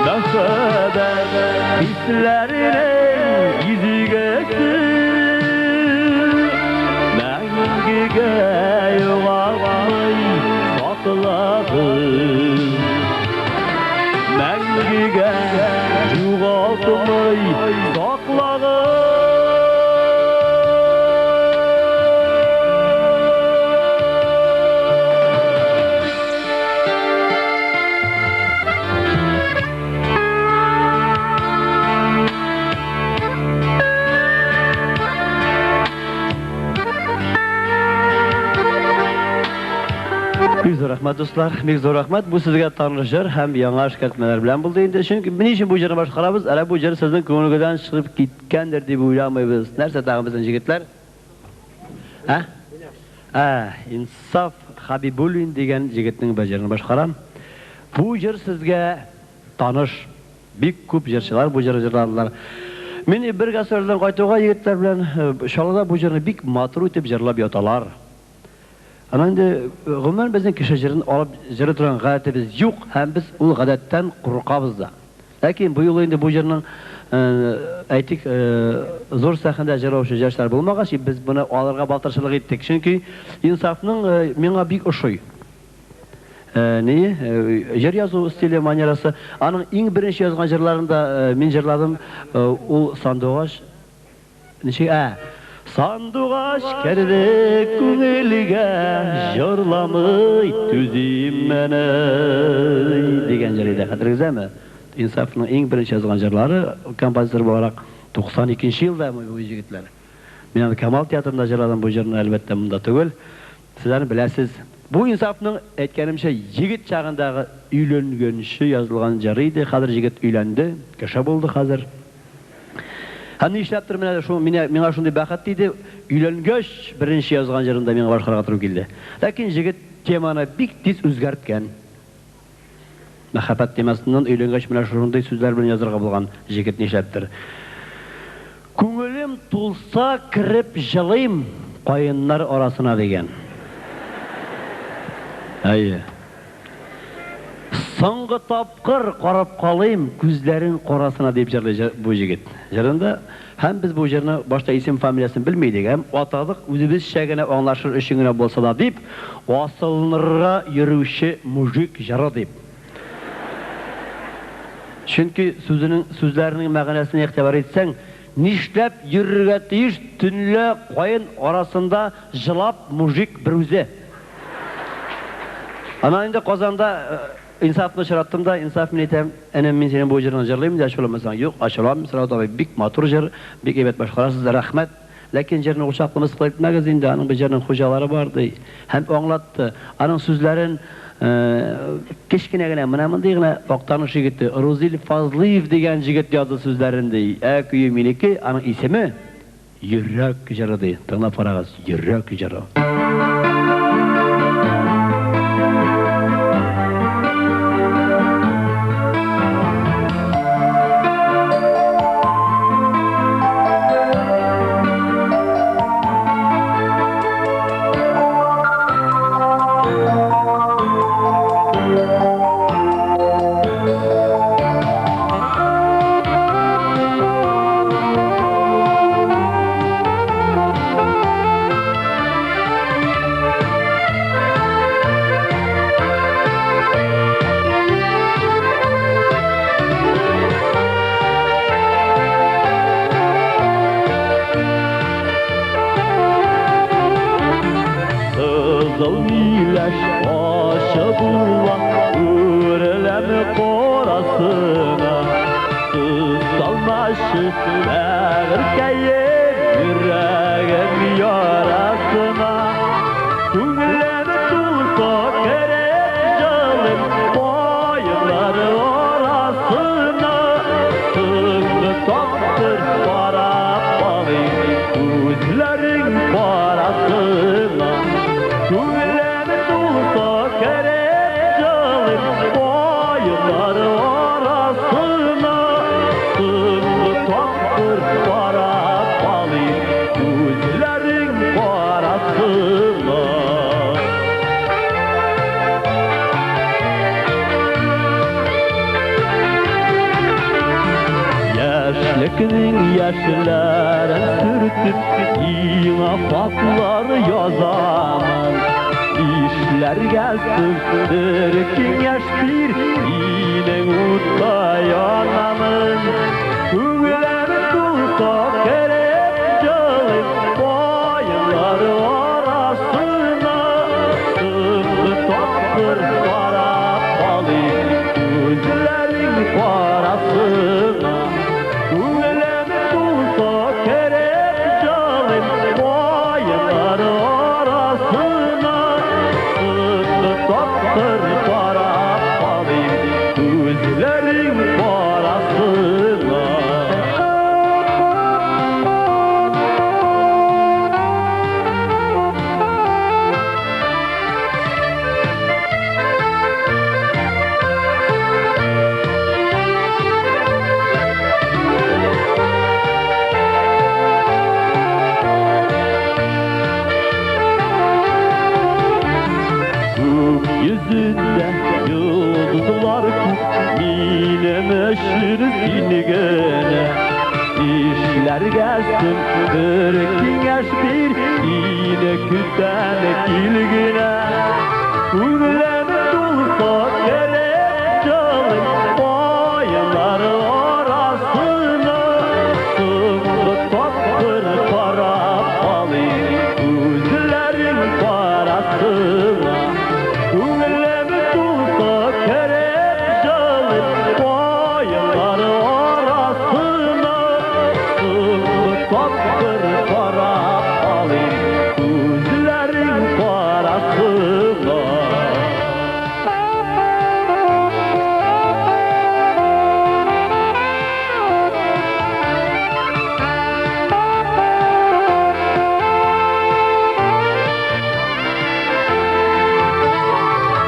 Мәхәббәт хисләренең изгесе. Мәңгегә югалтмый саклагыз. Мәңгегә югалтмый саклагыз. Бик зур рәхмәт, дуслар, бик зур рәхмәт. Бу сезгә таныш җыр һәм яңа эшкәртмәләр белән булды инде. Чөнки ни өчен бу җырны башкарабыз? Әле бу җыр сезнең күңелегездән чыгып киткәндер дип уйламыйбыз. Нәрсә тагын безнең җегетләр? Ә? Ә, Инсаф Хабибуллин дигән җегетнең бер җырын башкарам. Бу җыр сезгә таныш. Бик күп җырчылар бу җырны җырладылар. Мин бер гастрольдән кайтуга егетләр белән Чаллыда бу җырны бик матур итеп җырлап яталар. Аннан инде гомумән безнең кеше җырын алып җырлый торган гадәтебез юк һәм без ул гадәттән куркабыз да. Ләкин бу юлы инде бу җырның әйтик зур сәхнәдә җырлаучы яшьләр булмагач, без моны алырга батырчылык иттек. Чөнки Инсафның миңа бик ошый. Ни җыр язу стиле, манерасы. Аның иң беренче язган җырларын да мин җырладым. Ул Сандугач ничек? Ә, Сандугач керде күңелгә, җырламый түзиммени дигән җыр иде. Хәтерегездәме? Инсафның иң беренче язган җырлары, композитор буларак, 92 нче елда бу егетләр. Мин аны Камал театрында җырладым бу җырны, әлбәттә, монда түгел. Сез аны беләсез. Бу Инсафның, әйткәнемчә, егет чагындагы өйләнгәнче язылган җыры иде. Хәзер җегет өйләнде, кеше булды хәзер. Һәм нишләптер менә шул мине миңа шундый бәхет тиде, өйләнгәч беренче язган җырын да миңа башкарырга туры килде. Ләкин җегет теманы бик тиз үзгәрткән. Мәхәббәт темасыннан өйләнгәч менә шушындый сүзләр белән язырга булган җегет нишләптер. Күңелем тулса кереп җылыйм каеннар арасына дигән. Әйе. Соңгы тапкыр карап калыйм күзләрең карасына, дип җырлый бу җегет җырында. Һәм без бу җырны башта исем-фамилиясен белми идек һәм атадык үзебезчә генә аңлашыр өчен генә булса да дип, Асылынырга йөрүче мужик җыры дип. Чөнки сүзенең, сүзләренең мәгънәсенә игътибар итсәң, нишләп йөрергә тиеш төнлә каен арасында җылап мужик берүзе? Аннан инде Казанда Инсафны очраттым да, Инсаф, мин әйтәм, энем, мин синең бу җырыңны җырлыйм инде, ачуланмасаң. Юк, ачуланмыйм, Салават абый, бик матур җыр, бик әйбәт башкарасыз, рәхмәт. Ләкин җырны ул чаклы мыскыл итмәгез инде, аның бит җырның хуҗалары бар, ди. Һәм аңлатты. Аның сүзләрен кечкенә генә, менә мондый гына Актаныш егете Рузил Фазлыев дигән җегет язды сүзләрен, ди. Ә көе минеке, аның исеме, Йөрәк җыры ди, тыңлап карагыз, йөрәк җыры. Кызыл миләш ачы була, үреләм карасына. Сүз салмачы, бәгырькәем, йөрәгем ярасына. Күңелем тулса кереп җылыйм, каеннар арасына. Соңгы тапкыр карап алыйм, күзләрең карасына. Күңелем тулса кереп җылыйм, каеннар арасына. Соңгы тапкыр карап алыйм, күзләрең карасына. Яшьлекнең яшьләрен сөртеп, сиңа хатлар язамын. Нишләргә соң, бер киңәш бир, синең утта янамын. Күңелем тулса кереп җылыйм, каеннар арасына. Соңгы тапкыр карап алыйм, күзләрең карасына. Күңелем тулса кереп җылыйм, каеннар арасына. Соңгы тапкыр карап алыйм, күзләрең карасына. Күк йөзендә йолдызлар күп, минем өчен син генә. Нишләргә соң, бер киңәш бир, сине көтәм кил генә. Күңелем тулса кереп җылыйм, каеннар арасына. Соңгы тапкыр карап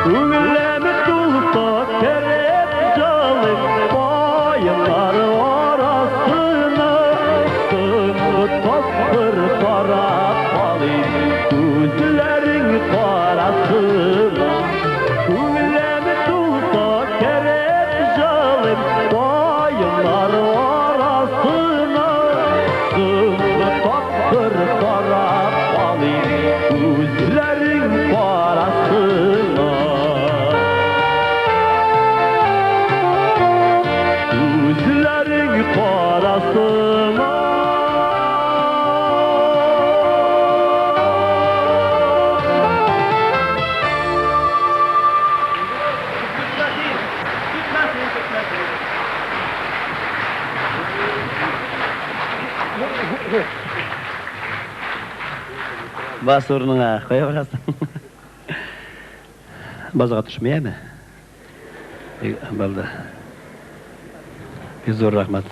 Күңелем тулса кереп җылыйм каеннар арасына. Соңгы тапкыр карап калыйм күзләрең карасына. Күңелем тулса кереп җылыйм каеннар арасына. Соңгы тапкыр карап калыйм күзләрең карасына. Күзләрең карасына. Бас урыныңа, кая барасың? Базга төшми, әме? Булды. Бик зур рәхмәт.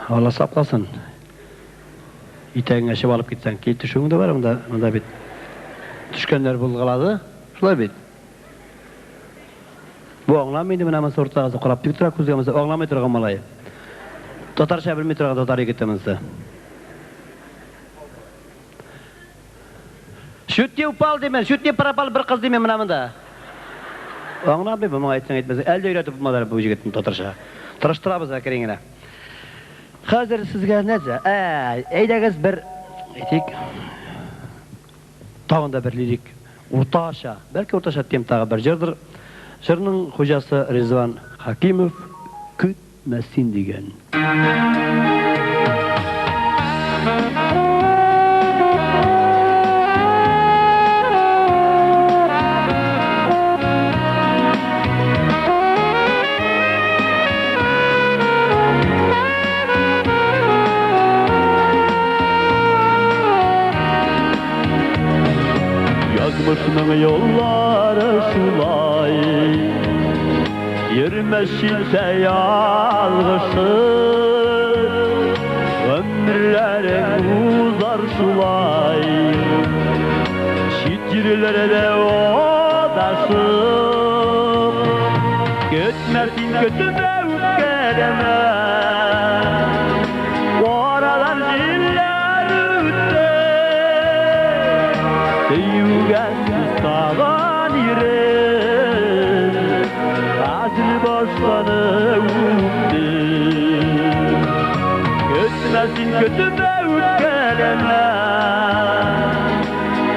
Алла сакласын. Итәгеңә чыгып алып китсәң, килеп төшүең дә бар монда, монда бит. Төшкәннәр булгалады. Шулай бит. Бу аңламый инде менә монысы уртага карап тик тора күзгә монысы аңламый торган малай. Татарча белми торган татар егете монысы. Чуть не упал димен, чуть не пропал бер кыз димен менә монда. Аңламый бу моңа әйтсәң әйтмәсәң. Әле дә өйрәтеп булмады бу егетне татарча. Тырыштырабыз әкрен генә. Хәзер сезгә нәрсә? Ә, әйдәгез бер әйтик. Тагын да бер лирик уртача, бәлки уртача темптагы бер җырдыр. Җырның хуҗасы Ризван Хакимов Көтмә син дигән. Язмышның юллары шулай, йөрмә читтә ялгышып, гомерләрең узар шулай, чит җирләрдә адашып. Көтмә син, көтмә, үпкәләмә, Каралар җилләр үтте, сөюгә сусаган ирем хәзер баштан үпте. Көтмә син, көтмә, үпкәләмә,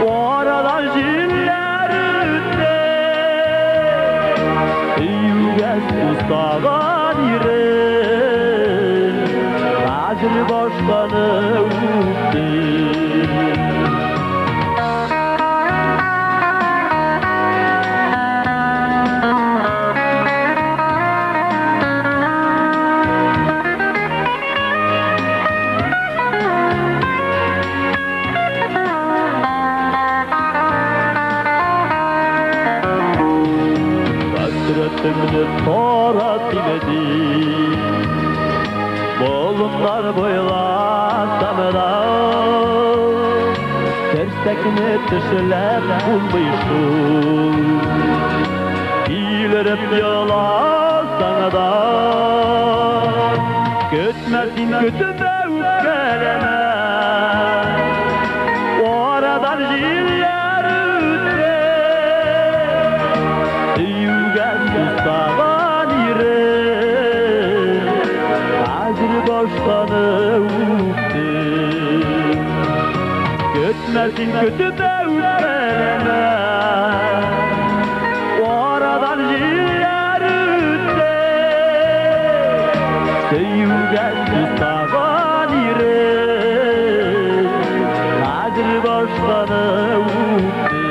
Каралар җилләр үтте, сөюгә сусаган ирем хәзер баштан үпте. Hasretimni tarat inedi, Bolunlar boylasam da, Tersekni тешләп булмый шул. Килереп еласаң да, Көтмә син, көтмә, үпкәләмә, Арадан җилләр үтте, сөюгә сусаган ирем хәзер баштан үпте. Көтмә син, көтмә, үпкәләмә, Арадан җилләр үтте, сөюгә сусаган ирем хәзер баштан үпте.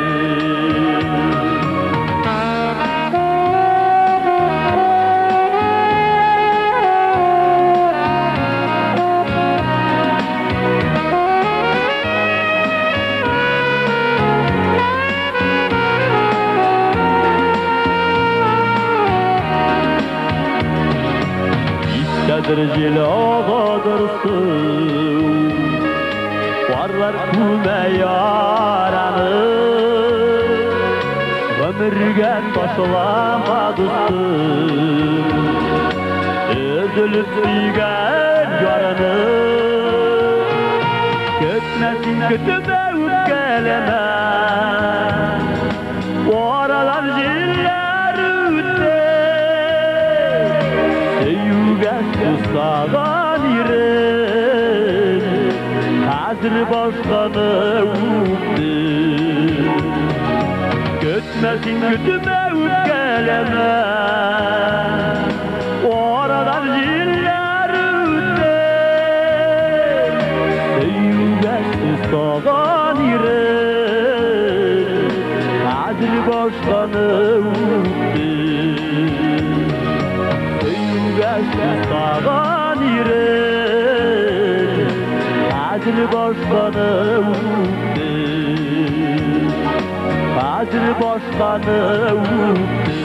Истәдер җил агадырсың, Карлар күмә яраны, Гомергә ташлама дустым. Өзелеп сөйгән яраны Көтмә син, көтмә, үпкәләмә. Аралар җилләр үтте, Сөюгә сусаган ирем Хәзер башканы үпте. Көтмә син, көтмә, үпкәләмә. Aradan җилләр үтте, Сөюгә сусаган ирем Хәзер башканы үпте. Сөюгә сусаган ирем Хәзер башканы үпте. Хәзер башканы үпте.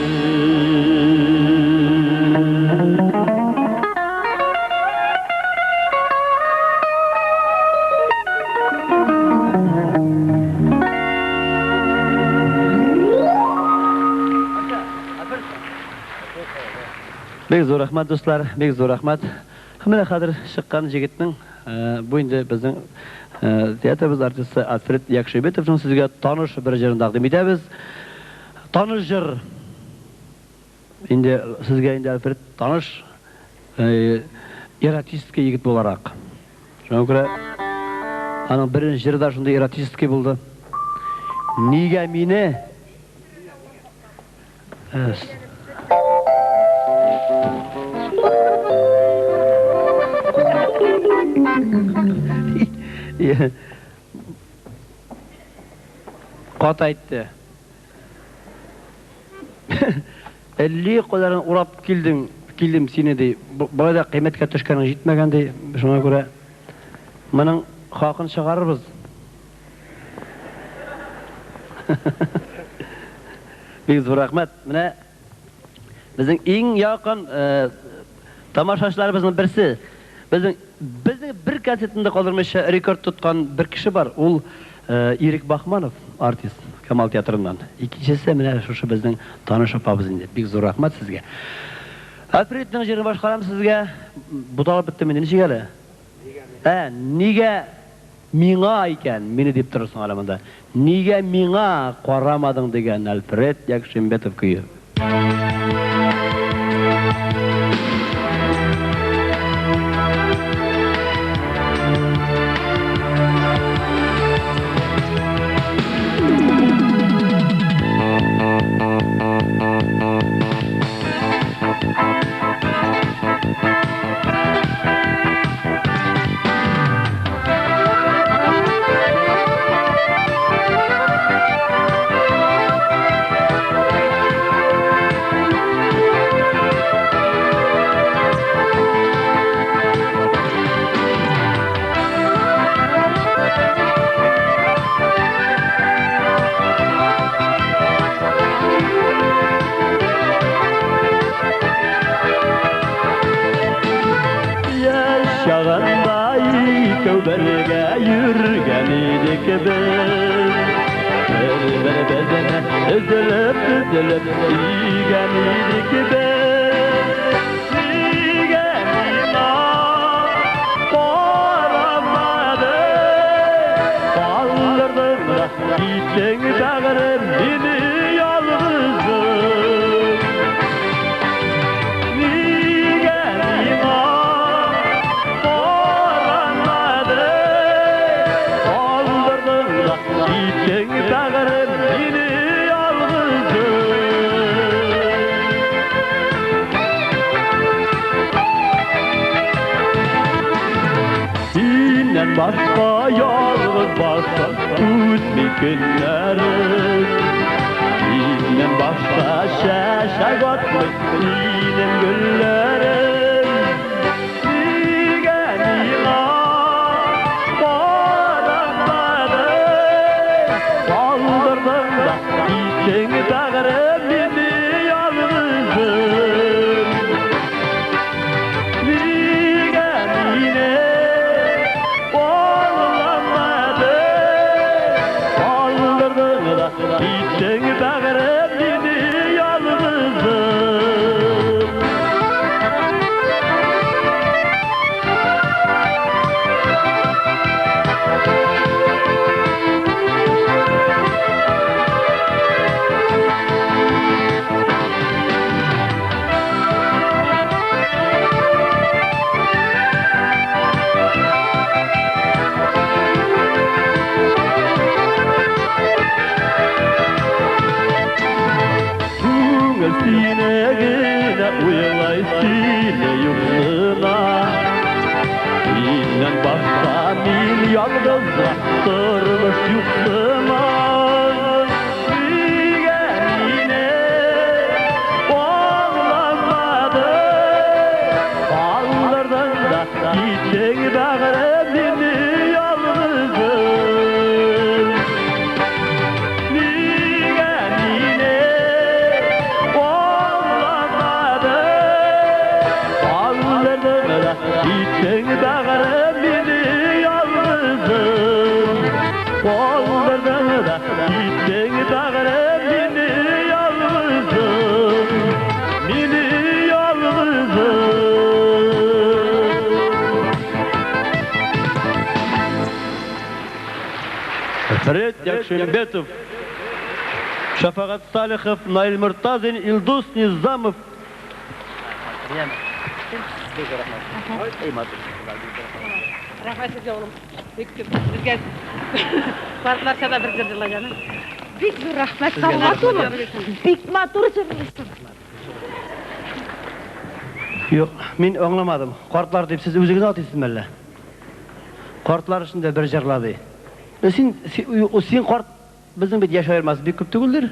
Бик зур рәхмәт, дуслар, бик зур рәхмәт. Менә хәзер чыккан җегетнең, бу инде безнең театрыбыз артисты Альфред Якшибетовның сезгә таныш бер җырын тәкъдим итәбез. Таныш җыр. Инде сезгә инде Альфред таныш эротический егет буларак. Шуңа күрә аның беренче җыры да шундый эротический булды. Нигә мине Кат әйтте. Әллә кайларын урап килдең, килдем сине ди. Болай да кыйммәткә төшкәнең җитмәгән ди. Шуңа күрә моның хакын чыгарырбыз. Бик зур рәхмәт. Менә безнең иң якын тамашачыларыбызның берсе. Безнең бер концертын да калдырмыйча рекорд тоткан бер кеше бар. Ул Ирек Бахманов, артист Камал театрыннан. Икенчесе менә шушы безнең таныш апабыз инде. Бик зур рәхмәт сезгә. Альфредның җырын башкарам сезгә. Буталып беттем инде. Ничек әле? Ә, нигә миңа икән? Мине дип торырсың әле монда. Нигә миңа карамадың дигән Альфред Якшимбетов көе. Яшь чагында икәү бергә йөргән идек без. Бер-беребезне өзелеп-өзелеп сөйгән идек без. Нигә миңа карамадың? Калдырдың да киттең, бәгърем, мине ялгызым. Нигә миңа карамадың? Калдырдың да киттең, бәгърем, мине ялгызым. Синнән башка ялгыз башта үтми көннәрем. Синнән башка чәчәк атмый минем гөлләрем. Нигә миңа карамадың? Калдырдың да киттең, бәгърем, мине ялгызым. Нигә мине аңламадың? Калдырдың да киттең, бәгърем, Сине генә уйлай, сине юксына. Синнән башка мин ялгызга тормыш юк сыман. Нигә мине аңламадың? Калдырдың да киттең, бәгърем, мине ялгызым. Нигә мине аңламадың? Калдырдың да киттең, бәгърем, мине ялгызым. Калдырдың да киттең, бәгърем, мине ялгызым. Мине ялгызым. Фәрит Якшимбетов, Шафагат Салихов, Наил Муртазин, Илдус Низамов. Рәхмәт сезгә, улым. Бик күп. Безгә картларча да бер җыр җырла, җаным. Бик зур рәхмәт, Салават улым. Бик матур җырлыйсың. Юк, мин аңламадым. Картлар дип сез үзегез атыйсызмы әллә? Картлар өчен дә бер җырла ди. Син карт, безнең бит яшь аермасы бик күп түгелдер.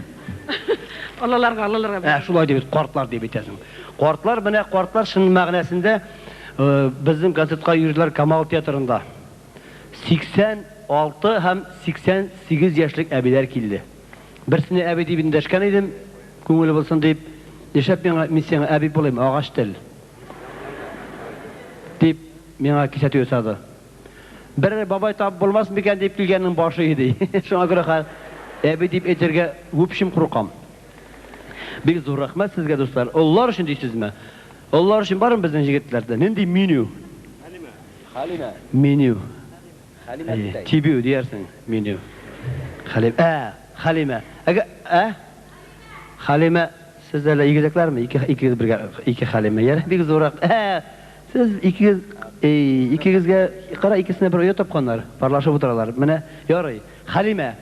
Олыларга, олыларга. Ә, шулай дип картлар дип әйтәсең. Картлар, менә картлар чын мәгънәсендә безнең концертка йөрделәр Камал театрында. 86 һәм 88 яшьлек әбиләр килде. Берсенә әби дип эндәшкән идем, күңеле булсын дип, нишләп миңа, мин сиңа әби булыйм, агач тел. Дип миңа кисәтү ясады. Бер бабай табып булмас микән дип килгәннең башы иде. Шуңа күрә хәзер әби дип әйтергә в куркам. Бик зур рәхмәт сезгә, дуслар. Олылар өчен дисезме? Олылар өчен бармы безнең егетләрдә? Нинди меню? Халимә. Меню. Халимә. Тибю диярсең, меню. Халим, ә, Халимә. Әгә, ә? Халимә, сез әле игезәкләрме? Ике икегез бергә, ике Халимә. Яр, бик зурак. Ә, сез икегез, эй, икегезгә кара, икесенә бер оя тапканнар, парлашып утыралар. Менә ярый. Халимә.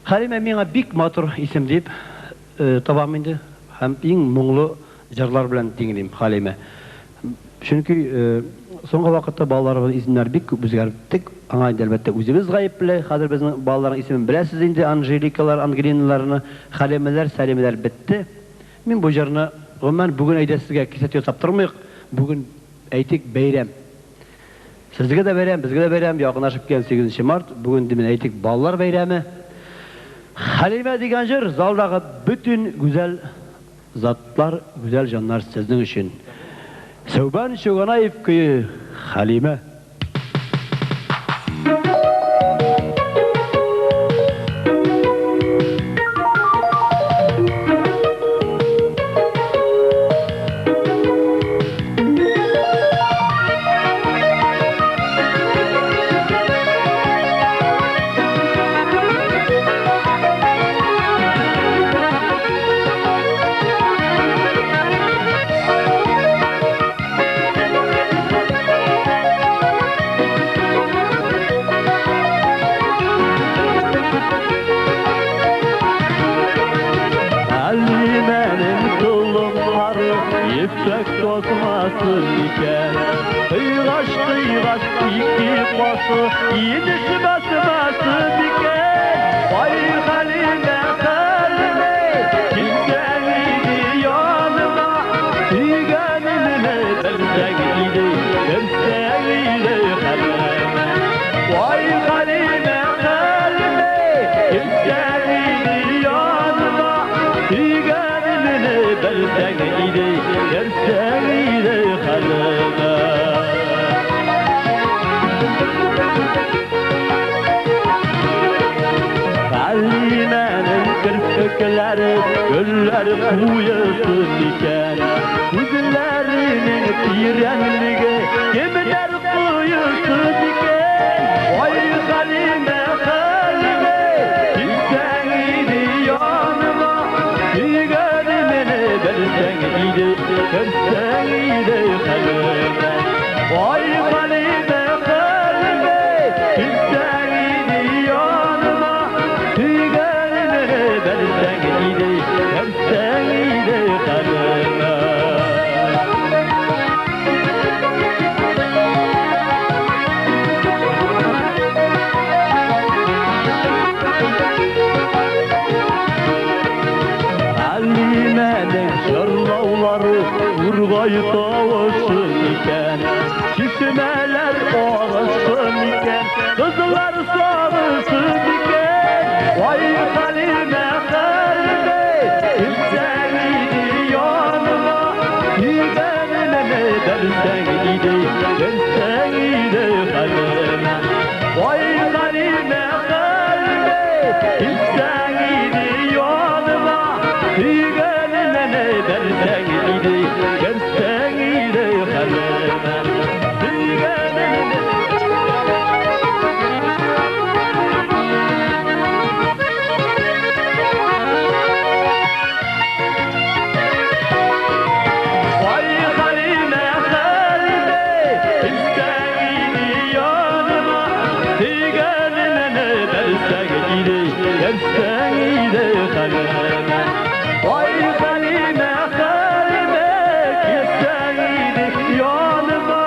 Халимә миңа бик матур исем дип табам инде. Һәм иң моңлы җырлар белән тиңлим Халимә. Чөнки соңгы вакытта балаларыбыз исемнәре бик күп үзгәрттек. Аңа инде әлбәттә үзебез гаепле. Хәзер безнең балаларның исемен беләсез инде, Анжеликалар, Ангелиналарны, Халимәләр, Сәлимәләр бетте. Мин бу җырны гомумән бүген әйдә сезгә кисәтү ясап тормыйк. Бүген әйтик бәйрәм. Сезгә дә бәйрәм, безгә дә бәйрәм. Якынлашып килгән 8 март. Бүген димен әйтик балалар бәйрәме. Халимә дигән җыр залдагы бөтен гүзәл затлар, гүзәл җаннар сезнең өчен. Сәүбән Чуганаев көе Халимә. Halime'nin tulumları ipek tozması iken, Kıygaç kıygaç iki başı inişi basması diken. Vay Halime Halime, kimsen idi yanıma, Tüygenimle bilsen idi, kimsen idi Halime. Vay Halime Halime, kimsen idi yanıma, Tüygenimle bilsen idi, kimsen idi Halime. Halime'nin kirpikleri güller kuyusu diken, Gözlerinin tirenligi kimler kuyusu diken. Vay Halime Halime, kimsen idi yanıma, Tüygenimini bilsen idi, kimsen idi Halime. Vay Halime Halime, kimsen idi yanıma, Tüygenimini bilsen idi, kimsen idi Тургай тавышы микән, чишмәләр агышы микән, кызлар сагышы микән? Вай, Хәлимә, Хәлимә, килсәң иде яныма, сөйгәнемне бирсәң иде, керсәң иде Хәлимә. Вай, Хәлимә, Хәлимә, килсәң иде яныма, сөйгәнемне бирсәң иде, керсәң иде Хәлимә. Сөйгәнемне. Vay Halime, Halime, kilsәң иде яныма, сөйгәнемне бирсәң иде, керсәң иде Халимә. Vay Halime, Halime, kilsәң иде яныма,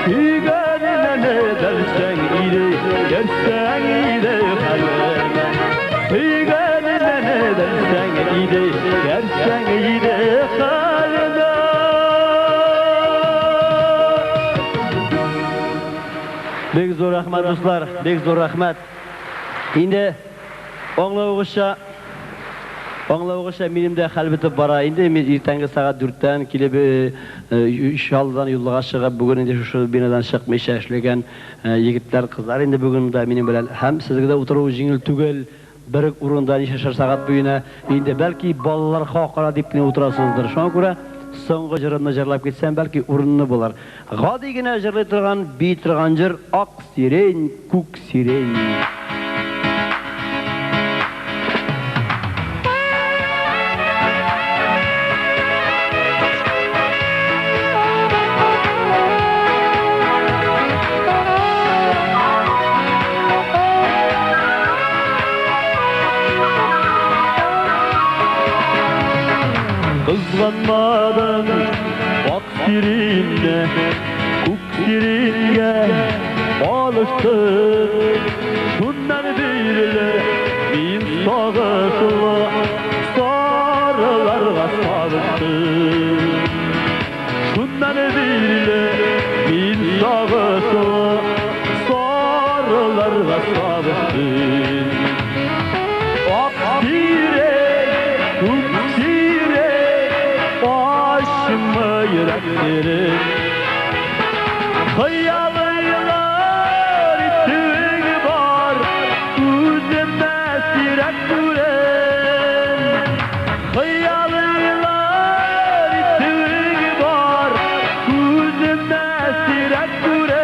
сөйгәнемне бирсәң иде, керсәң иде Халимә. Сөйгәнемне бирсәң иде, керсәң иде Халимә. Бик зур рәхмәт, дуслар, бик зур рәхмәт. Инде аңлавыгызча, аңлавыгызча, минем дә хәл бетеп бара. Инде мин иртәнге сәгать 4тән килеп, Чаллыдан юлга чыгып, бүген инде шушы бинадан чыкмыйча эшләгән егетләр, кызлар инде бүген дә минем белән. Һәм сезгә дә утыру җиңел түгел. Бер үк урында ничәшәр сәгать буена инде бәлки балалар хакына дип кенә утырасыздыр. Шуңа күрә соңгы җырымны җырлап китсәм, бәлки урынлы булыр. Гади генә җырлый торган, бии торган җыр «Ак сирень, күк сирень». Кызганмадың ак сиреньне, күк сиреньгә алыштың. Шуннан бирле мин сагышлы сарыларга сабыштым. Шуннан бирле мин сагышлы сарыларга сабыштым. Ак сирень, күк сирень, башымы йөрәкләрем. Хыялыйлар итүең бар, үземә сирәк күрәм. Хыялыйлар итүең бар, үземә сирәк күрәм.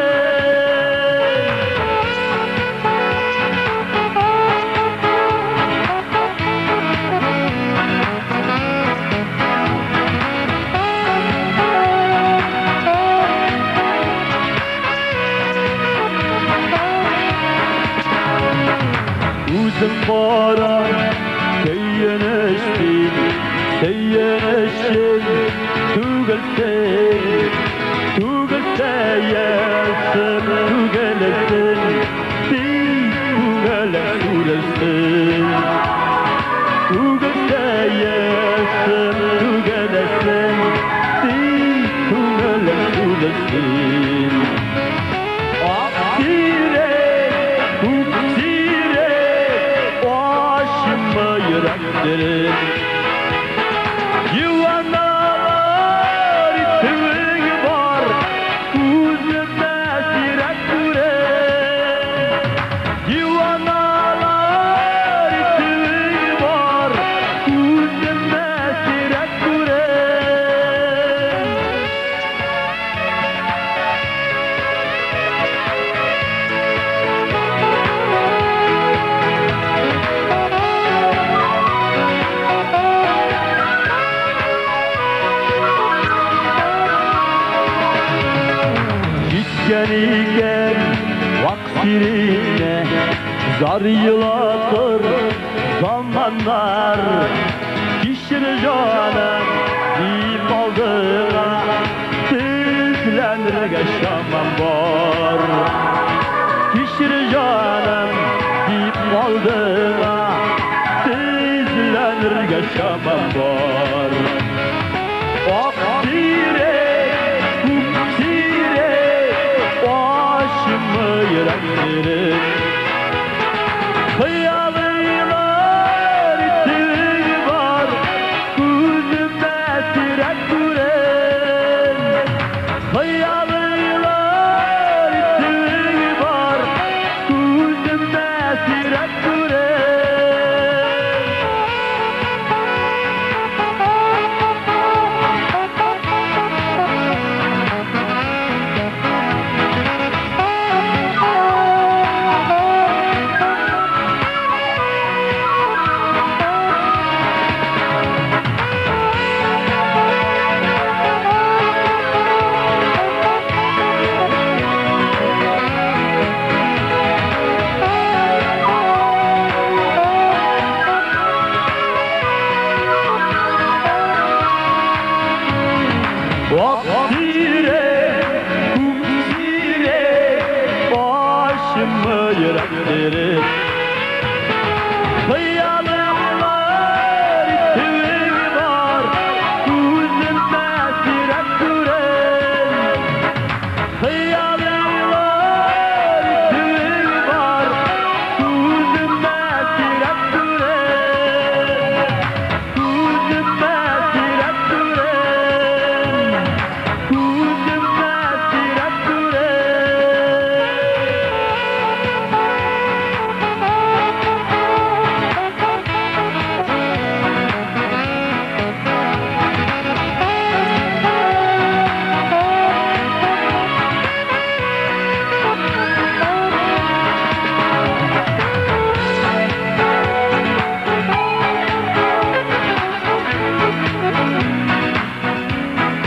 Үзең кара, сөенеч син, сөенечем түгелсең, түгел сәясем, түгелсең, тик күңелем сүрелсен. Түгел сәясем, түгелсең, тик күңелем сүрелсен. Ак сирень, күк сирень, башымы йөрәкләрем. Диваналар итүең бар, үземә сирәк күрәм. Диваналар итүең бар, үземә сирәк күрәм. Җиткән икән вак сиреньне, зар елатыр заманнар. Кичер, җаным, дип алдыңа, тезләнергә чамам бар. Кичер, җаным, дип алдыңа, тезләнергә чамам бар. Ак сирень,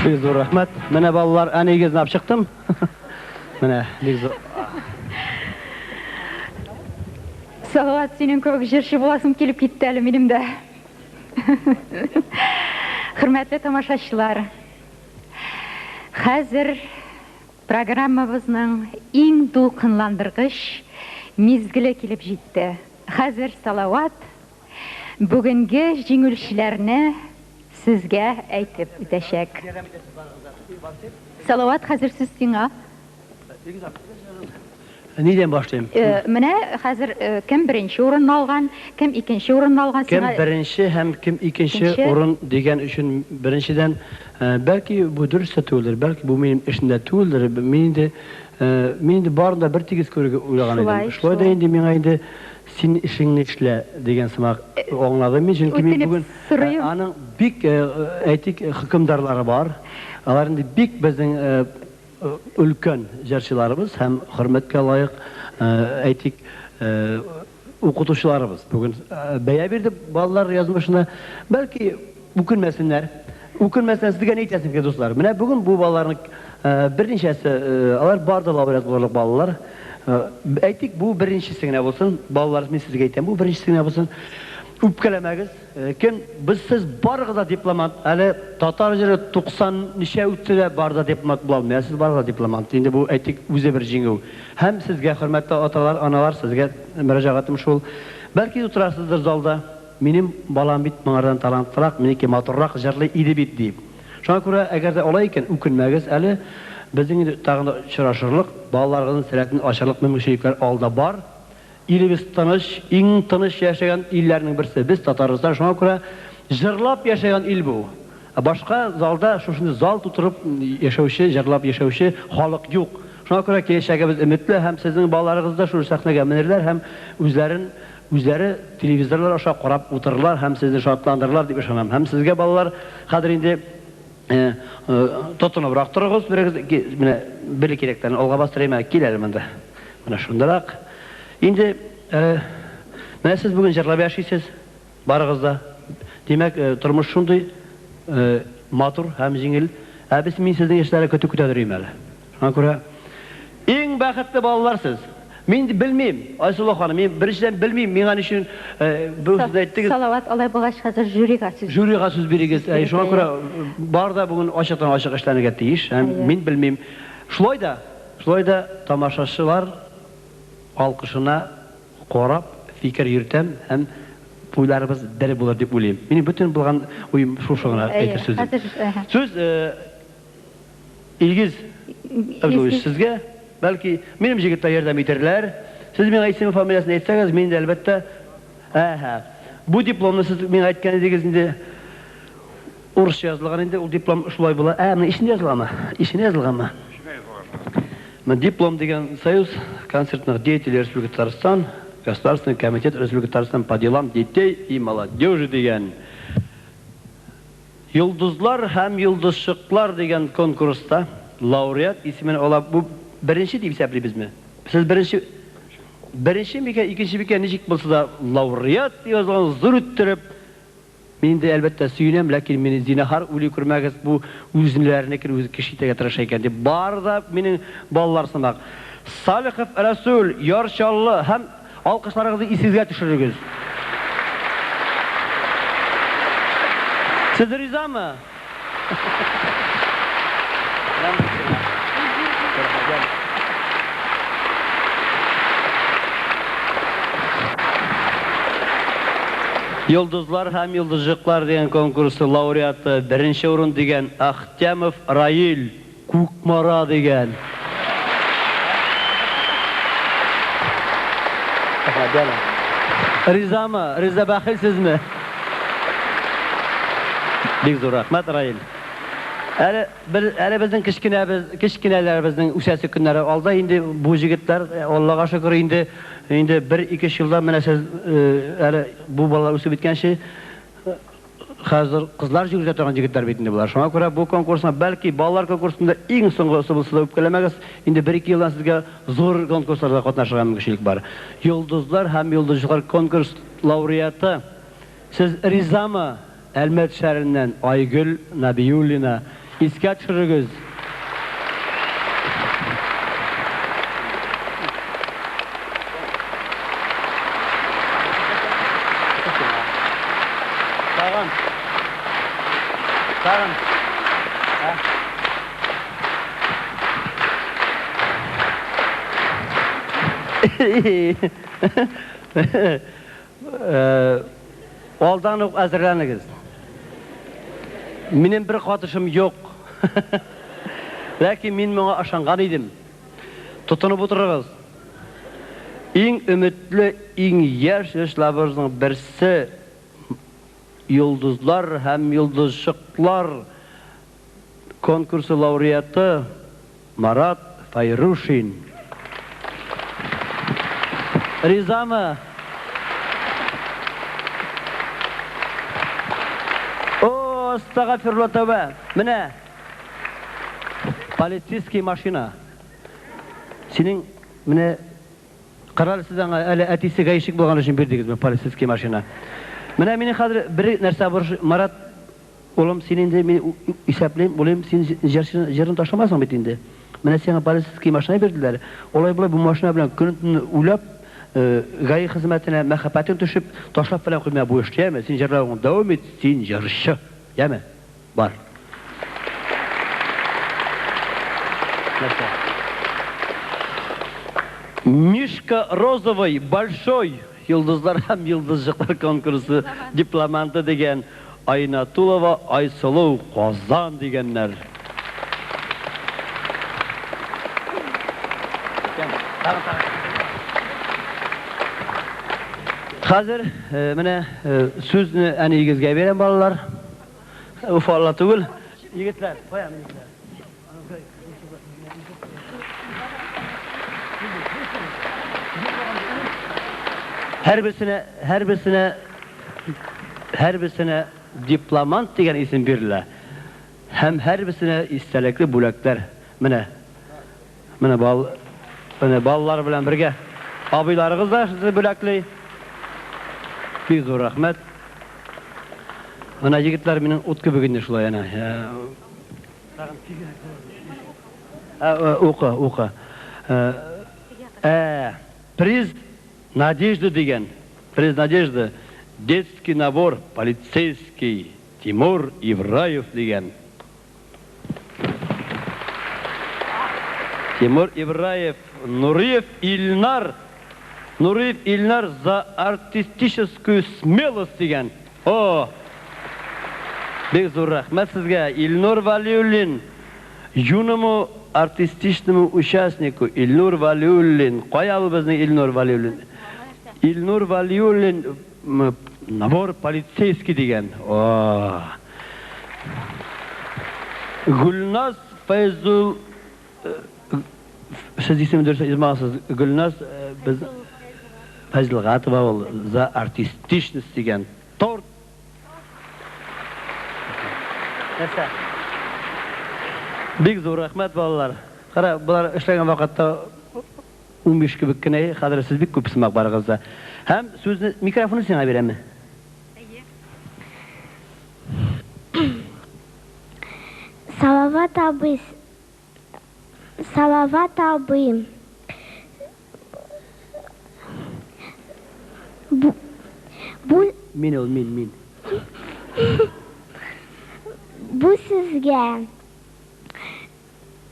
Бик зур рәхмәт. Менә балалар, әниегезне алып чыктым. Менә бик зур. Салават, синең кебек җырчы буласым килеп китте әле минем дә. Хөрмәтле тамашачылар, хәзер программабызның иң дулкынландыргыч мизгеле килеп җитте. Хәзер Салават бүгенге җиңүчеләрне сезгә әйтеп үтәчәк. Салават, хәзер сүз сиңа. Нидән башлыйм? Менә хәзер кем беренче урынны алган, кем икенче урынны алган Кем сиңа беренче һәм кем икенче урын дигән өчен беренчедән, бәлки бу дөрес тә түгелдер, бәлки бу минем эшем дә түгелдер. Мин инде мин инде барын да бер тигез күрергә уйлаган идем. Шулай да инде миңа инде син эшеңне эшлә дигән сымак аңладым мин, чөнки мин бүген аның бик, әйтик, хөкемдарлары бар. Алар инде бик безнең Өлкән җырчыларыбыз һәм хөрмәткә лаек, әйтик, укытучыларыбыз бүген бәя бирде балалар язмышына. Бәлки, үкенмәсеннәр. Үкенмәсеннәр, сезгә ни әйтәсем килә, дуслар? Менә бүген бу балаларның берничәсе, алар бар да лауреат булырлык балалар. Әйтик, бу беренчесе генә булсын. Балалар, мин сезгә әйтәм, бу беренчесе генә булсын. Үпкәләмәгез. Кем, без сез барыгыз да дипломант, әле татар җыры 90 ничә үтте дә бар да дипломант була алмый, ә сез барыгыз да дипломант, инде бу әйтик үзе бер җиңү. Һәм сезгә, хөрмәтле аталар, аналар, сезгә мөрәҗәгатем шул, бәлки утырасыздыр залда, минем балам бит моңардан талантлырак, минеке матуррак җырлый иде бит дип. Шуңа күрә, әгәр дә алай икән, үкенмәгез әле, безнең инде тагын да очрашырлык, балаларыгызның сәләтен ачарлык мөмкинчелекләр алда бар. Илебез тыныч, иң тыныч яшәгән илләрнең берсе. Без Татарстан, шуңа күрә җырлап яшәгән ил бу. Ә башка залда шушындый зал тутырып яшәүче, җырлап яшәүче халык юк. Шуңа күрә киләчәгебез өметле һәм сезнең балаларыгыз да шушы сәхнәгә менерләр һәм үзләрен үзләре телевизорлар аша карап утырырлар һәм сезне шатландырырлар дип ышанам. Һәм сезгә, балалар, хәзер инде Тотыныбрак торыгыз, берегез, менә бер кирәкләрне алга бастырыйм, ә кил әле монда. Менә шундырак. Инде менә сез бүген җырлап яшисез, барыгыз да. Димәк, тормыш шундый матур һәм җиңел. Ә без мин сезнең яшьләргә көтү көтә йөрим әле. Шуңа күрә иң бәхетле балалар сез. Мин белмим, Айсылу ханым, мин беренчедән белмим, миңа ни өчен бу сүзне әйттегез. Салават, алай булгач хәзер жюрига сүз. Жюрига сүз бирегез. Әй, шуңа күрә бар да бүген ачыктан-ачык эшләнергә тиеш. Һәм мин белмим. Шулай да, шулай да тамашачылар алкышына карап фикер йөртәм һәм уйларыбыз бер булыр дип уйлыйм. Минем бөтен булган уем шушы гына әйтер сүзем. Сүз Илгиз Абдуллович, сезгә, бәлки, минем җегетләр ярдәм итәрләр. Сез миңа исеме, фамилиясен әйтсәгез, мин инде, әлбәттә, әһә. Бу дипломны сез миңа әйткән идегез инде. Урысча язылган инде, ул диплом шулай була. Ә, менә эчендә язылганмы? Эченә язылганмы? Менә диплом дигән Союз концертных деятелей Республики Татарстан, Государственный комитет Республики Татарстан по делам детей и молодежи дигән. Йолдызлар һәм йолдызчыклар дигән конкурста лауреат исемен ала. Бу беренче дип исәплибезме? Сез беренче Беренче микән, икенче микән, ничек булса да лауреат дип язылган зур иттереп. Мин инде, әлбәттә, сөенәм, ләкин мине зинһар уйлый күрмәгез, бу үзенләрнекен үзе кеше итәргә тырыша икән дип. Бар да минем балалар сымак. Салихов Рәсүл, Яр Чаллы һәм Алкышларыгызны исегезгә төшерегез. Сез ризамы? Йолдызлар һәм йолдызчыклар дигән конкурсы лауреаты беренче урын дигән Ахтямов Раил. Кукмара дигән. Ризамы? Риза бәхил сезме? Бик зур рәхмәт, Раил. Әле бер әле безнең кечкенәбез, кечкенәләребезнең үсәсе көннәре алда инде бу җегетләр, Аллага шөкер, инде инде бер-ике өч елдан менә сез әле бу балалар үсеп беткәнче Хәзер кызлар җигүзә торган җегетләр бит инде болар. Шуңа күрә бу конкурсны, бәлки, балалар конкурсында иң соңгысы булса да үпкәләмәгез, инде бер-ике елдан сезгә зур конкурсларда катнашырга мөмкинчелек бар. Йолдызлар һәм йолдызчыклар конкурс лауреаты, сез ризамы? Әлмәт шәһәреннән Айгөл Нәбиуллина. Искә төшерегез. Тагын. Тагын. Алдан ук әзерләнегез. Минем бер катышым юк. Ләкин мин моңа ышанган идем. Тотынып утырыгыз. Иң өметле, иң яшь җырчыларыбызның берсе Йолдызлар һәм йолдызчыклар конкурсы лауреаты Марат Фәйрушин. Ризамы? О, астагафирулла тәүбә. Менә. Полицейский машина. Синең менә Карале сез аңа әле әтисе гаишник булган өчен бирдегезме полицейский машина. Менә мине хәзер бер нәрсә борчый, Марат улым, син инде мин исәплим, уйлыйм, син җырчы җырын ташламасың бит инде. Менә сиңа полицейский машина бирделәр. Алай-болай бу машина белән көне-төне уйлап, гаи хезмәтенә мәхәббәтең төшеп, ташлап фәлән куйма бу эшне, яме? Син җырлавыңны дәвам ит, син җырчы, яме? Бар. Нәрсә? Мишка Розовый, Большой йолдызлар һәм йолдызчыклар конкурсы дипломанты дигән Айнатулова Айсылу, Казан дигәннәр. Хәзер менә сүзне әниегезгә бирәм, балалар. Уфа түгел. Егетләр, кая минеке? Һәрберсенә, һәрберсенә, һәрберсенә дипломант дигән исем бирелә. Һәм һәрберсенә истәлекле бүләкләр. Менә, менә бал, менә балалар белән бергә абыйларыгыз да сезне бүләкли. Бик зур рәхмәт. Менә егетләр минем ут кебек инде шулай әнә. Укы, укы. Ә, приз Надежды дигән. Приз Надежды. Детский набор полицейский Тимур Ибраев дигән. Тимур Ибраев, Нуриев Илнар, Нуриев Илнар за артистическую смелость дигән. О! Бик зур рәхмәт сезгә, Илнур Вәлиуллин, юному артистичному участнику Илнур Вәлиуллин. Кая ул безнең Илнур Вәлиуллин? Илнур Вәлиуллин набор полицейский дигән. О! Гөлназ Фәйзул Сез исемен дөрес язмагансыз. Гөлназ без Фәйзелгатова ул за артистичность дигән торт. Нәрсә? Бик зур рәхмәт, балалар. Кара, болар эшләгән вакытта 15 кебек кенә, хәзер сез бик күп сымак барыгыз да. Һәм сүзне микрофонны сиңа бирәме? Әйе. Салават абый, Салават абый, бу, бу. Мин ул, мин, мин. Бу сезгә.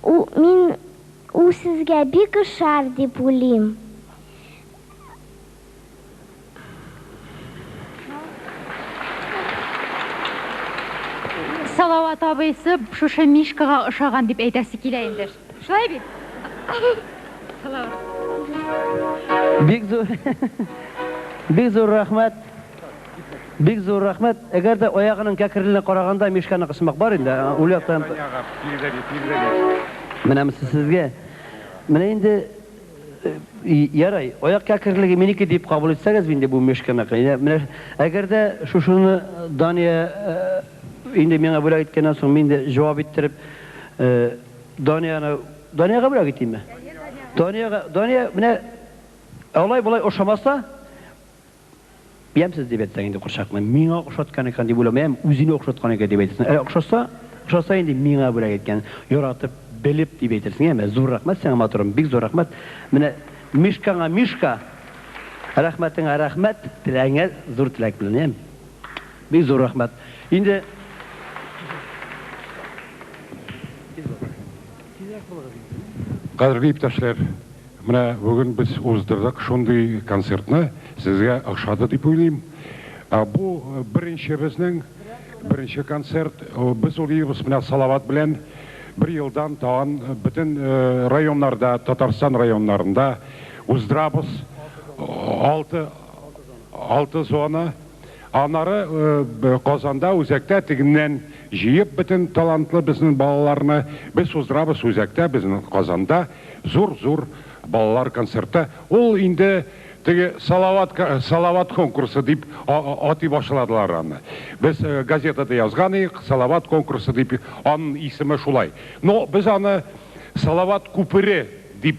У, мин, ул сезгә бик ошар дип уйлыйм. Салават абыйсы шушы Мишкага ошаган дип әйтәсе килә инде. Шулай бит? Салават. Бик зур Бик зур рәхмәт. Бик зур рәхмәт. Әгәр дә аягының кәкрелегенә караганда Мишканыкы сымак бар инде. Ул яктан Менә монысы сезгә. Менә инде Ярай, аяк кәкрелеге минеке дип кабул итсәгез инде бу Мишканыкы. Менә әгәр дә шушыны Дания инде миңа бүләк иткәннән соң, мин дә җавап иттереп Данияне Даниягә бүләк итимме? Даниягә, Дания, менә алай-болай ошамаса, Ямьсез дип әйтсәң инде курчакны, миңа охшаткан икән дип уйлама, ям, үзенә охшаткан икән дип әйтәсең. Ә охшаса, Ошаса инде миңа бүләк иткән. Яратып, белеп дип әйтерсең, әмма зур рәхмәт сиңа, матурым, бик зур рәхмәт. Менә Мишкаңа Мишка, рәхмәтеңә рәхмәт, теләгеңә зур теләк белән, яме. Бик зур рәхмәт. Инде Кадерле иптәшләр, менә бүген без уздырдык шундый концертны, сезгә охшады дип уйлыйм. Бу беренче безнең беренче концерт. Без уйлыйбыз менә Салават белән бер елдан тагын бөтен районнарда, Татарстан районнарында уздырабыз. Алты алты зона. Аннары Казанда үзәктә тегеннән җыеп бөтен талантлы безнең балаларны без уздырабыз үзәктә, безнең Казанда зур-зур балалар концерты. Ул инде теге Салават Салават конкурсы дип атый башладылар аны. Без газетада язган идек, Салават конкурсы дип, аның исеме шулай. Но без аны Салават күпере дип,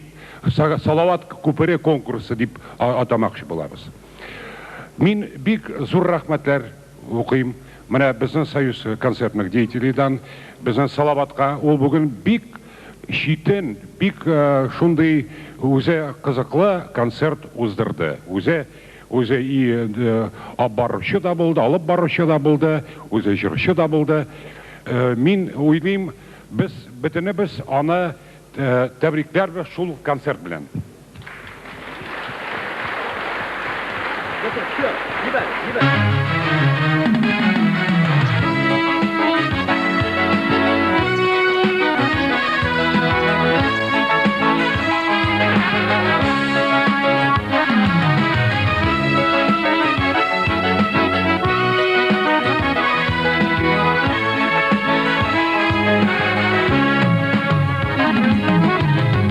Салават күпере конкурсы дип атамакчы булабыз. Мин бик зур рәхмәтләр укыйм. Менә безнең Союз концертных деятелейдан, безнең Салаватка. Ул бүген бик читен, бик шундый үзе кызыклы концерт уздырды. Үзе үзе и алып баручы да булды, алып баручы да булды, үзе җырчы да булды. Мин уйлыйм, без бөтенебез аны тәбрикләрбез шул концерт белән.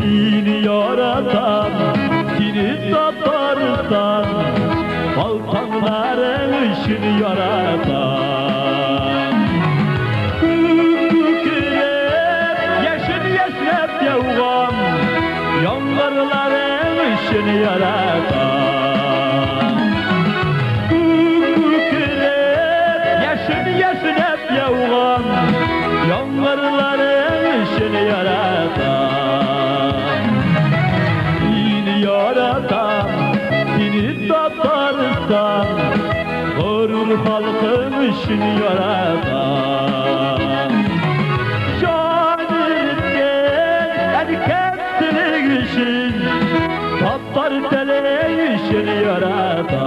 Сине яратам, сине Татарстан, Балканнарың өчен яратам. Күк күкрәп, яшен яшьнәп яуган, Яңгырларың өчен яратам. Күк күкрәп, яшен яшьнәп яуган, Яңгырларың өчен яратам. Сине яратам, сине Татарстан, горур халкым өчен яратам. Җан иткән әнкәм телең өчен, татар телең өчен яратам.